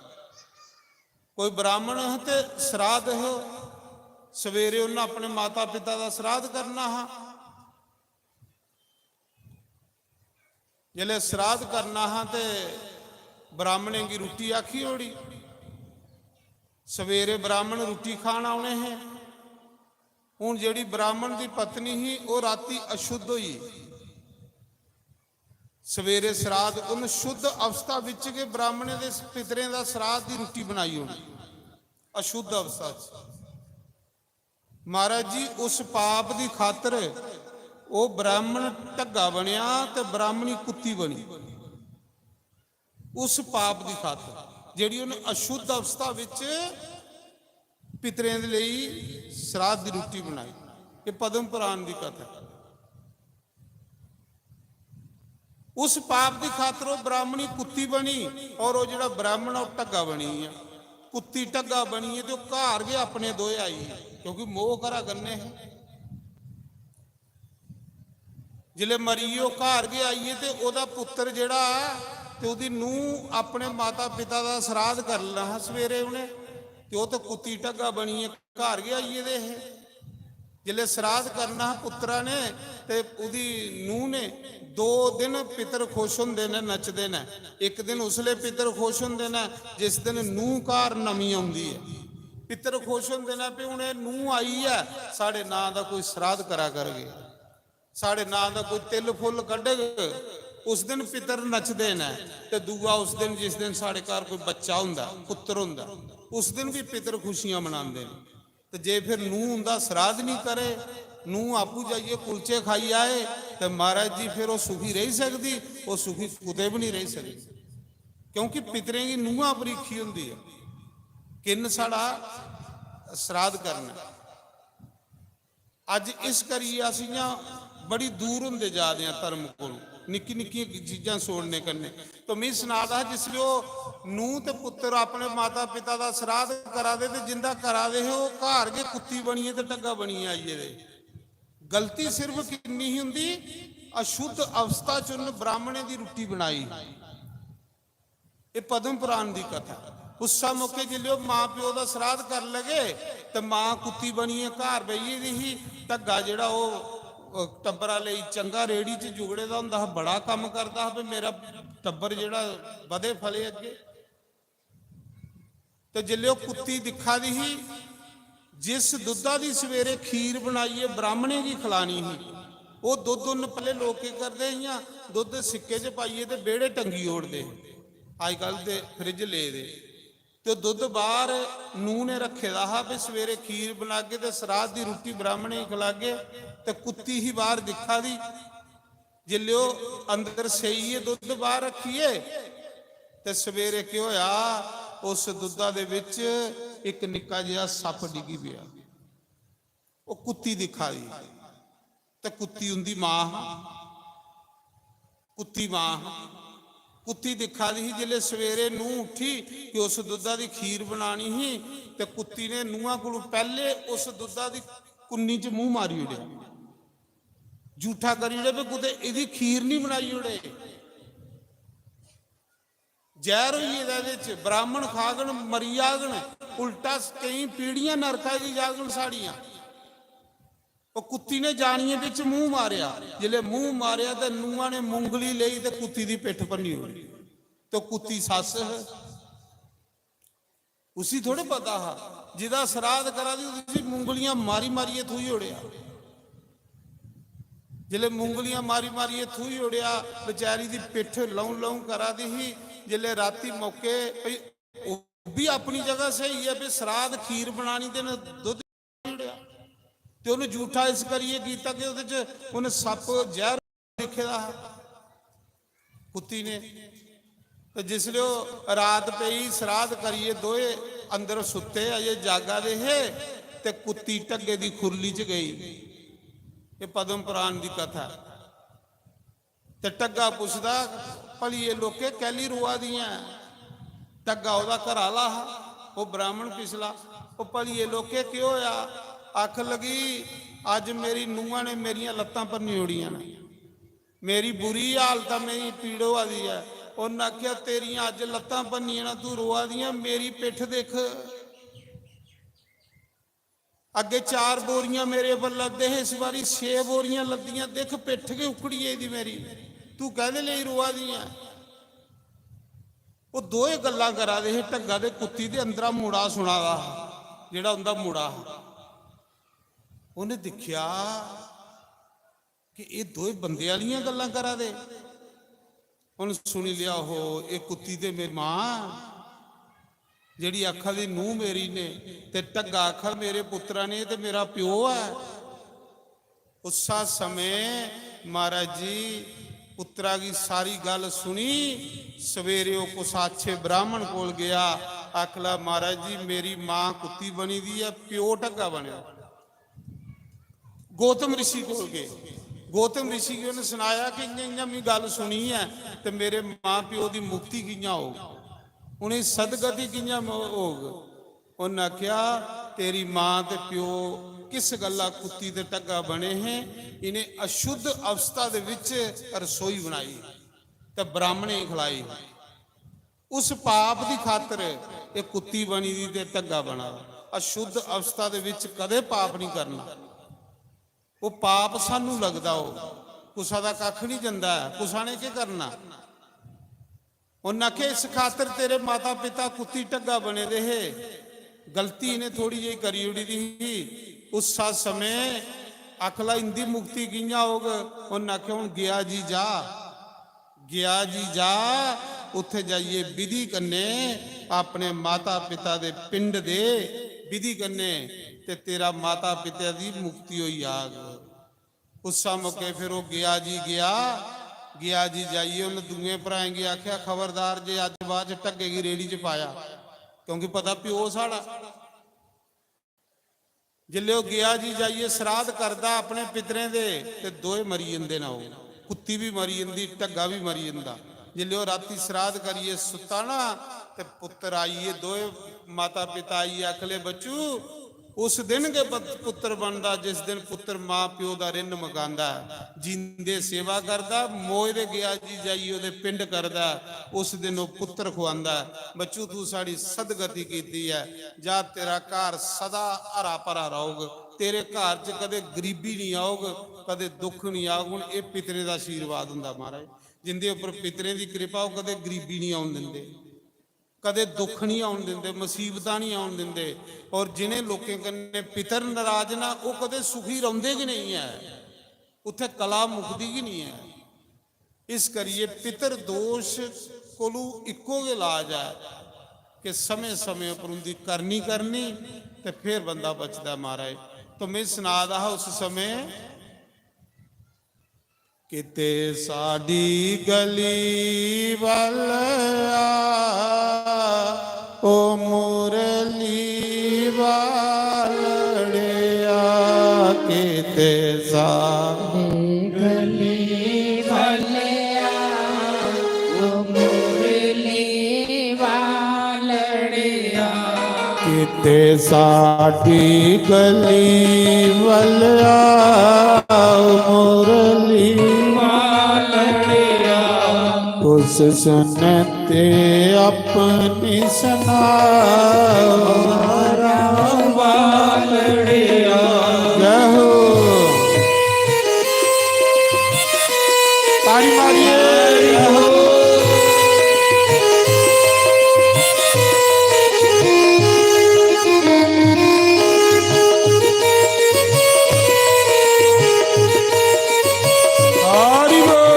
कोई ब्राह्मण हा ते श्राद्ध हा, सवेरे उन्नै अपने माता पिता दा श्राद्ध करना हा। जिसलै श्राद्ध करना हा ते ब्राह्मणें गी रुट्टी आखी ओड़ी। सवेरे ब्राह्मण रुट्टी खान औने हे। हुन जेह्ड़ी ब्राह्मण दी पत्नी ही, ओह् राती अशुद्ध होई। सवेरे श्राद्ध, उन शुद्ध अवस्था विच गै ब्राह्मणें दे पितरें दा श्राद्ध दी रुट्टी बनाई होनी, अशुद्ध अवस्था च। महाराज जी, उस पाप दी खातर ओह् ब्राह्मण ढग्गा बनेआ ते ब्राह्मणी कुत्ती बनी। उस पाप दी खातर जेह्ड़ी उन्हें अशुद्ध अवस्था विच पितरें दे लेई श्राद्ध दी रुट्टी बनाई। एह् पद्म पुराण दी कथा। उस पाप दी खातर ओह् ब्राह्मणी कुत्ती बनी, और ओह् जेह्ड़ा ब्राह्मण ऐ, ओह् ढग्गा बनी गेआ। कुत्ती ढग्गा बनी गेई ते ओह् घर गै अपने दोए आई गेई, क्योंकि मोह घरा कन्नै हे। जिसलै मरी गे, ओह् घर गै आई गे, ते ओह्दा पुत्तर जेह्ड़ा ऐ, ते ओह्दी नूंह् अपने माता पिता दा श्राद्ध करना हा सवेरे उ'नें, ते ओह् ते कुत्ती ढग्गा बनियै घर गै आई गेदे हे। जिसलै श्राद्ध करना हा पुत्तरा ने ते ओह्दी नूंह् ने, दो दिन पितर खुश होंदे न, नचदे न। इक दिन उसलै पितर खुश होंदे न जिस दिन नूंह् घर नमीं औंदी ऐ। पितर खुश होंदे न, "भी हून एह् नूंह् आई ऐ, साढ़े नांऽ दा कोई श्राद्ध करा करगे, साढ़े नांऽ दा कोई तिल फुल्ल कड्ढग।" उस दिन पितर नचदे न। ते दूआ उस दिन, जिस दिन साढ़े घर कोई बच्चा होंदा, पुत्तर होंदा, उस दिन बी पितर खुशियां मनांदे न। ते जे फिर नूंह् उं'दा श्राद्ध निं करे, नूंह् आपूं जाइयै कुलचे खाई आए, ते महाराज जी, फिर ओह् सुखी रेही सकदी? ओह् सुखी कुतै बी निं रेही सकदी, क्योंकि पितरें गी नूंहा पर हीखी होंदी ऐ। किन्न साढ़ा श्राद्ध करना। अज्ज इस करियै अस इ'यां बड़ी दूर होंदे जा दे आं धर्म कोलूं, निक्की निक्की चीजां छोड़ने कन्नै। तो मी सना दा हा, जिसलै ओह् नूंह् ते पुत्तर अपने माता पिता दा श्राद्ध करा दे, ते जिंदा करा दे हे, ओह् घर गै कुत्ती बनियै ते ढग्गा बनियै आई गेदे। गलती सिर्फ किन्नी ही उं'दी, अशुद्ध अवस्था च उन्न ब्राह्मणें दी रुट्टी बनाई। एह् पद्म पुराण दी कथा। उस्सै मौके जिसलै ओह् मां प्यो दा श्राद्ध कर लगे, ते मां कुत्ती बनियै घर बेही गेदी ही, ढग्गा जेह्ड़ा ओह्, अ, टब्बरा लेई चंगा रेह्ड़ी च जुगड़े दा होंदा हा, बड़ा कम्म करदा हा, भी मेरा टब्बर जेह्ड़ा बधे फले अग्गे। ते जिसलै ओह् कुत्ती दिक्खा दी ही, जिस दुद्धा दी सवेरे खीर बनाइयै ब्राह्मणें गी खलानी ही, ओह् दुद्ध उन्न पैह्ले लोक केह् करदे, इ'यां दुद्ध सिक्के च पाइयै ते बेह्ड़े टंगी ओड़दे हे। अजकल ते फ्रिज ले दे। ते दुद्ध बाहर नूंह् ने रक्खे दा हा, भी सवेरे खीर बनागे ते सराध दी रुट्टी ब्राह्मणें गी खलागे। ते कुत्ती ही बाहर दिक्खा दी, जिसलै ओह् अंदर सेइयै दुद्ध बाहर रक्खियै, ते सवेरे केह् होया, उस दुद्धा दे बिच इक निक्का जेहा सप्प डिग्गी पेआ। ओह् कुत्ती दिक्खा दी, ते कुत्ती उंदी मां हा। कुत्ती मां हा। कुत्ती दिक्खा दी ही, जिसलै सवेरे नूंह् उट्ठी कि उस दुद्धा दी खीर बनानी ही, ते कुत्ती ने नूंहा कोलू पैह्ले उस दुद्धा दी कुन्नी च मूंह मारी ओड़ेआ, जूठा करी ओड़ेआ, भी कुतै एह्दी खीर निं बनाई ओड़े। जैह्र होई गेदा एह्दे च, ब्राह्मण खागन, मरी जागन, उल्टा केईं पीढ़ियां नरका गी जागन साढ़ियां। ओह् कुत्ती ने जानियै बिच मूंह मारेआ। जिसलै मूंह मारेआ ते नूंहा ने मुंगली लेई ते कुत्ती दी पिट्ठ भन्नी ओड़ी। ते कुत्ती सस्स ही, उसी थोड़े पता हा, जिदा सराध करा दी उसी मुंगलियां मारी मारियै थूई ओड़ेआ। जिसलै मुंगलियां मारी मारियै थूई ओड़ेआ, बेचारी दी पिट्ठ लौं लौं करा दी ही। जिसलै राती मौके भई ओह् बी अपनी जगह स्हेई ऐ, भई सराध खीर बनानी ते इ'नें दुद्ध ओड़ेआ। ते उ'नें जूठा इस करियै कीता कि ओह्दे च उ'नें सप्प जैह्र दिक्खे दा हा कुत्ती ने। ते जिसलै ओह् रात पेई, सराध करियै दोए अंदर सुत्ते, अजें जागा दे हे, ते कुत्ती ढग्गे दी खुरली च गेई। एह् पद्म पुराण दी कथा ऐ। ते ढग्गा पुछदा, "भलिये लोके, कैली रोआ दी ऐ?" ढग्गा ओह्दा घर आह्ला हा, ओह् ब्राह्मण पिछला। "ओह् भलिये लोके, केह् होआ?" आखन लगी, "अज्ज मेरी नूंहा ने मेरियां लत्तां भन्नी ओड़ियां न, मेरी बुरी हालत ऐ, मेरी पीड़ होआ दी ऐ।" उन्न आखेआ, "तेरियां अज्ज लत्तां भन्नियां न, तूं रोआ दी ऐ, मेरी पिट्ठ दिक्ख।" अग्गे चार बोरियां मेरे पर लद्दे हे, इस बारी छे बोरियां लद्दियां। दिक्ख, पिट्ठ गै उकड़ी गेदी मेरी, तू कैह्दे लेई रोआ दी ऐ? ओह् दोए गल्लां करा दे हे, ढग्गा ते कुत्ती, ते अंदरा मुड़ा सुना दा हा, जेह्ड़ा उं'दा मुड़ा हा। उ'नें दिक्खेआ कि एह् दोए बंदे आह्लियां गल्लां करा दे। उ'न्न सुनी लेआ, "ओहो, एह् कुत्ती ते मेरी मां, जेह्ड़ी आखा दी नूंह् मेरी ने, ते ढग्गा आखा मेरे पुत्तरा ने, ते मेरा प्यो ऐ।" उस्सा समें महाराज जी पुत्तरा गी सारी गल्ल सुनी। सवेरे ओह् कुसा अच्छे ब्राह्मण कोल गेआ, आखला, "महाराज जी, मेरी मां कुत्ती बनी दी ऐ, प्यो ढग्गा बनेआ।" गौतम ऋषि कोल गे। गौतम ऋषि गी उ'नें सनाया कि इ'यां इ'यां मी गल्ल सुनी ऐ, ते मेरे मां प्यो दी मुक्ति कि'यां होग, उ'नेंगी सदगति कि'यां म-, होग? उ'न्न आखेआ, "तेरी मां ते प्यो किस गल्ला कुत्ती ते ढग्गा बने हे? इ'नें अशुद्ध अवस्था दे बिच रसोई बनाई ते ब्राह्मणें गी खलाई।" उस पाप दी खातर एह् कुत्ती बनी दी ते ढग्गा बना दा। अशुद्ध अवस्था दे विच कदें पाप नहीं करना। ओह् पाप सानू लगदा, ओह् कुसा दा कक्ख नहीं जंदा ऐ, कुसा ने केह् करना? उन्नै आखेआ, "इस खातर तेरे माता पिता कुत्ती ढग्गा बने दे हे, गलती इ'नें थोड़ी जेही करी ओड़ी दी ही।" उस्सा समें आखला, "इंदी मुक्ति कि'यां होग?" उन्नै आखेआ, "हून गेआ जी जा।" गेआ जी जा, उत्थे जाइयै विधि कन्नै अपने माता पिता दे पिंड दे विधि कन्नै, ते तेरा माता पिता दी मुक्ति होई जाग। उस्सा मौके फिर ओह् गेआ जी गेआ, गेआ जी जाइयै उन्न दूए भ्राएं गी आखेआ, "खबरदार जे अज्ज बाद च ढग्गे गी रेड़ी च पाया, क्योंकि पता प्यो साढ़ा।" जिसलै ओह् गेआ जी जाइयै श्राद्ध करदा अपने पितरें दे, ते दोए मरी जंदे न। ओह् कुत्ती बी मरी जंदी, ढग्गा बी मरी जंदा। जिसलै ओह् रातीं श्राद्ध करियै सुत्ता ना, ते पुत्तर आइयै, दोए माता पिता आइयै आखले, "बच्चू, उस दिन गै पत-, पुत्तर बनदा जिस दिन पुत्तर मां प्यो दा रिन्न मकांदा ऐ, जींदे सेवा करदा, मोए दे गेआ जी जाइयै ओह्दे पिंड करदा ऐ, उस दिन ओह् पुत्तर खुआंदा ऐ। बच्चू, तूं साढ़ी सदगति कीती ऐ।" जा, तेरा घर सदा हरा भरा रौह्ग। तेरे घर च कदे गरीबी नहीं आग, कदे दुख नहीं आग। हुन एह पितरें दा आशीर्वाद हुंदा महाराज, जिंदे उप्पर पितरें दी कृपा, ओह कदे गरीबी नहीं आउन दिंदे, कदे दुख नहीं आउन दिंदे, मुसीबतां नहीं आउन दिंदे। और जिन्हें लोकें कन्नै पितर नाराज ना, ओह कदे सुखी रौंदे गै नहीं ऐ, उत्थे कला मुकदी गै नहीं ऐ। इस करिए पितर दोष कोलू इक्को गै इलाज ऐ कि समें समें पर उंदी करनी करनी ते फिर बंदा बचदा महाराज। तो मैं सना दा हा उस समय, किते साडी गली वल आ, ओ मुरली वालड़िया, किते सा दे गली वाले आ, ओ मुरली वालड़िया। किते साडी गली वल आ, ओ मुरली वालड़िया। उस सुनते अपनी सना, वालड़िया। जय हो। ताड़ी मारिए। जय हो। हरि बोल।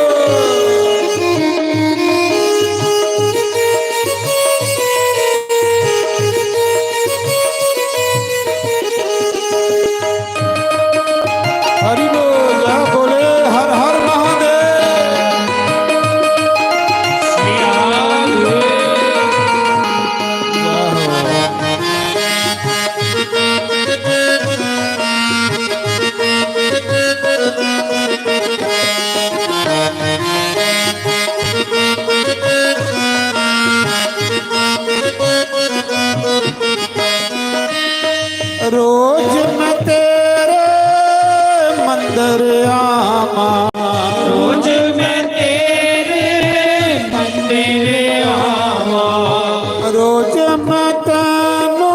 हरि बोल, जय बोले, हर हर महादेव। जय हो। रोज मैं तेरे मंदिर आवा, रोज मैं तेरे मंदिर आवा। रोज मैं तैनू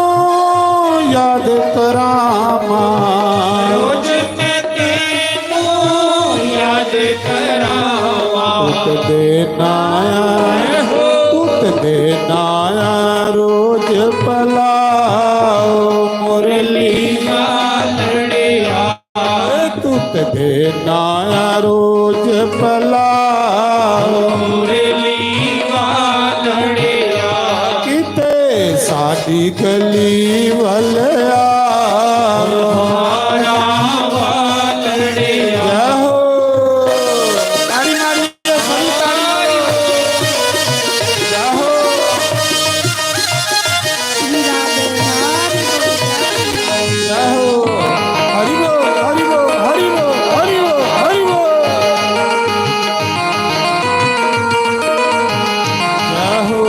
याद करावा, रोज मैं तैनू याद करावा। पुत दे नाया, पुत दे नाया रोज पलाओ मुरली वालड़िया। तुत दे नाया रोज पलाओ मुरली वालड़िया। किते साडी गली वल आ, वालड़िया। जय हो। ताड़ी मारिए, बड़ी ताड़ी मारिए। जय हो। जय हो। हरि बोल, हरि बोल, हरि बोल, हरि बोल, हरि बोल। जय हो।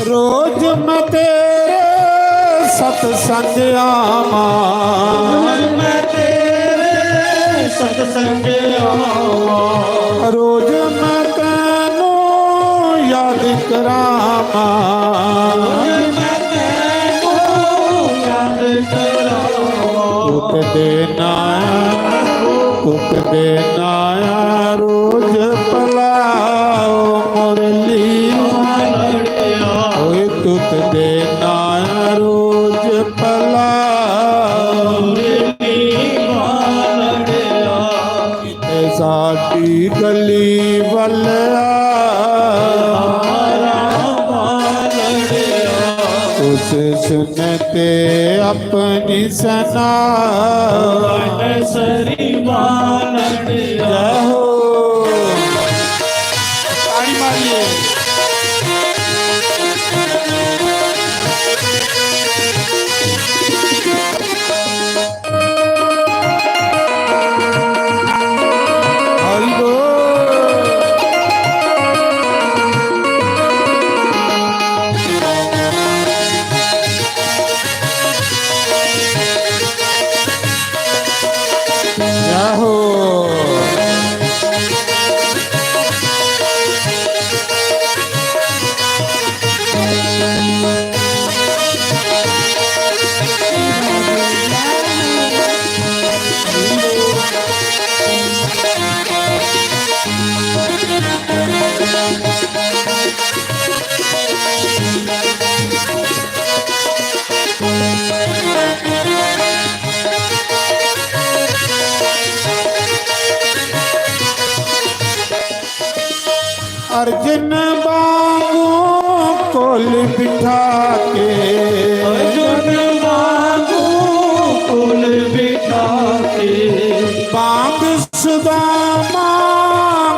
रोज मैं तेरे सत्संग आवा, रोज मैं तेरे सत्संग आवा। रोज मैं तैनू याद करावा, रोज मैं तैनू याद करावा। पुत दे नाया, पुत दे नाया रोज पलाओ मुरली। ओए तुत दे नाया रोज पलाओ। ते साडी गली वल आ। उस सुनते अपनी सना। जय हो। ताड़ी मारिए। हरि बोल। जय हो। अर्जुन वांगू कोल बिठा के, अर्जुन वांगू कोल बिठा के, बांग सुदामा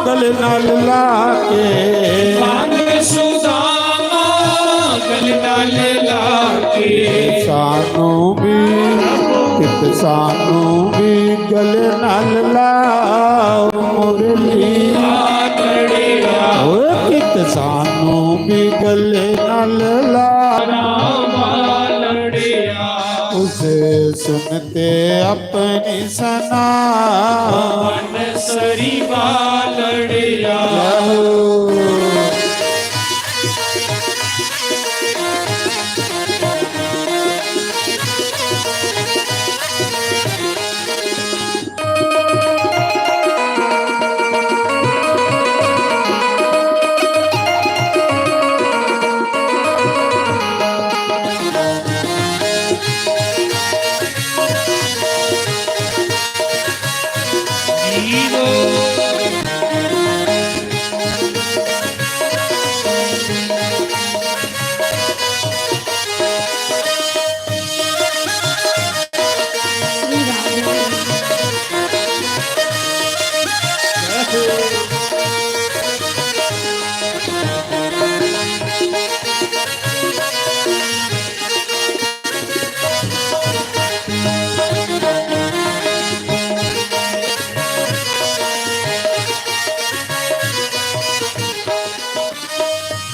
गल नाल लाके, बांग सुदामा गल नाल लाके, सानू भी, कित सानू भी गल नाल लाओ मुरली। ओ कित सानू भी गल नाल लाओ। उसे सुनते अपनी सना। सरी बालड़िया।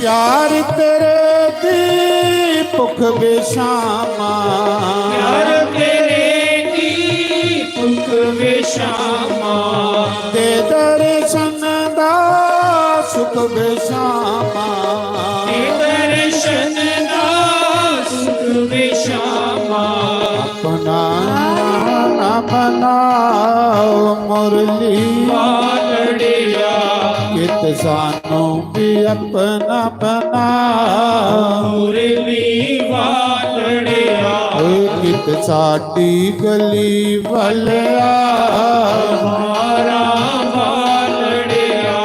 प्यार तेरे दी भुख बेशामा। प्यार तेरे दी भुख बेशामा। दे दर्शन दा सुख बेशामा। दे दर्शन दा सुख बेशामा। अपना ना बनाओ मुरली। बालड़िया। कित सानू भी अपना बना। मुरली बालड़िया। ए कित साडी गली वालिया। मारा बालड़िया।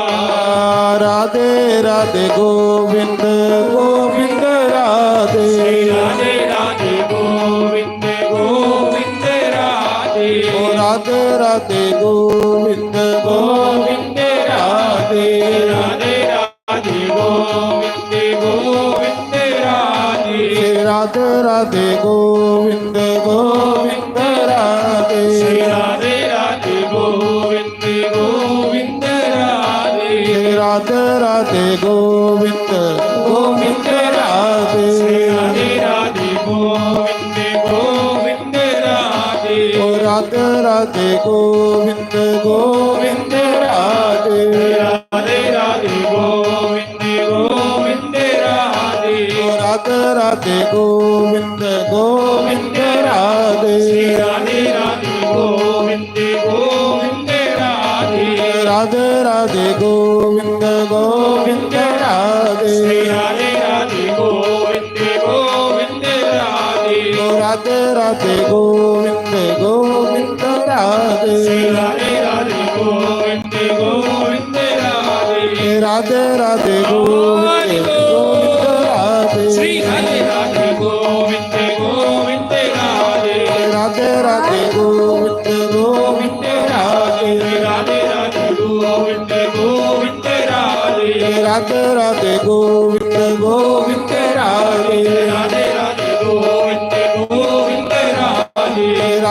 राधे राधे गोविंद गोविंद राधे। राधे राधे गोविंद गोविंद राधे। ओ राधे राधे गोविंद गोविंद राधे। राधे राधे गोविंद गोविंद राधे। श्री राधे राधे गोविंद गोविंद राधे। श्री राधे राधे गोविंद गोविंद राधे। श्री राधे राधे गोविंद गोविंद राधे। श्री राधे राधे गोविंद गोविंद राधे। ओ राधे राधे गोविंद गोविंद राधे। राधे राधे गोविंद गोविंद राधे। ओ राधे राधे गोविंद गोविंद राधे। श्री राधे राधे गोविंद गोविंद राधे। राधे राधे गोविंद गोविंद राधे। श्री राधे राधे गोविंद गोविंद राधे। ओ राधे राधे गोविंद गोविंद राधे। श्री राधे राधे गोविंद गोविंद राधे। राधे राधे गोविंद गोविंद राधे। श्री राधे राधे गोविंद गोविंद राधे। राधे राधे गोविंद गोविंद राधे। राधे राधे गोविंद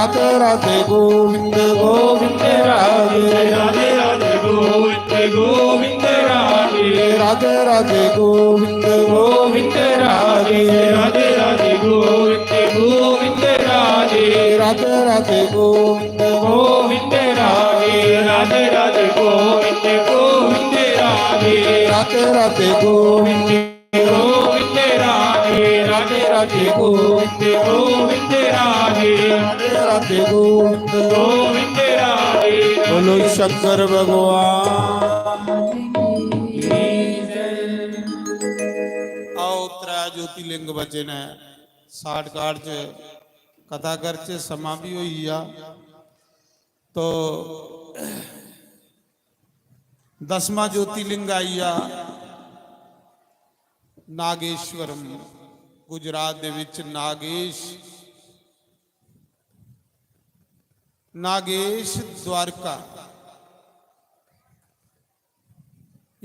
राधे राधे गोविंद गोविंद राधे। राधे राधे गोविंद गोविंद राधे। राधे राधे गोविंद गोविंद राधे। राधे राधे गोविंद गोविंद राधे। राधे राधे गोविंद गोविंद राधे। राधे राधे गोविंद गोविंद राधे। राधे राधे गोविंद गोविंद राधे। राधे राधे गोविंद गोविंद राधे। राधे राधे गोविंद गोविंद राधे। बोलो शंकर भगवान की जय। आओ, त्रै ज्योतिर्लिंग बचे ने, शार्टकट च कथा करचे, समां भी होई गया। तो दसवां ज्योतिर्लिंग आई गया नागेश्वरम, गुजरात दे विच नागेश, नागेश द्वारका।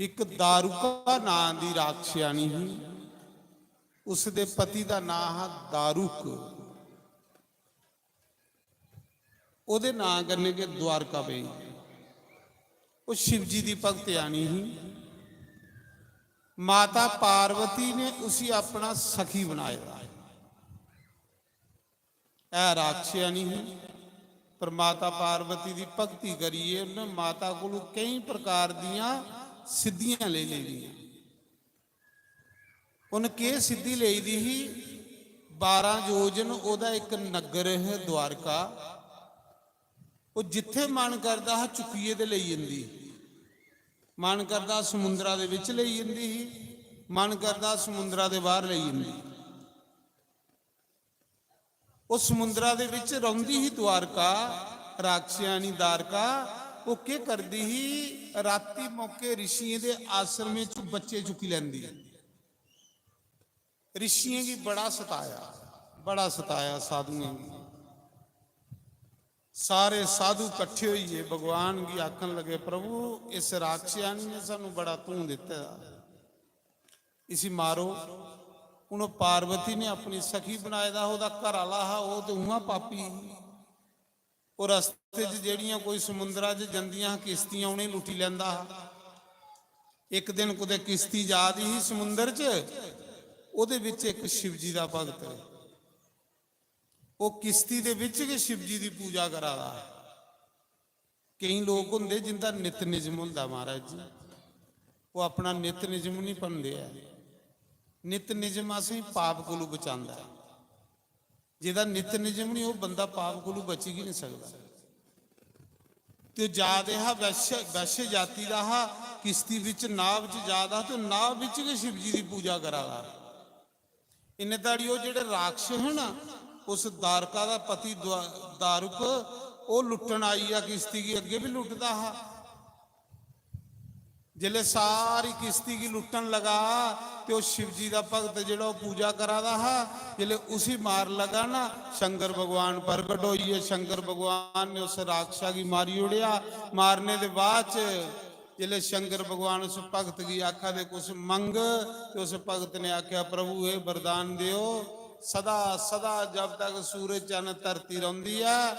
एक दारुका नां दी राक्षियाणी ही, उसदे पति दा नां हा दारुक। ओदे नां कन्नै गै द्वारका पेई। ओह् शिव जी दी भक्तयानी ही। माता पार्वती ने उसी अपना सखी बनाए दा। ऐ राक्षियानी ही, पर माता पार्वती दी भक्ति करियै उन्नै माता कोलू केई प्रकार दियां सिद्धियां लेई लेदियां। उन केह् सिद्धि लेई दी ही? बारां योजन ओह्दा इक नग्गर है द्वारका। ओह् जित्थै मन करदा हा चुक्कियै ते लेई जंदी ही। मन करदा समुंदरा दे बिच लेई जंदी ही, मन करदा समुंदरा दे बाहर लेई जंदी ही। ओह् समुंदरा दे बिच रौंह्दी ही द्वारका, राक्षियानी द्वारका। ओह् केह् करदी ही, राती मौके रिशियें दे आश्रमें च बच्चे चुक्की लैंदी। रिशियें गी बड़ा सताया, बड़ा सताया साधुएं गी। सारे साधु कट्ठे होइयै भगवान गी आखन लगे, "प्रभु, इस राक्षियानी ने सानू बड़ा धूं दित्ते दा, इसी मारो।" हून ओह् पार्वती ने अपनी सखी बनाए दा, ओह्दा घर आह्ला हा, ओह् ते उ'आं पापी ही। ओह् रस्ते च जेह्ड़ियां कोई समुंदरा च जंदियां हा किश्तियां, उ'नेंगी लुट्टी लैंदा हा। इक दिन कुतै किश्ती जा दी ही समुंदर च, ओह्दे बिच इक शिवजी दा भगत, ओह् किश्ती दे बिच गै शिवजी दी पूजा करा दा हा। केईं लोक होंदे जिंदा नित निजम होंदा महाराज जी, ओह् अपना नित निजम नहीं भनदे ऐ। नित निजम असेंगी पाप कोलू बचांदा ऐ। जेह्दा नित निजम नहीं, ओह् बंदा पाप कोलू बची गै नहीं सकदा। ते ओह् जा दे हा, वैश्य, वैश्य जाति दा हा, किश्ती बिच, नाव च जा दा हा, ते नाव बिच गै शिवजी दी पूजा करा दा हा। इन्ने धड़ी ओह् जेह्ड़े राक्षस हे ना, उस दारका दा पति द्वा-, दारुक, ओह् लुट्टन आई गेआ किश्ती गी, अग्गें बी लुटदा हा। जिसलै सारी किश्ती गी लुट्टन लगा, ते ओह् शिवजी दा भगत जेह्ड़ा ओह् पूजा करा दा हा, जिसलै उसी मार लगा ना, शंकर भगवान प्रगट होइयै, शंकर भगवान ने उस राक्षसा गी मारी ओड़ेआ। मारने दे बाद च जिसलै शंकर भगवान उस भगत गी आखा दे, "कुछ मंग," ते उस भगत ने आखेआ, "प्रभु, एह् वरदान देओ, सदा सदा जब तक सूरज चन्न धरती रौंह्दी ऐ,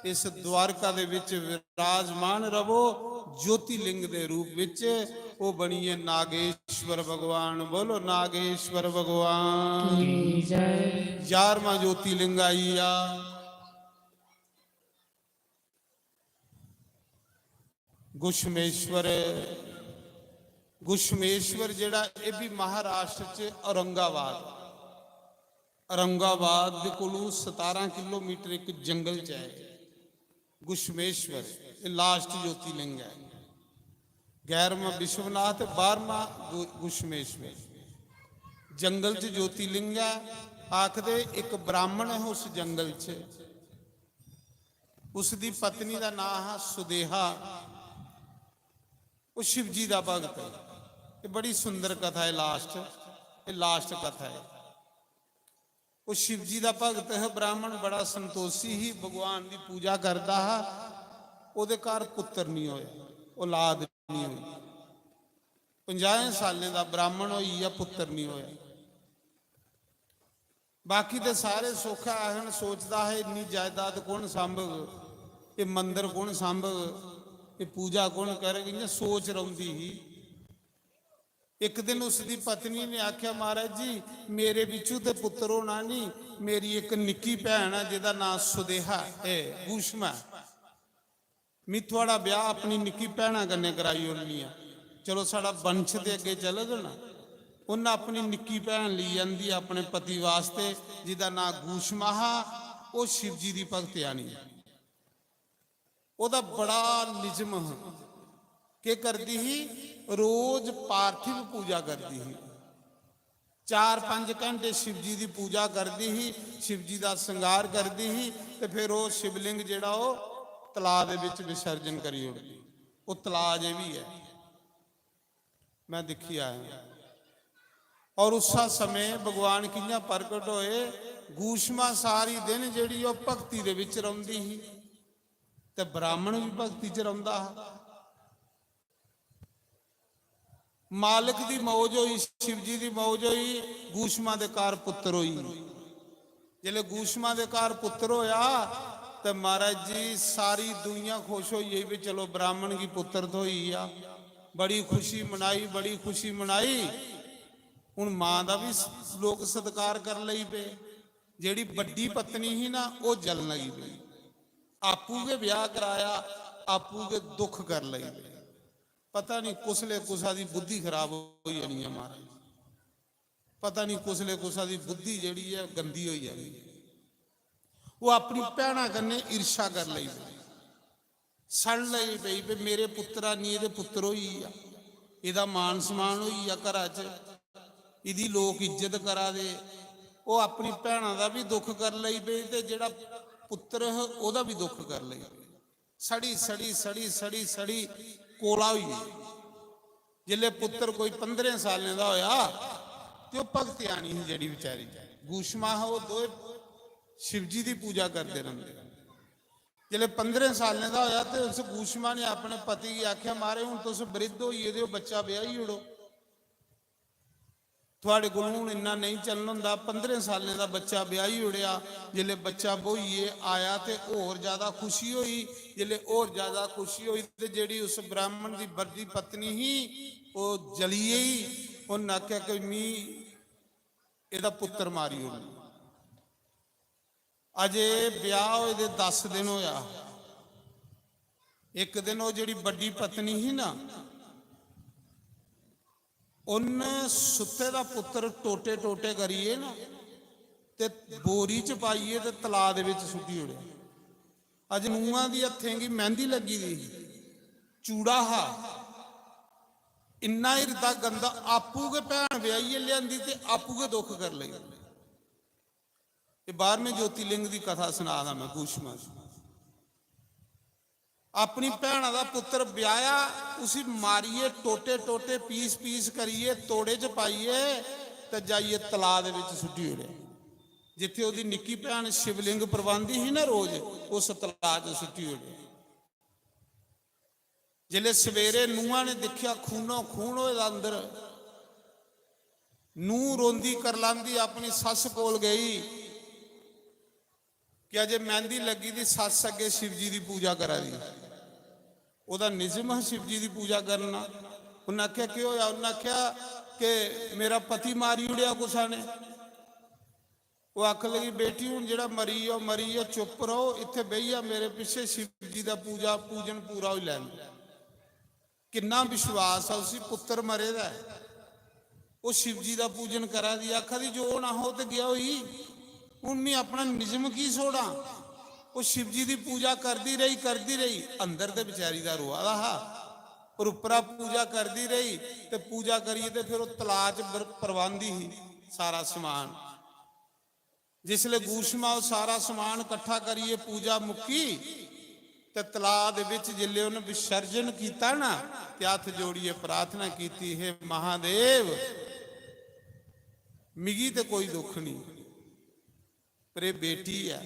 इस द्वारका दे बिच विराजमान रवो, ज्योतिर्लिंग दे रूप बिच।" ओह् बनियै नागेश्वर भगवान। बोलो नागेश्वर भगवान की जय। ग्यारहवां ज्योतिर्लिंग आई गेआ घुश्मेश्वर। घुश्मेश्वर जेह्ड़ा, एह् बी महाराष्ट्र च औरंगाबाद, औरंगाबाद दे कोलू सतारां किलोमीटर इक जंगल च ऐ घुश्मेश्वर। एह् लास्ट ज्योतिर्लिंग ऐ। ग्यारहवां विश्वनाथ, बारहवां घु-, घुश्मेश्वर। जंगल च ज्योतिर्लिंग ऐ। आखदे इक ब्राह्मण है उस जंगल च, उसदी पत्नी दा नांऽ हा सुदेहा। ओह् शिवजी दा भगत ऐ। एह् बड़ी सुंदर कथा ऐ, लास्ट, एह् लास्ट कथा ऐ। ओह् शिवजी दा भगत हा, ब्राह्मण बड़ा संतोषी ही, भगवान दी पूजा करदा हा। ओह्दे घर पुत्तर निं होया, औलाद निं होई। पंजाहें सालें दा ब्राह्मण होई गेआ, पुत्तर निं होया। बाकी ते सारे सौखा आखन, सोचदा हा, "इन्नी जायदाद कौन सांभग, एह् मंदर कौन सांभग, एह् पूजा कौन करग?" इ'यां सोच रौंह्दी ही। इक दिन उसदी पत्नी ने आखेआ, "महाराज जी, मेरे बिच्चू ते पुत्तर होना निं, मेरी इक निक्की भैन ऐ जेह्दा नांऽ सुदेहा ऐ, गूशमा ऐ। मी थुआढ़ा ब्याह अपनी निक्की भैना कन्नै कराई ओड़नी आं, चलो साढ़ा वंश ते अग्गें चलग ना।" उन्न अपनी निक्की भैन लेई आंदी अपने पति वास्ते, जिदा नांऽ गूशमा हा। ओह् शिव जी दी भगत आनी। ओह्दा बड़ा निजम हा। केह् करदी ही? रोज पार्थिव पूजा करदी ही। चार पंज घंटे शिव जी दी पूजा करदी ही, शिव जी दा श्रृंगार करदी ही, ते फिर ओह् शिवलिंग जेह्ड़ा ओह् तलाऽ दे बिच विसर्जन करी ओड़दी। ओह् तलाऽ अजें बी ऐ, मैं दिक्खी आया। और उस्सा समें भगवान कि'यां प्रकट होए? गूशमा सारी दिन जेह्ड़ी ओह् भक्ति दे बिच रौंह्दी ही, ते ब्राह्मण बी भक्ति च रौंह्दा हा। मालक दी मौज होई, शिव जी दी मौज होई, गूशमा दे घर पुत्तर होई। जिसलै गूशमा दे घर पुत्तर होया, ते महाराज जी, सारी दुनिया खुश होई गेई भी चलो, ब्राह्मण गी पुत्तर थ्होई गेआ। बड़ी खुशी मनाई, बड़ी खुशी मनाई। हुन मां दा बी लोक सत्कार कर लगी पे। जेह्ड़ी बड्डी पत्नी ही ना, ओह् जलन लगी पेई। आपूं गै ब्याह कराया, आपूं गै दुख कर लगी पेई। पता नहीं कुसलै कुसा दी बुद्धि खराब होई जानी ऐ महाराज, पता नहीं कुसलै कुसा दी बुद्धि जेह्ड़ी ऐ गंदी होई जानी ऐ। ओह् अपनी भैना कन्नै ईर्ष्या कर लगी पेई, सड़ लगी पेई, "भी मेरे पुत्तरा निं एह्दे पुत्तर होई गेआ, एह्दा मान सम्मान होई गेआ घरा च, एह्दी लोक इज्जत करा दे।" ओह् अपनी भैना दा बी दुख कर लगी पेई ते जेह्ड़ा पुत्तर हा ओह्दा बी दुख कर लगी पेई। सड़ी सड़ी सड़ी सड़ी सड़ी कोला होई गेई। जिसलै पुत्तर कोई पंदरें सालें दा होया, ते ओह् भगत आनी ही जेह्ड़ी बेचारी, गूशमा हा, ओह् दोए शिवजी दी पूजा करदे रौंह्दे। जिसलै पंदरें सालें दा होया, ते उस गूशमा ने अपने पति गी आखेआ, "महाराज, हुन तुस बृद्ध होई गेदे ओ, बच्चा ब्याही ओड़ो।" थुआढ़े कोल हून इन्ना नेईं चलन होंदा। पंदरें सालें दा बच्चा ब्याही ओड़ेआ, जिसलै बच्चा ब्होइयै आया ते होर ज्यादा खुशी होई। जिसलै होर ज्यादा खुशी होई ते जेह्ड़ी उस ब्राह्मण दी बड्डी पत्नी ही, ओह् जली गेई। उन्न आखेआ कि मी एह्दा पुत्तर मारी ओड़ना। अजे ब्याह होए दे दस दिन होया। इक दिन ओह् जेह्ड़ी बड्डी पत्नी ही ना, उन्न सुत्ते दा पुत्तर टोटे टोटे करियै ना ते बोरी च पाइयै ते तलाऽ दे बिच सुट्टी ओड़ेआ। अज नूंहां दी हत्थें गी मैंह्दी लग्गी दी ही, चूड़ा हा, इन्ना हिरदा गंदा, आपूं गै भैन ब्याहियै लेआंदी ते आपूं गै दुख कर लेई। एह् बारहवें ज्योतिर्लिंग दी कथा सना दा मैं, गूशमा दी। अपनी भैना दा पुत्तर ब्याया, उसी मारियै टोटे टोटे, पीस पीस करियै तोड़े च पाइयै ते जाइयै तलाऽ दे बिच सुट्टी ओड़ेआ। जित्थै ओह्दी निक्की भैन शिवलिंग परवांदी ही ना रोज, उस तलाऽ च सुट्टी ओड़ेआ। जिसलै सवेरे नूंहां ने दिक्खेआ, खूनो खून होए दा अंदर। नूंह रोंदी करलांदी अपनी सस्स कोल गेई कि अजे मैंह्दी लग्गी दी, सस्स अग्गें शिवजी दी पूजा करा दी। ओह्दा निजम हा शिवजी दी पूजा करना। उन्नै आखेआ, "केह् होआ?" उन्नै आखेआ कि मेरा पति मारी ओड़ेआ कुसै ने। ओह् आखन लगी, "बेटी, हुन जेह्ड़ा मरी गेआ, मरी गेआ, चुप्प रहो, इत्थै बेही जा मेरे पिच्छे, शिव जी दा पूजा, पूजन पूरा होई लैन।" किन्ना विश्वास हा उसी, पुत्तर मरे दा ऐ, ओह् शिव जी दा पूजन करा दी, आखा दी, "जो होना हा, ओह् ते गेआ होई, हुन मी अपना निजम की छोड़ां?" ओह् शिव जी दी पूजा करदी रेही, करदी रेही, अंदर ते बेचारी दा रोआ दा हा, पर उप्परा पूजा करदी रेही, ते पूजा करियै ते फिर ओह् तलाऽ च बर-, परवांदी ही सारा समान। जिसलै गूशमा ओह् सारा समान कट्ठा करियै पूजा मुक्की ते तलाऽ दे बिच जिसलै उन्न विसर्जन कीता ना, ते हत्थ जोड़ियै प्रार्थना कीती, "हे महादेव, मिगी ते कोई दुख निं, पर एह् बेटी ऐ,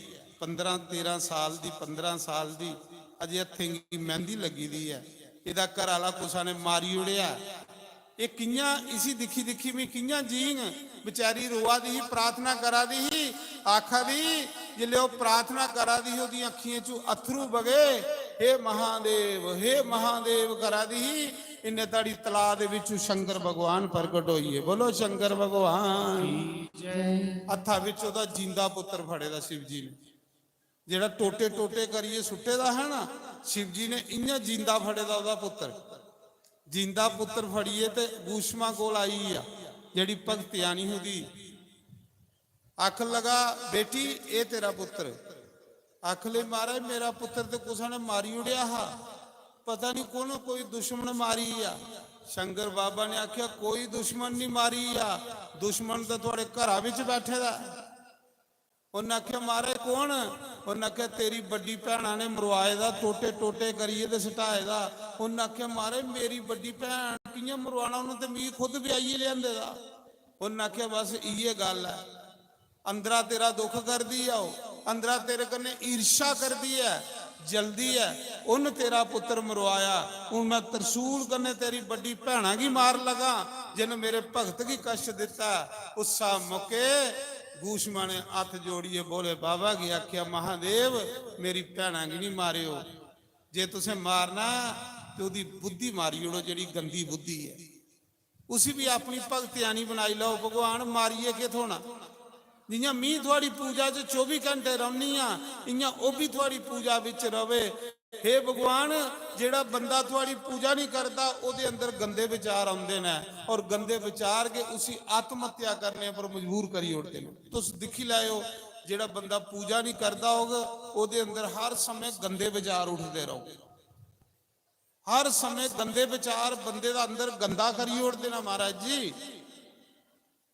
पंदरां तेरां साल दी, पंदरां साल दी, अजें हत्थें गी मैंह्दी लग्गी दी ऐ, एह्दा घरै आह्ला कुसै ने मारी ओड़ेआ, एह् कि'यां, इसी दिक्खी दिक्खी में कि'यां जींग?" बेचारी रोआ दी ही, प्रार्थना करा दी ही, आखा दी, जिसलै ओह् प्रार्थना करा दी ही, ओह्दी अक्खियें चों अत्थरू बगे, "हे महादेव, हे महादेव" करा दी ही, इन्ने धोड़ी तलाऽ दे बिच्चों शंकर भगवान प्रकट होई गे। बोलो शंकर भगवान की जय। हत्था बिच ओह्दा जींदा पुत्तर फड़े दा शिव जी ने। जेह्ड़ा टोटे टोटे करियै सुट्टे दा हा ना, शिव जी ने इ'यां जींदा फड़े दा ओह्दा पुत्तर। जींदा पुत्तर फड़ियै ते गूशमा कोल आई गेआ, जेह्ड़ी भगतियानी ही ओह्दी। आखन लगा, "बेटी, एह् तेरा पुत्तर।" आखन लगी, "महाराज, मेरा पुत्तर ते कुसै ने मारी ओड़ेआ हा, पता निं कु'न कोई दुश्मन मारी गेआ।" शंकर बाबा ने आखेआ, "कोई दुश्मन निं मारी गेआ, दुश्मन ते थुआढ़े घरा बिच बैठे दा ऐ।" उन्न आखेआ, "महाराज, कौन?" उन्न आखेआ, "तेरी बड्डी भैना ने मरोआए दा, टोटे टोटे करियै ते सटाए दा।" उन्न आखेआ, "महाराज, मेरी बड्डी भैन कि'यां मरोआना? उन्न ते मिगी खुद ब्याहियै लेआंदे दा।" उन्न आखेआ, "बस इ'यै गल्ल ऐ, अंदरा तेरा दुख करदी ऐ ओह्, अंदरा तेरे कन्नै ईर्ष्या करदी ऐ, जलदी ऐ, उन्न तेरा पुत्तर मरोआया, हून में तरसूल कन्नै तेरी बड्डी भैना गी मार लगा, जिन्न मेरे भगत गी कश्ट दित्ता।" उस्सा मौके गूशमा ने हत्थ जोड़ियै भोले बाबा गी आखेआ, "महादेव, मेरी भैना गी निं मारेओ, जे तुसें मारना ते ओह्दी बुद्धि मारी ओड़ो, जेह्ड़ी गंदी बुद्धि ऐ, उसी बी अपनी भगतियानी बनाई लैओ, भगवान, मारियै केह् थ्होना? जि'यां में थुआढ़ी पूजा च चौबी घैंटे रौह्न्नी आं, इ'यां ओह् बी थुआढ़ी पूजा बिच र'वै। हे भगवान, जेह्ड़ा बंदा थुआढ़ी पूजा निं करदा, ओह्दे अंदर गंदे विचार औंदे न, और गंदे विचार गै उसी आत्महत्या करने पर मजबूर करी ओड़दे न। तुस दिक्खी लैओ, जेह्ड़ा बंदा पूजा निं करदा होग, ओह्दे अंदर हर समें गंदे विचार उठदे रौह्ग। हर समें गंदे विचार बंदे दा अंदर गंदा करी ओड़दे न, महाराज जी।"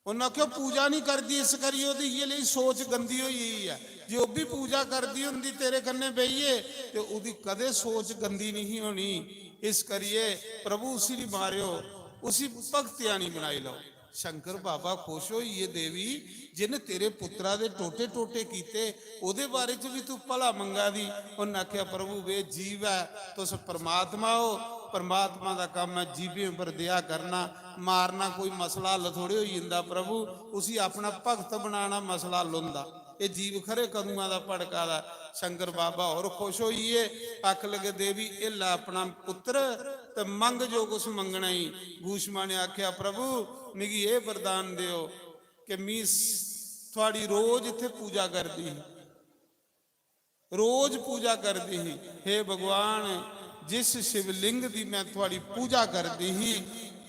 उन्न आखेआ, "पूजा निं करदी, इस करियै ओह्दी इ'यै लेई सोच गंदी होई गेई ऐ। जे ओह् बी पूजा करदी होंदी तेरे कन्नै बेहियै, ते ओह्दी कदें सोच गंदी निं ही होनी। इस करियै प्रभु उसी निं मारेओ, उसी भगतियानी बनाई लैओ।" शंकर बाबा खुश होई गे, "देवी, जिन्न तेरे पुत्तरा दे टोटे टोटे कीते, ओह्दे बारे च बी तू भला मंगा दी।" उन्न आखेआ, "प्रभु, वे जीव ऐ, तुस परमात्मा ओ, परमात्मा दा कम्म ऐ जीवें उप्पर दया करना, मारना कोई मसला हल थोड़े होई जंदा प्रभु, उसी अपना भगत बनाना मसला हल होंदा। एह् जीव खरे कदुआं दा भड़का दा।" शंकर बाबा होर खुश होई गे, आखन लगे, "देवी, एह् लै अपना पुत्तर ते मंग जो कुछ मंगना ई।" गूशमा ने आखेआ, "प्रभु, मिगी एह् वरदान देओ कि मी स-, थुआढ़ी रोज इत्थै पूजा करदी ही, रोज पूजा करदी ही। हे भगवान, जिस शिवलिंग दी मैं थुआढ़ी पूजा करदी ही,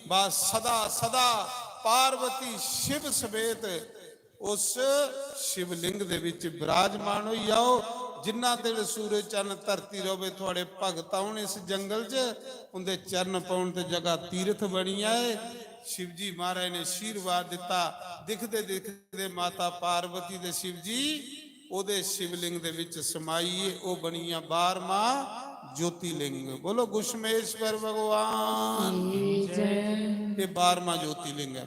बस सदा सदा पार्वती शिव समेत उस शिवलिंग दे विच विराजमान होई जाओ। जिन्ना दिन सूरज चन्न धरती र'वै, थुआढ़े भगत औन इस जंगल च, उं'दे चरण पौन ते जगह तीर्थ बनी जाए।" शिव जी महाराज ने आशीर्वाद दित्ता। दिखदे दिखदे माता पार्वती ते शिव जी ओह्दे शिवलिंग दे विच समाई गे। ओह् बनी गेआ बारहवां ज्योतिलिंग। बोलो घुश्मेश्वर भगवान। की जय। एह् बारहवां ज्योतिलिंग ऐ।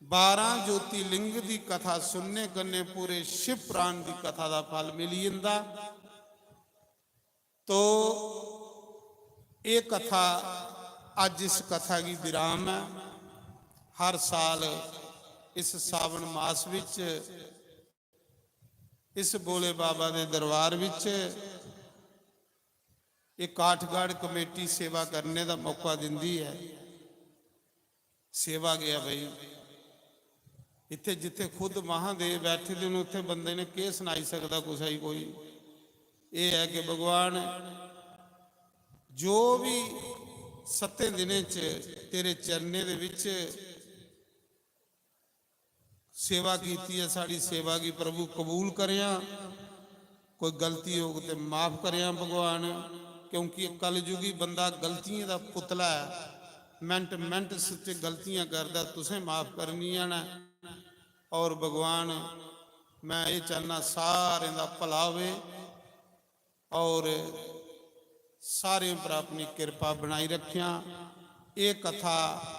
बारह ज्योतिलिंग दी कथा सुनने कन्नै पूरे शिव पुराण दी कथा दा फल मिली जंदा। तो एह् कथा, अज्ज इस कथा गी विराम ऐ। हर साल इस सावन मास विच इस भोले बाबा दे दरबार विच एह् काठगढ़ कमेटी सेवा करने दा मौका दिंदी ऐ। सेवा गै ऐ भाई। इत्थै जित्थै खुद महादेव बैठे दे न, उत्थै बंदे ने केह् सनाई सकदा कुसै गी कोई? एह् ऐ कि भगवान, जो बी सत्तें दिनें च तेरे चरणें दे बिच सेवा कीती ऐ, साढ़ी सेवा गी प्रभु कबूल करेआं। कोई गलती होग ते माफ करेआं भगवान, क्योंकि एह् कलयुगी बंदा गलतियें दा पुतला ऐ, मिंट मिंट च गलतियां करदा, तुसें माफ करनियां न। और भगवान, मैं एह् चाहना सारें दा भला होवे और सारें पर अपनी किरपा बनाई रखेआं। एह् कथा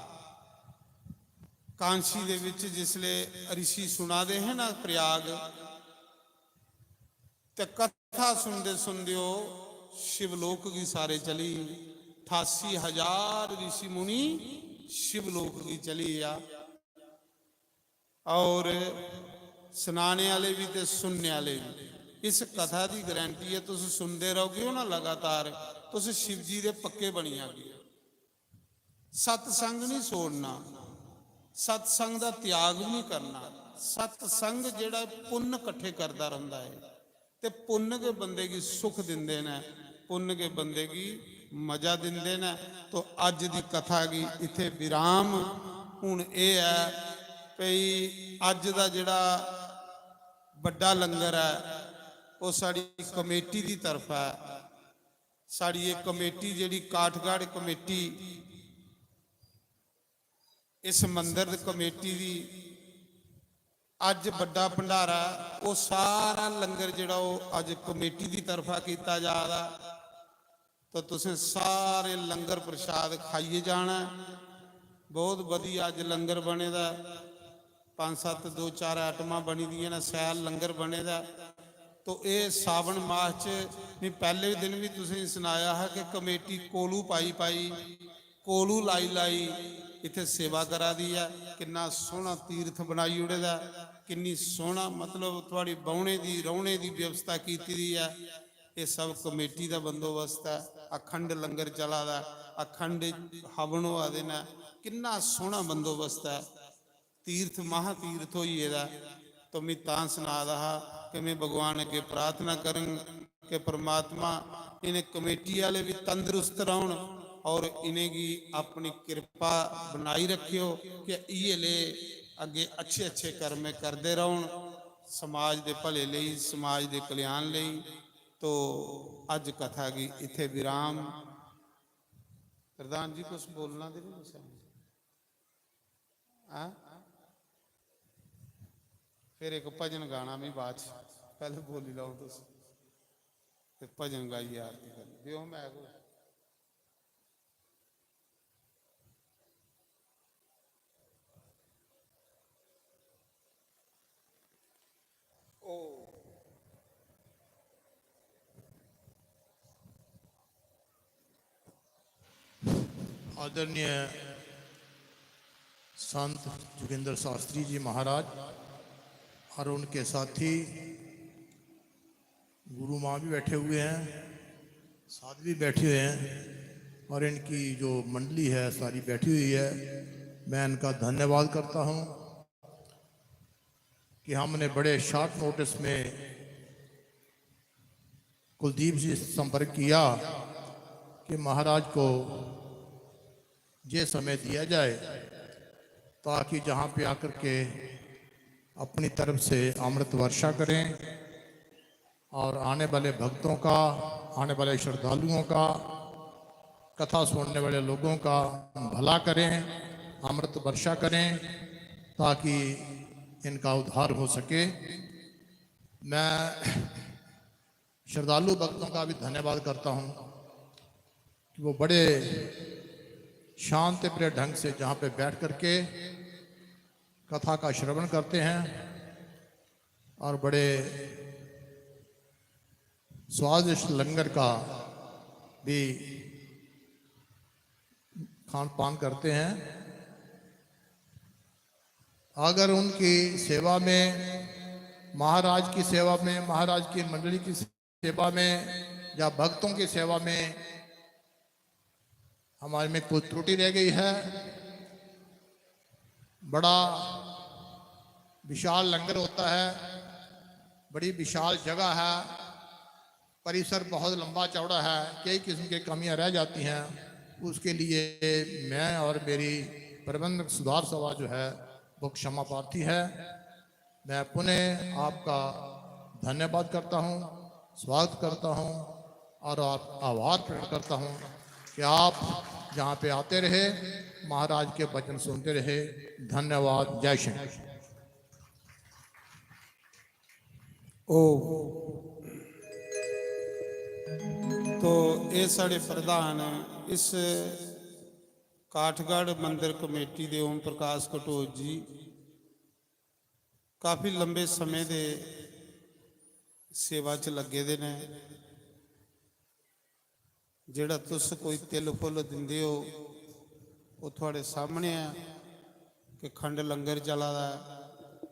कांशी दे विच जिसले ऋषि सुना दे हे ना प्रयाग, ते कथा सुनदे सुनदे ओह् शिवलोक गी सारे चली, ठासी हजार ऋषि मुनि शिवलोक गी चली गेआ। और सनाने आह्ले बी ते सुनने आह्ले बी। इस कथा दी गारंटी ऐ, तुस सुनदे रौह्गे ओ ना लगातार, तुस शिव जी दे पक्के बनी जागे। सत्संग नहीं छोड़ना, सत्संग दा त्याग भी नहीं करना। सत्संग जेह्ड़ा पुन्न कट्ठे करदा रौंह्दा ऐ, ते पुन्न गै बंदे गी सुख दिंदे न, पुन्न गै बंदे गी मजा दिंदे न। तो अज्ज दी कथा गी इत्थै विराम। हून एह् ऐ भई अज्ज दा जेह्ड़ा बड्डा लंगर ऐ, ओह् साढ़ी कमेटी दी तरफा ऐ। साढ़ी एह् कमेटी जेह्ड़ी काठगढ़ कमेटी, इस मंदर कमेटी दी अज्ज बड्डा भंडारा, ओह् सारा लंगर जेह्ड़ा ओह् अज्ज कमेटी दी तरफा कीता जा दा। तो तुसें सारे लंगर प्रसाद खाइयै जाना ऐ। बहुत बधिया अज्ज लंगर बने दा ऐ। पंज सत्त, दो चार आइटमां बनी दियां न, शैल लंगर बने दा ऐ। तो एह् सावन मास च में पैह्ले दिन बी तुसेंगी सनाया हा कि कमेटी कोलू पाई पाई, कोलू लाई लाई इत्थै सेवा करा दी ऐ। किन्ना सोह्ना तीर्थ बनाई ओड़े दा ऐ, किन्नी सोह्ना, मतलब, थुआढ़ी बौह्ने दी, रौह्ने दी व्यवस्था कीती दी ऐ। एह् सब कमेटी दा बंदोबस्त ऐ। अखंड लंगर चला दा ऐ, अखंड हवन होआ दे न। किन्ना सोह्ना बंदोबस्त ऐ। तीर्थ, महातीर्थ होई गेदा। तो में तां सना दा हा कि में भगवान अग्गें प्रार्थना करङ कि परमात्मा इ'नें कमेटी आह्ले बी तंदरुस्त रौह्न और इ'नेंगी अपनी किरपा बनाई रखेओ कि इ'यै ले अग्गें अच्छे अच्छे कर्म करदे रौह्न, समाज दे भले लेई, समाज दे कल्याण लेई। तो अज्ज कथा गी इत्थै विराम। प्रधान जी, कुछ बोलना ते नहीं कुछ? हाँ? फिर एक भजन गाना भी बाद च, पैह्ले बोली लैओ तुस, ते भजन गाइयै आरती करनी। देओ मैक। ओ आदरणीय संत जोगेंद्र शास्त्री जी महाराज और उनके साथी गुरु माँ भी बैठे हुए हैं, साथ भी बैठे हुए हैं, और इनकी जो मंडली है सारी बैठी हुई है, मैं इनका धन्यवाद करता हूँ कि हमने बड़े शॉर्ट नोटिस में कुलदीप जी से संपर्क किया कि महाराज को ये समय दिया जाए ताकि जहाँ पे आकर के अपनी तरफ से अमृत वर्षा करें और आने वाले भक्तों का, आने वाले श्रद्धालुओं का, कथा सुनने वाले लोगों का भला करें, अमृत वर्षा करें, ताकि इनका उद्धार हो सके। मैं श्रद्धालु भक्तों का भी धन्यवाद करता हूँ कि वो बड़े शांति प्रिय ढंग से जहाँ पे बैठ करके कथा का श्रवण करते हैं और बड़े स्वादिष्ट लंगर का भी खान पान करते हैं। अगर उनकी सेवा में, महाराज की सेवा में, महाराज की मंडली की सेवा में या भक्तों की सेवा में हमारे में कोई त्रुटि रह गई है, बड़ा विशाल लंगर होता है, बड़ी विशाल जगह है, परिसर बहुत लंबा चौड़ा है, कई किस्म की कमियां रह जाती हैं, उसके लिए मैं और मेरी प्रबंधक सुधार सभा जो है, वो क्षमा प्रार्थी है। मैं पुनः आपका धन्यवाद करता हूँ, स्वागत करता हूँ और आप आभार प्रकट करता हूँ कि आप यहाँ पे आते रहे, महाराज के वचन सुनते रहे। धन्यवाद। जय श्री। ओ, तो ये साढ़े प्रधान इस काठगढ़ मंदिर कमेटी दे ओम प्रकाश कटोच जी काफी लंबे समें दे सेवा च लग्गे दे न। जेह्ड़ा तुस कोई तिल फुल्ल दिंदे ओ, ओह् थुआढ़े सामने ऐ कि खंड लंगर चला दा ऐ।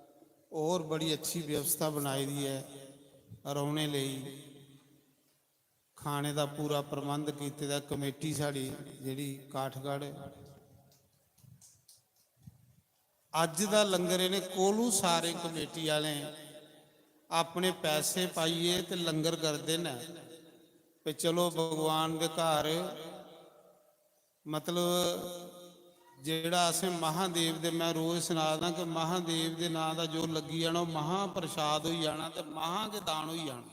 होर बड़ी अच्छी व्यवस्था बनाई दी ऐ रौह्ने लेई। खाने दा पूरा प्रबंध कीते दा कमेटी साढ़ी जेह्ड़ी काठगढ़। अज्ज दा लंगर इ'नें कोलू सारें कमेटी आह्लें अपने पैसे पाइयै ते लंगर करदे न। ते चलो भगवान दे घर, मतलब, जेह्ड़ा असें महादेव दे, मैं रोज सना दा कि महादेव दे नांऽ दा जो लग्गी जाना, ओह् महाप्रसाद होई जाना ते महा गै दान होई जाना,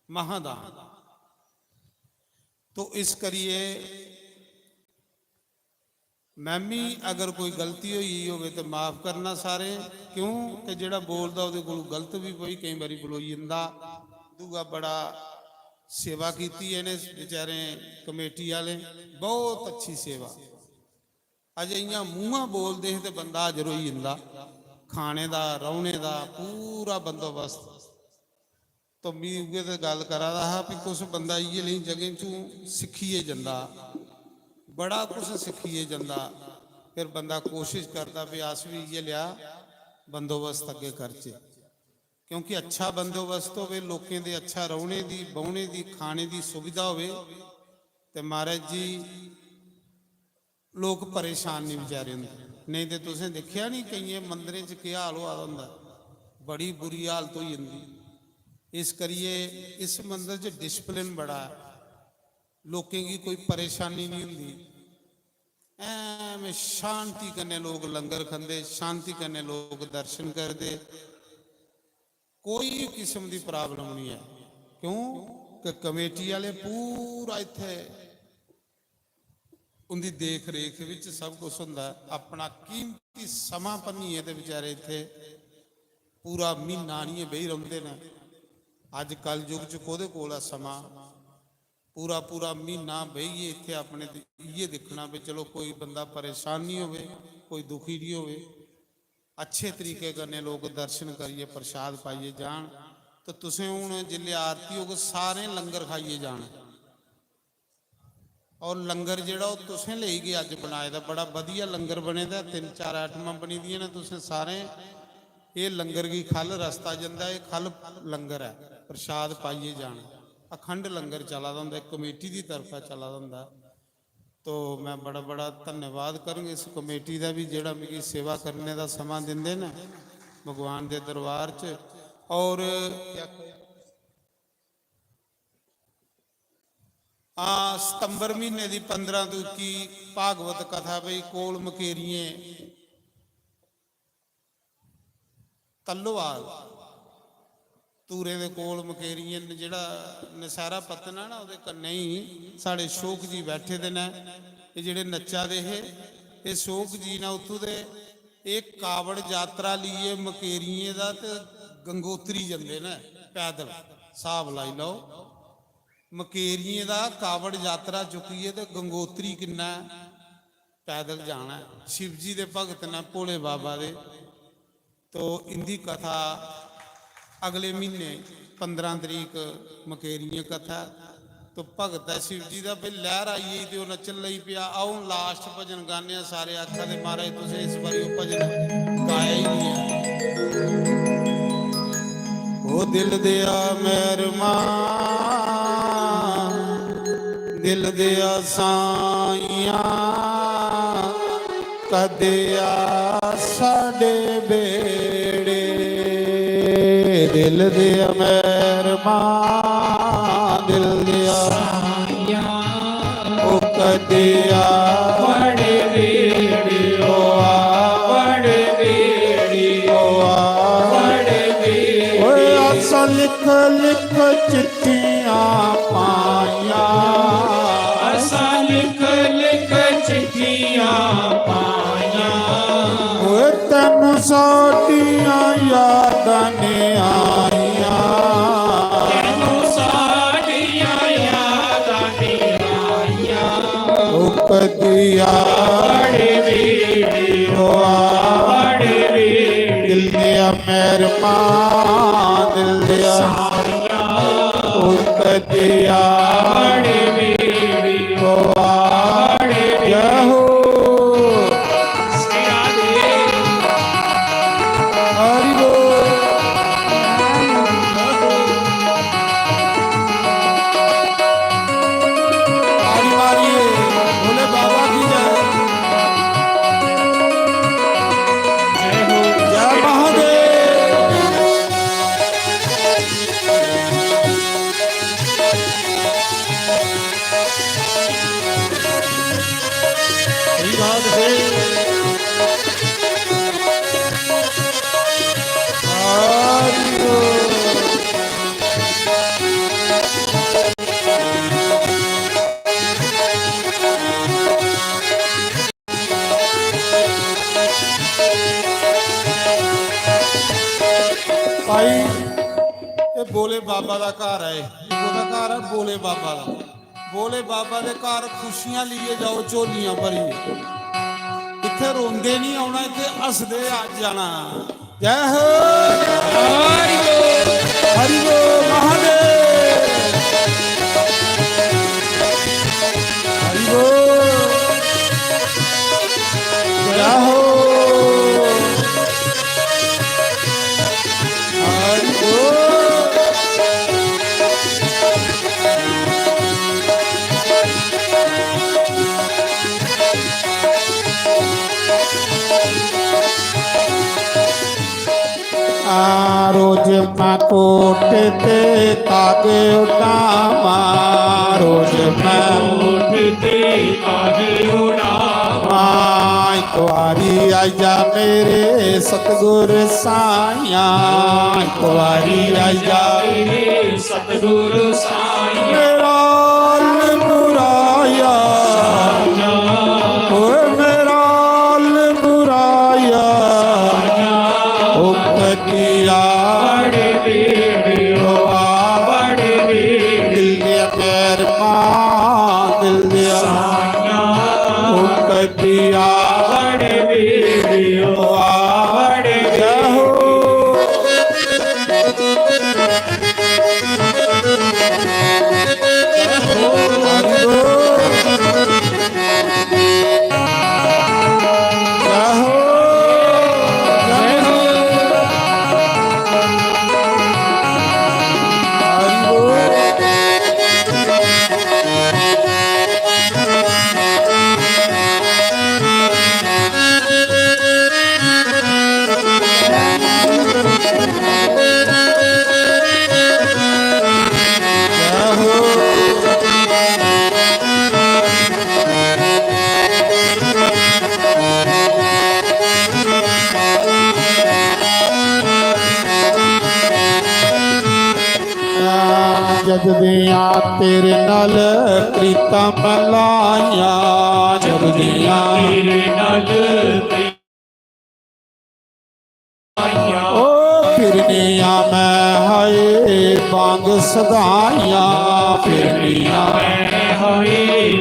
महादान। तो इस करियै मैं मी अगर कोई गलती होई गेई होवे ते माफ करना सारे, क्यों कि जेह्ड़ा बोलदा ओह्दे कोलू गलत बी कोई केईं बारी बलोई जंदा। दूआ बड़ा सेवा कीती इ'नें बेचारें कमेटी आह्लें, बहुत अच्छी सेवा। अजे इ'यां मूंहा बोलदे हे ते बंदा हाजर होई जंदा। खाने दा, रौह्ने दा पूरा बंदोबस्त। तो मी उ'ऐ ते गल्ल करा दा हा कि कुछ बंदा इ'यै लेही जगहें चों सिक्खियै जंदा, बड़ा कुछ सिक्खियै जंदा। फिर बंदा कोशिश करदा भी अस बी इ'यै लेहा बंदोबस्त अग्गें करचै, क्योंकि अच्छा बंदोबस्त होवे लोकें दे, अच्छा रौह्ने दी, बौह्ने दी, खाने दी सुविधा होवे। ते महाराज जी, लोक परेशान नहीं बेचारे होंदे। नहीं ते तुसें दिक्खेआ नहीं, केइयें मंदरें च केह् हाल होआ दा होंदा, बड़ी बुरी हालत होई जंदी। इस करियै इस मंदर च डिसिप्लिन बड़ा ऐ, लोकें गी कोई परेशानी नहीं होंदी। ऐवें शांति कन्नै लोक लंगर खंदे, शांति कन्नै लोक दर्शन करदे, कोई किस्म दी प्रॉब्लम नहीं ऐ। क्यों कि कमेटी आह्ले पूरा इत्थै उंदी देख रेख विच सब कुछ हुंदा ऐ। अपना कीमती समां भन्नियै ते बेचारे इत्थै पूरा म्हीना आनियै बेही रौंह्दे न। अज्ज कल युग च कोह्दे कोल ऐ समां? पूरा पूरा म्हीना बेहियै इत्थै अपने ते इ'यै दिक्खना भी चलो कोई बंदा परेशान निं होवे, कोई दुखी निं होवे। अच्छे तरीके कन्नै लोक दर्शन करियै प्रसाद पाइयै जान। ते तुसें हून जिसलै आरती होग सारें लंगर खाइयै जाना। और लंगर जेह्ड़ा ओह् तुसें लेई गै अज्ज बनाए दा, बड़ा बधिया लंगर बने दा, तिन्न चार आइटमां बनी दियां न। तुसें सारें एह् लंगर गी ख'ल्ल रस्ता जंदा, एह् ख'ल्ल लंगर ऐ, प्रसाद पाइयै जाना। अखंड लंगर चला दा होंदा, इक कमेटी दी तरफा चला दा होंदा। तो मैं बड़ा बड़ा धन्यवाद करङ इस कमेटी दा भी, जेह्ड़ा मिगी सेवा करने दा समां दिंदे न भगवान दे दरबार च। और हां, सितंबर म्हीने दी पंदरां तरीक गी भागवत कथा पई कोल मकेरियें, तल्लोआल, तूरें दे कोल मकेरियें न, जेह्ड़ा नसैह्रा पत्तन ऐ ना, ओह्दे कन्नै ही साढ़े शोक जी बैठे दे न। एह् जेह्ड़े नच्चा दे हे, एह् शोक जी न उत्थूं दे। एह् कावड़ यात्रा लेइयै मकेरियें दा ते गंगोत्री जंदे न पैदल। स्हाब लाई लैओ, मकेरियें दा कावड़ यात्रा चुक्कियै ते गंगोत्री किन्ना ऐ, पैदल जाना ऐ। शिव जी दे भगत न भोले बाबा दे। तो इंदी कथा अगले म्हीने पंदरां तरीक मकेरियें कथा। तो भगत ऐ शिव जी दा, फिर लैह्र आई गेई ते ओह् नच्चन लगी पेआ। आओ, हून last भजन गाने आं। सारे आखा दे, "महाराज, तुसें इस बारी ओह् भजन गाया ही निं ऐ।" ओ दिल दिया मेहरमा, दिल दिया साइया, कदिया साडे बेड़े, दिल दिया मेहरमा, दिल दिया। ओ कदिया बड़े बेड़ी ओ आ, बड़े बेड़ी ओ आ, बड़े बेड़ी। ओए आसा लिख लिख चिट्ठियां पाइयां, आसा लिख लिख चिट्ठियां पाइयां। ओए तैनू साडियां यादां ने आइयां, तैनू साडियां यादां ने आइयां। ओ कदिया बड़े बेड़ी ओ आ, बड़े बेड़ी। दिल दिया मेहरमा, दिल दिया। ओ कदिया बड़े बेड़ी ओ आ, बड़े। जय हो। हरि बोल। एह् भोले बाबा दा घर ऐ। एह् कोह्दा घर ऐ? भोले बाबा दा। भोले बाबा दे घर खुशियां लेइयै जाओ, झोलियां भरियै। इत्थै रोंदे नहीं औना, इत्थै हसदे आ जाना। जय हो। हरि बोल। हरि बोल महादेव। हरि बोल। जय हो। हरि बोल। आ, रोज मैं कोट ते कागे उड़ावा, रोज मैं कोट ते कागे उड़ावा। एक बारी आई जा मेरे सतगुर साइया, एक बारी आई जा मेरे सतगुर साइया। मेरा हाल बुराया, ओए मेरा हाल बुराया, ओ कटिया। दिल दे मेहरबान, दिल दे। ओ कटिया। जय हो। जगदियां तेरे नाल प्रीतां मलाइयां, जगदियां तेरे नाल प्रीतां मलाइयां। ओ फिरनियां मैं हाय बांग सदाइयां, फिरनियां मैं हाय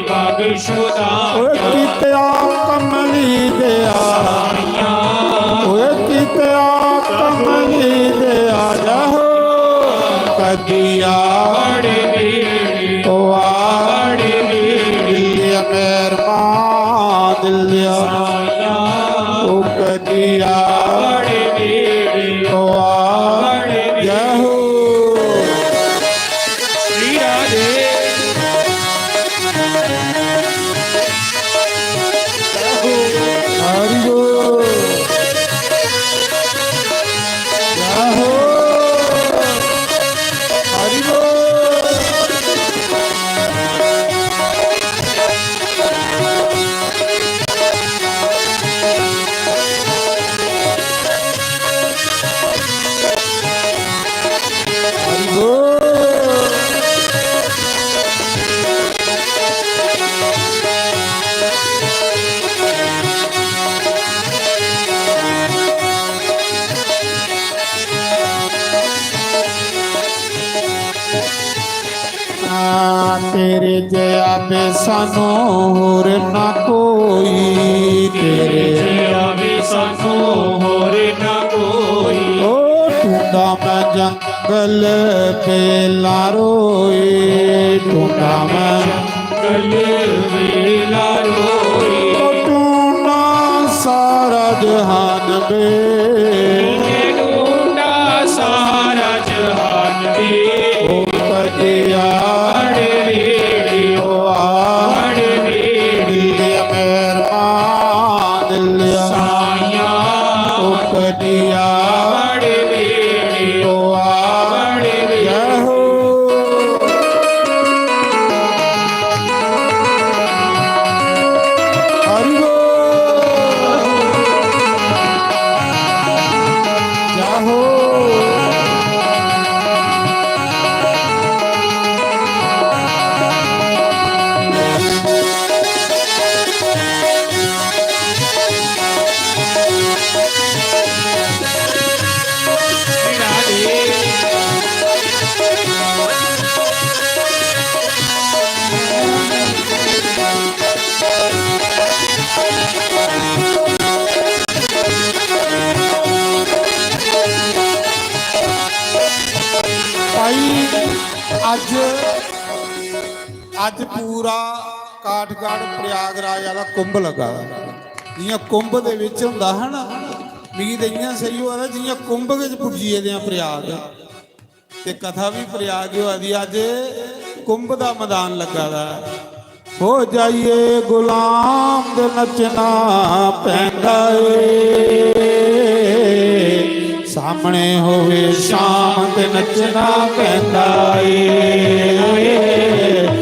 बांग सदाइयां। ओ कित्या कमली देआ, ओ कित्या कमली देआ, जय हो। कदिया ओ आड़ दिल मेहरबान दिल ओ कदिया ओ आड़। जय हो। श्री राधे। हरि बोल। जय हो। हरि बोल। तेरे जया बे सानू होर ना कोई, तेरे जया बे सानू होर ना कोई। ओ ढूंढा मैं जंगल बेला रोए, ढूंढा मैं जंगल बेला रोए। ओ ढूंढा सारा जहान बे, ढूंढा सारा जहान बे। ओ कदिया ओ आड़ दिल मेहरबान दिल। साइया ओ कदिया ओ आड़। जय हो। हरि बोल। जय हो। अज्ज, अज्ज पूरा काठगढ़ प्रयागराज आह्ला कुंभ लग्गा दा। जि'यां कुंभ दे बिच होंदा हा ना, मिगी ते इ'यां सेही होआ दा जि'यां कुंभ गै च पुज्जी गेदे आं प्रयाग। ते कथा बी प्रयाग होआ दी, अज्ज कुंभ दा मैदान लग्गा दा। हो जाइए गुलाम ते नच्चना पैंदा ਏ। ਸਾਹਮਣੇ ਹੋਵੇ ਸ਼ਾਮ ਤੇ ਨੱਚਣਾ ਪੈਂਦਾ ਏ।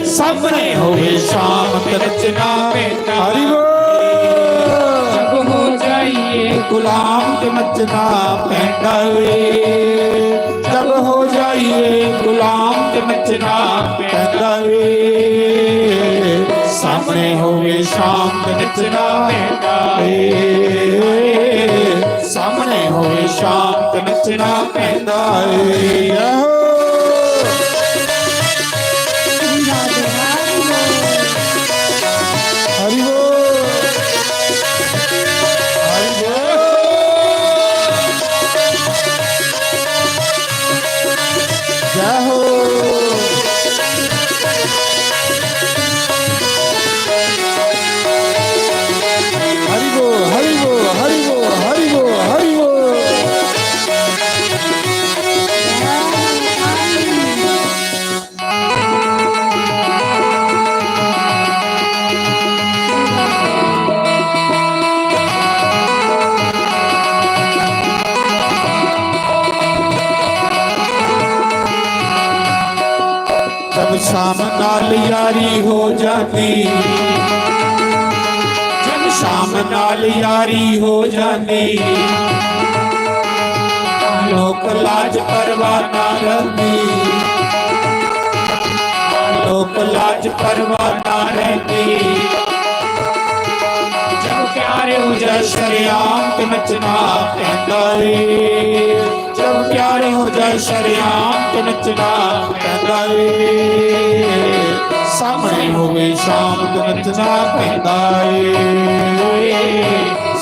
ਸਾਹਮਣੇ ਹੋਵੇ ਸ਼ਾਮ ਤੇ ਨੱਚਣਾ ਪੈਂਦਾ। ਹਰੀ ਬੋਲ। जब हो जाइए गुलाम ਤੇ ਨੱਚਣਾ ਪੈਂਦਾ ਏ। जब हो जाइए गुलाम ਤੇ ਨੱਚਣਾ ਪੈਂਦਾ ਏ। ਸਾਹਮਣੇ ਹੋਵੇ ਸ਼ਾਮ ਤੇ ਨੱਚਣਾ ਪੈਂਦਾ ਏ। ਸਾਹਮਣੇ ਹੋਵੇ ਸ਼ਾਮ ਤੇ ਨੱਚਣਾ ਪੈਂਦਾ ਏ। ਆਹੋ। ਹਰੀ ਬੋਲ। ਹਰੀ ਬੋਲ। ਜੈ ਹੋ। ਹਰੀ ਬੋਲ, ਹਰੀ ਬੋਲ, ਹਰੀ ਬੋਲ, ਹਰੀ ਬੋਲ, ਹਰੀ ਬੋਲ। जब शाम नाल यारी हो जाती, जब शाम नाल यारी हो जाती, लोक लाज परवाह ना रहती, लोक लाज परवाह ना रहती। जब प्यार हो जाए शरेआम ते नचना पैंदा ਏ। जब प्यार हो जाए शरेआम ते नचना पैंदा ਏ। ਸਾਹਮਣੇ ਹੋਵੇ ਸ਼ਾਮ ਤੇ ਨੱਚਣਾ ਪੈਂਦਾ ਏ।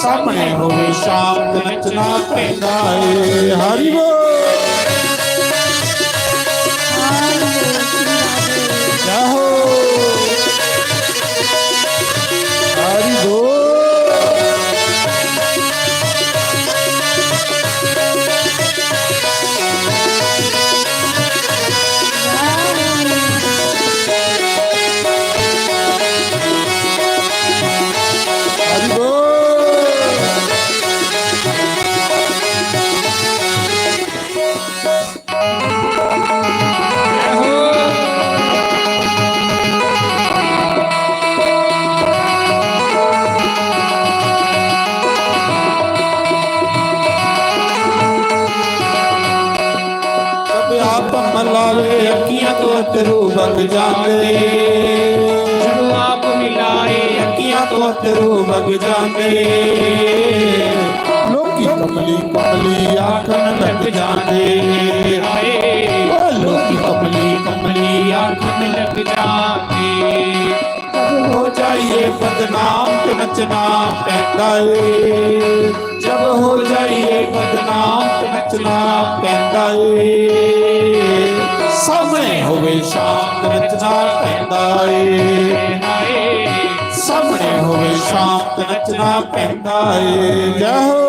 ਸਾਹਮਣੇ ਹੋਵੇ ਸ਼ਾਮ ਤੇ ਨੱਚਣਾ ਪੈਂਦਾ ਏ। ਹਰੀ ਬੋਲ। ਜੈ ਹੋ। ਹਰੀ ਬੋਲ। जब आप मिलावे अखियां तो अथरू बग जाते। जब आप मिलाए अखियां तो अथरू बग जाते। लोकी कमली कमली आखन लग जाते। हाय। ओ लोकी कमली कमली आखन लग जाते। जब हो जाइए बदनाम तो नचना पैंदा ਏ। जब हो जाइए बदनाम तो नचना पैंदा ਏ। ਸਾਹਮਣੇ ਹੋਵੇ ਸ਼ਾਮ ਤੇ ਨੱਚਣਾ ਪੈਂਦਾ ਏ। ਸਾਹਮਣੇ ਹੋਵੇ ਸ਼ਾਮ ਤੇ ਨੱਚਣਾ ਪੈਂਦਾ ਏ। ਜੈ ਹੋ।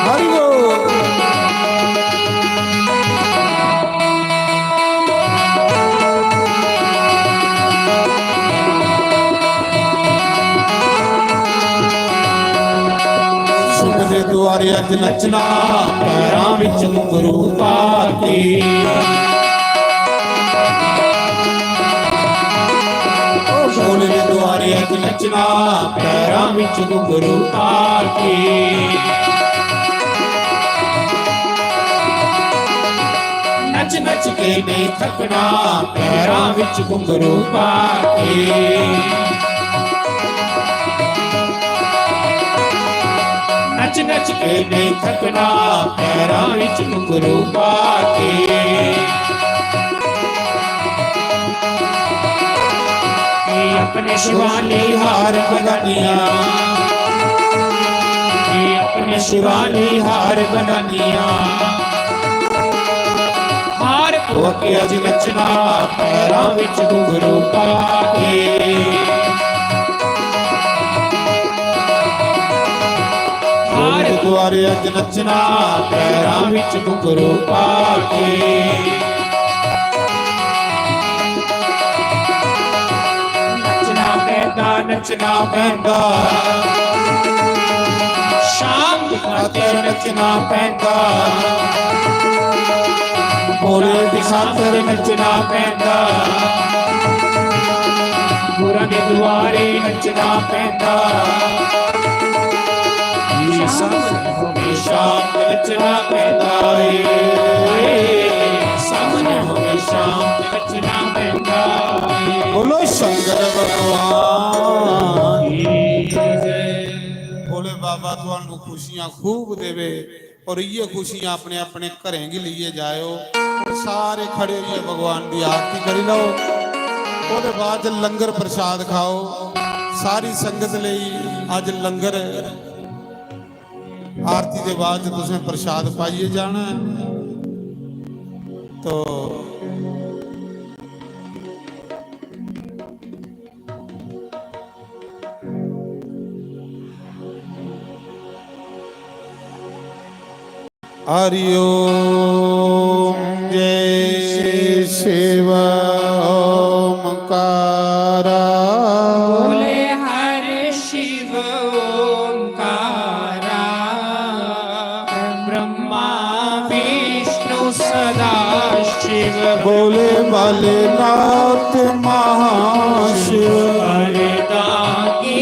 हरि बोल। सुख दे द्वारे अज नचना, पैरां विच घुंघरू पा के। ओ भोले दे द्वारे अज नचना, पैरां विच घुंघरू पा के। नच के नहीं थकना, पैरां विच घुंघरू पा के। नच नच के नहीं थकना, पैरां विच घुंघरू पा के। ये अपने शिवाली हार बनानिया, ये अपने शिवाली हार बनानिया। हार पवा के अज नचना, पैरां विच घुंघरू पा के। हार पवा के अज नचना, पैरां विच घुंघरू पा के। नचना पैंदा, नचना पैंदा, शाम खातर नचना पैंदा, भोले दी खातर नचना पैंदा, गुरां दे दुआरे नचना पैंदा। ये सामने हमेशा नचना पैंदा ਏ, सामने हमेशा नचना पैंदा ਏ। बोलो शंकर भगवान। भोले बाबा ਤੁਹਾਨੂੰ ਖੁਸ਼ੀਆਂ ਖੂਬ ਦੇਵੇ। और ये खुशियां अपने अपने घरें गी लेइयै जायो। और सारे खड़े होइयै भगवान की आरती करी लो। ਉਹਦੇ ਬਾਅਦ ਚ ਲੰਗਰ ਪ੍ਰਸ਼ਾਦ ਖਾਓ। ਸਾਰੀ ਸੰਗਤ ਲਈ ਅੱਜ ਲੰਗਰ ਆਰਤੀ ਦੇ ਬਾਅਦ ਚ ਤੁਸੀਂ ਪ੍ਰਸ਼ਾਦ ਪਾਈਏ ਜਾਣਾ ਹੈ। ਤੋ हरि ओम। जय शिव ओमकारा। बोले हर शिव ओमकारा। ब्रह्मा विष्णु सदा शिव। बोले भोलेनाथ महाशिव। हरदा की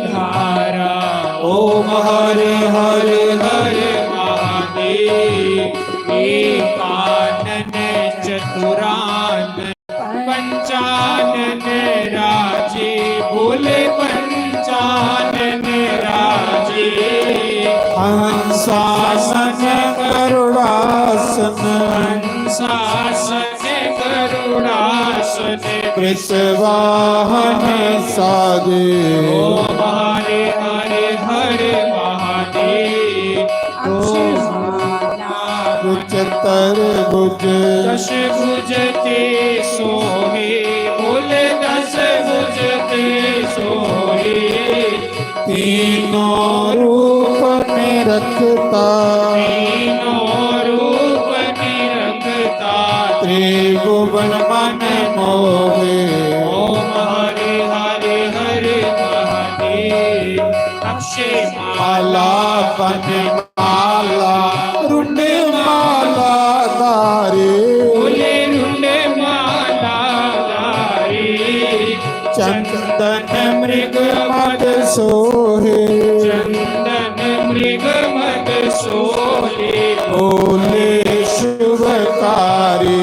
धारा। ओम हर हर हर महादेव। एकानन चतुरानन पंचानन राजे। बोले पंचानन राजे। हंसासन गरुड़ासन। हंसासन गरुड़ासन। वृषवाहन साजे। ओम हरे हरे हरे महादेव। ओम उच्चतर भुज। दश भुज ते सोहे। बोले दश भुज ते सोहे। तीनों रूप निरखता। तीनों रूप निरखता। त्रिभुवन मन मोहे। ओम हरे हरे हरे महादेव। अक्षय माला बन माला रुंडे माला धारे। बोले रुंडे माला धारे। चंदन मृग मद सोहे। चंदन मृग मद सोहे। बोले शुभकारी।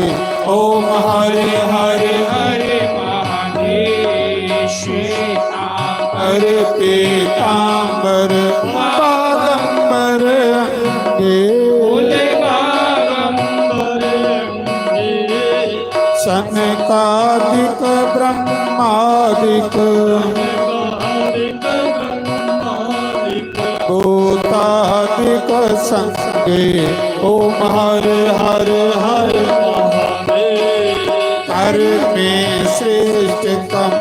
ओम हरे हरे हरे महादेव। श्वेतांबर पीतांबर बागंबर अंगे। बोले बागंबर अंगे। सनकादिक ब्रह्मादिक। सनकादिक ब्रह्मादिक। भूतादिक संगे। ओम हर हर हर महादेव। कर में श्रेष्ठ कम।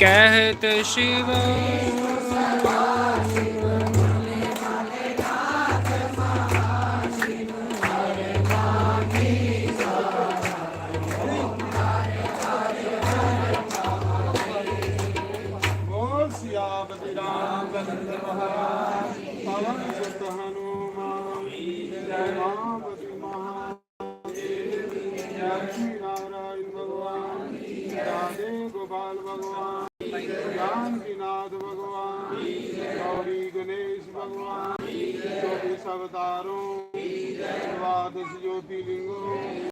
कहत शिव। बोल सियापति रामचंद्र महाराज, पवन सुत हनुमान, उमापति महादेव, लक्ष्मी नारायण भगवान, राधे गोपाल भगवान, जानकीनाथ भगवान, गौरी गणेश भगवान, चौबीस अवतारों, द्वादश ज्योतिर्लिंगों,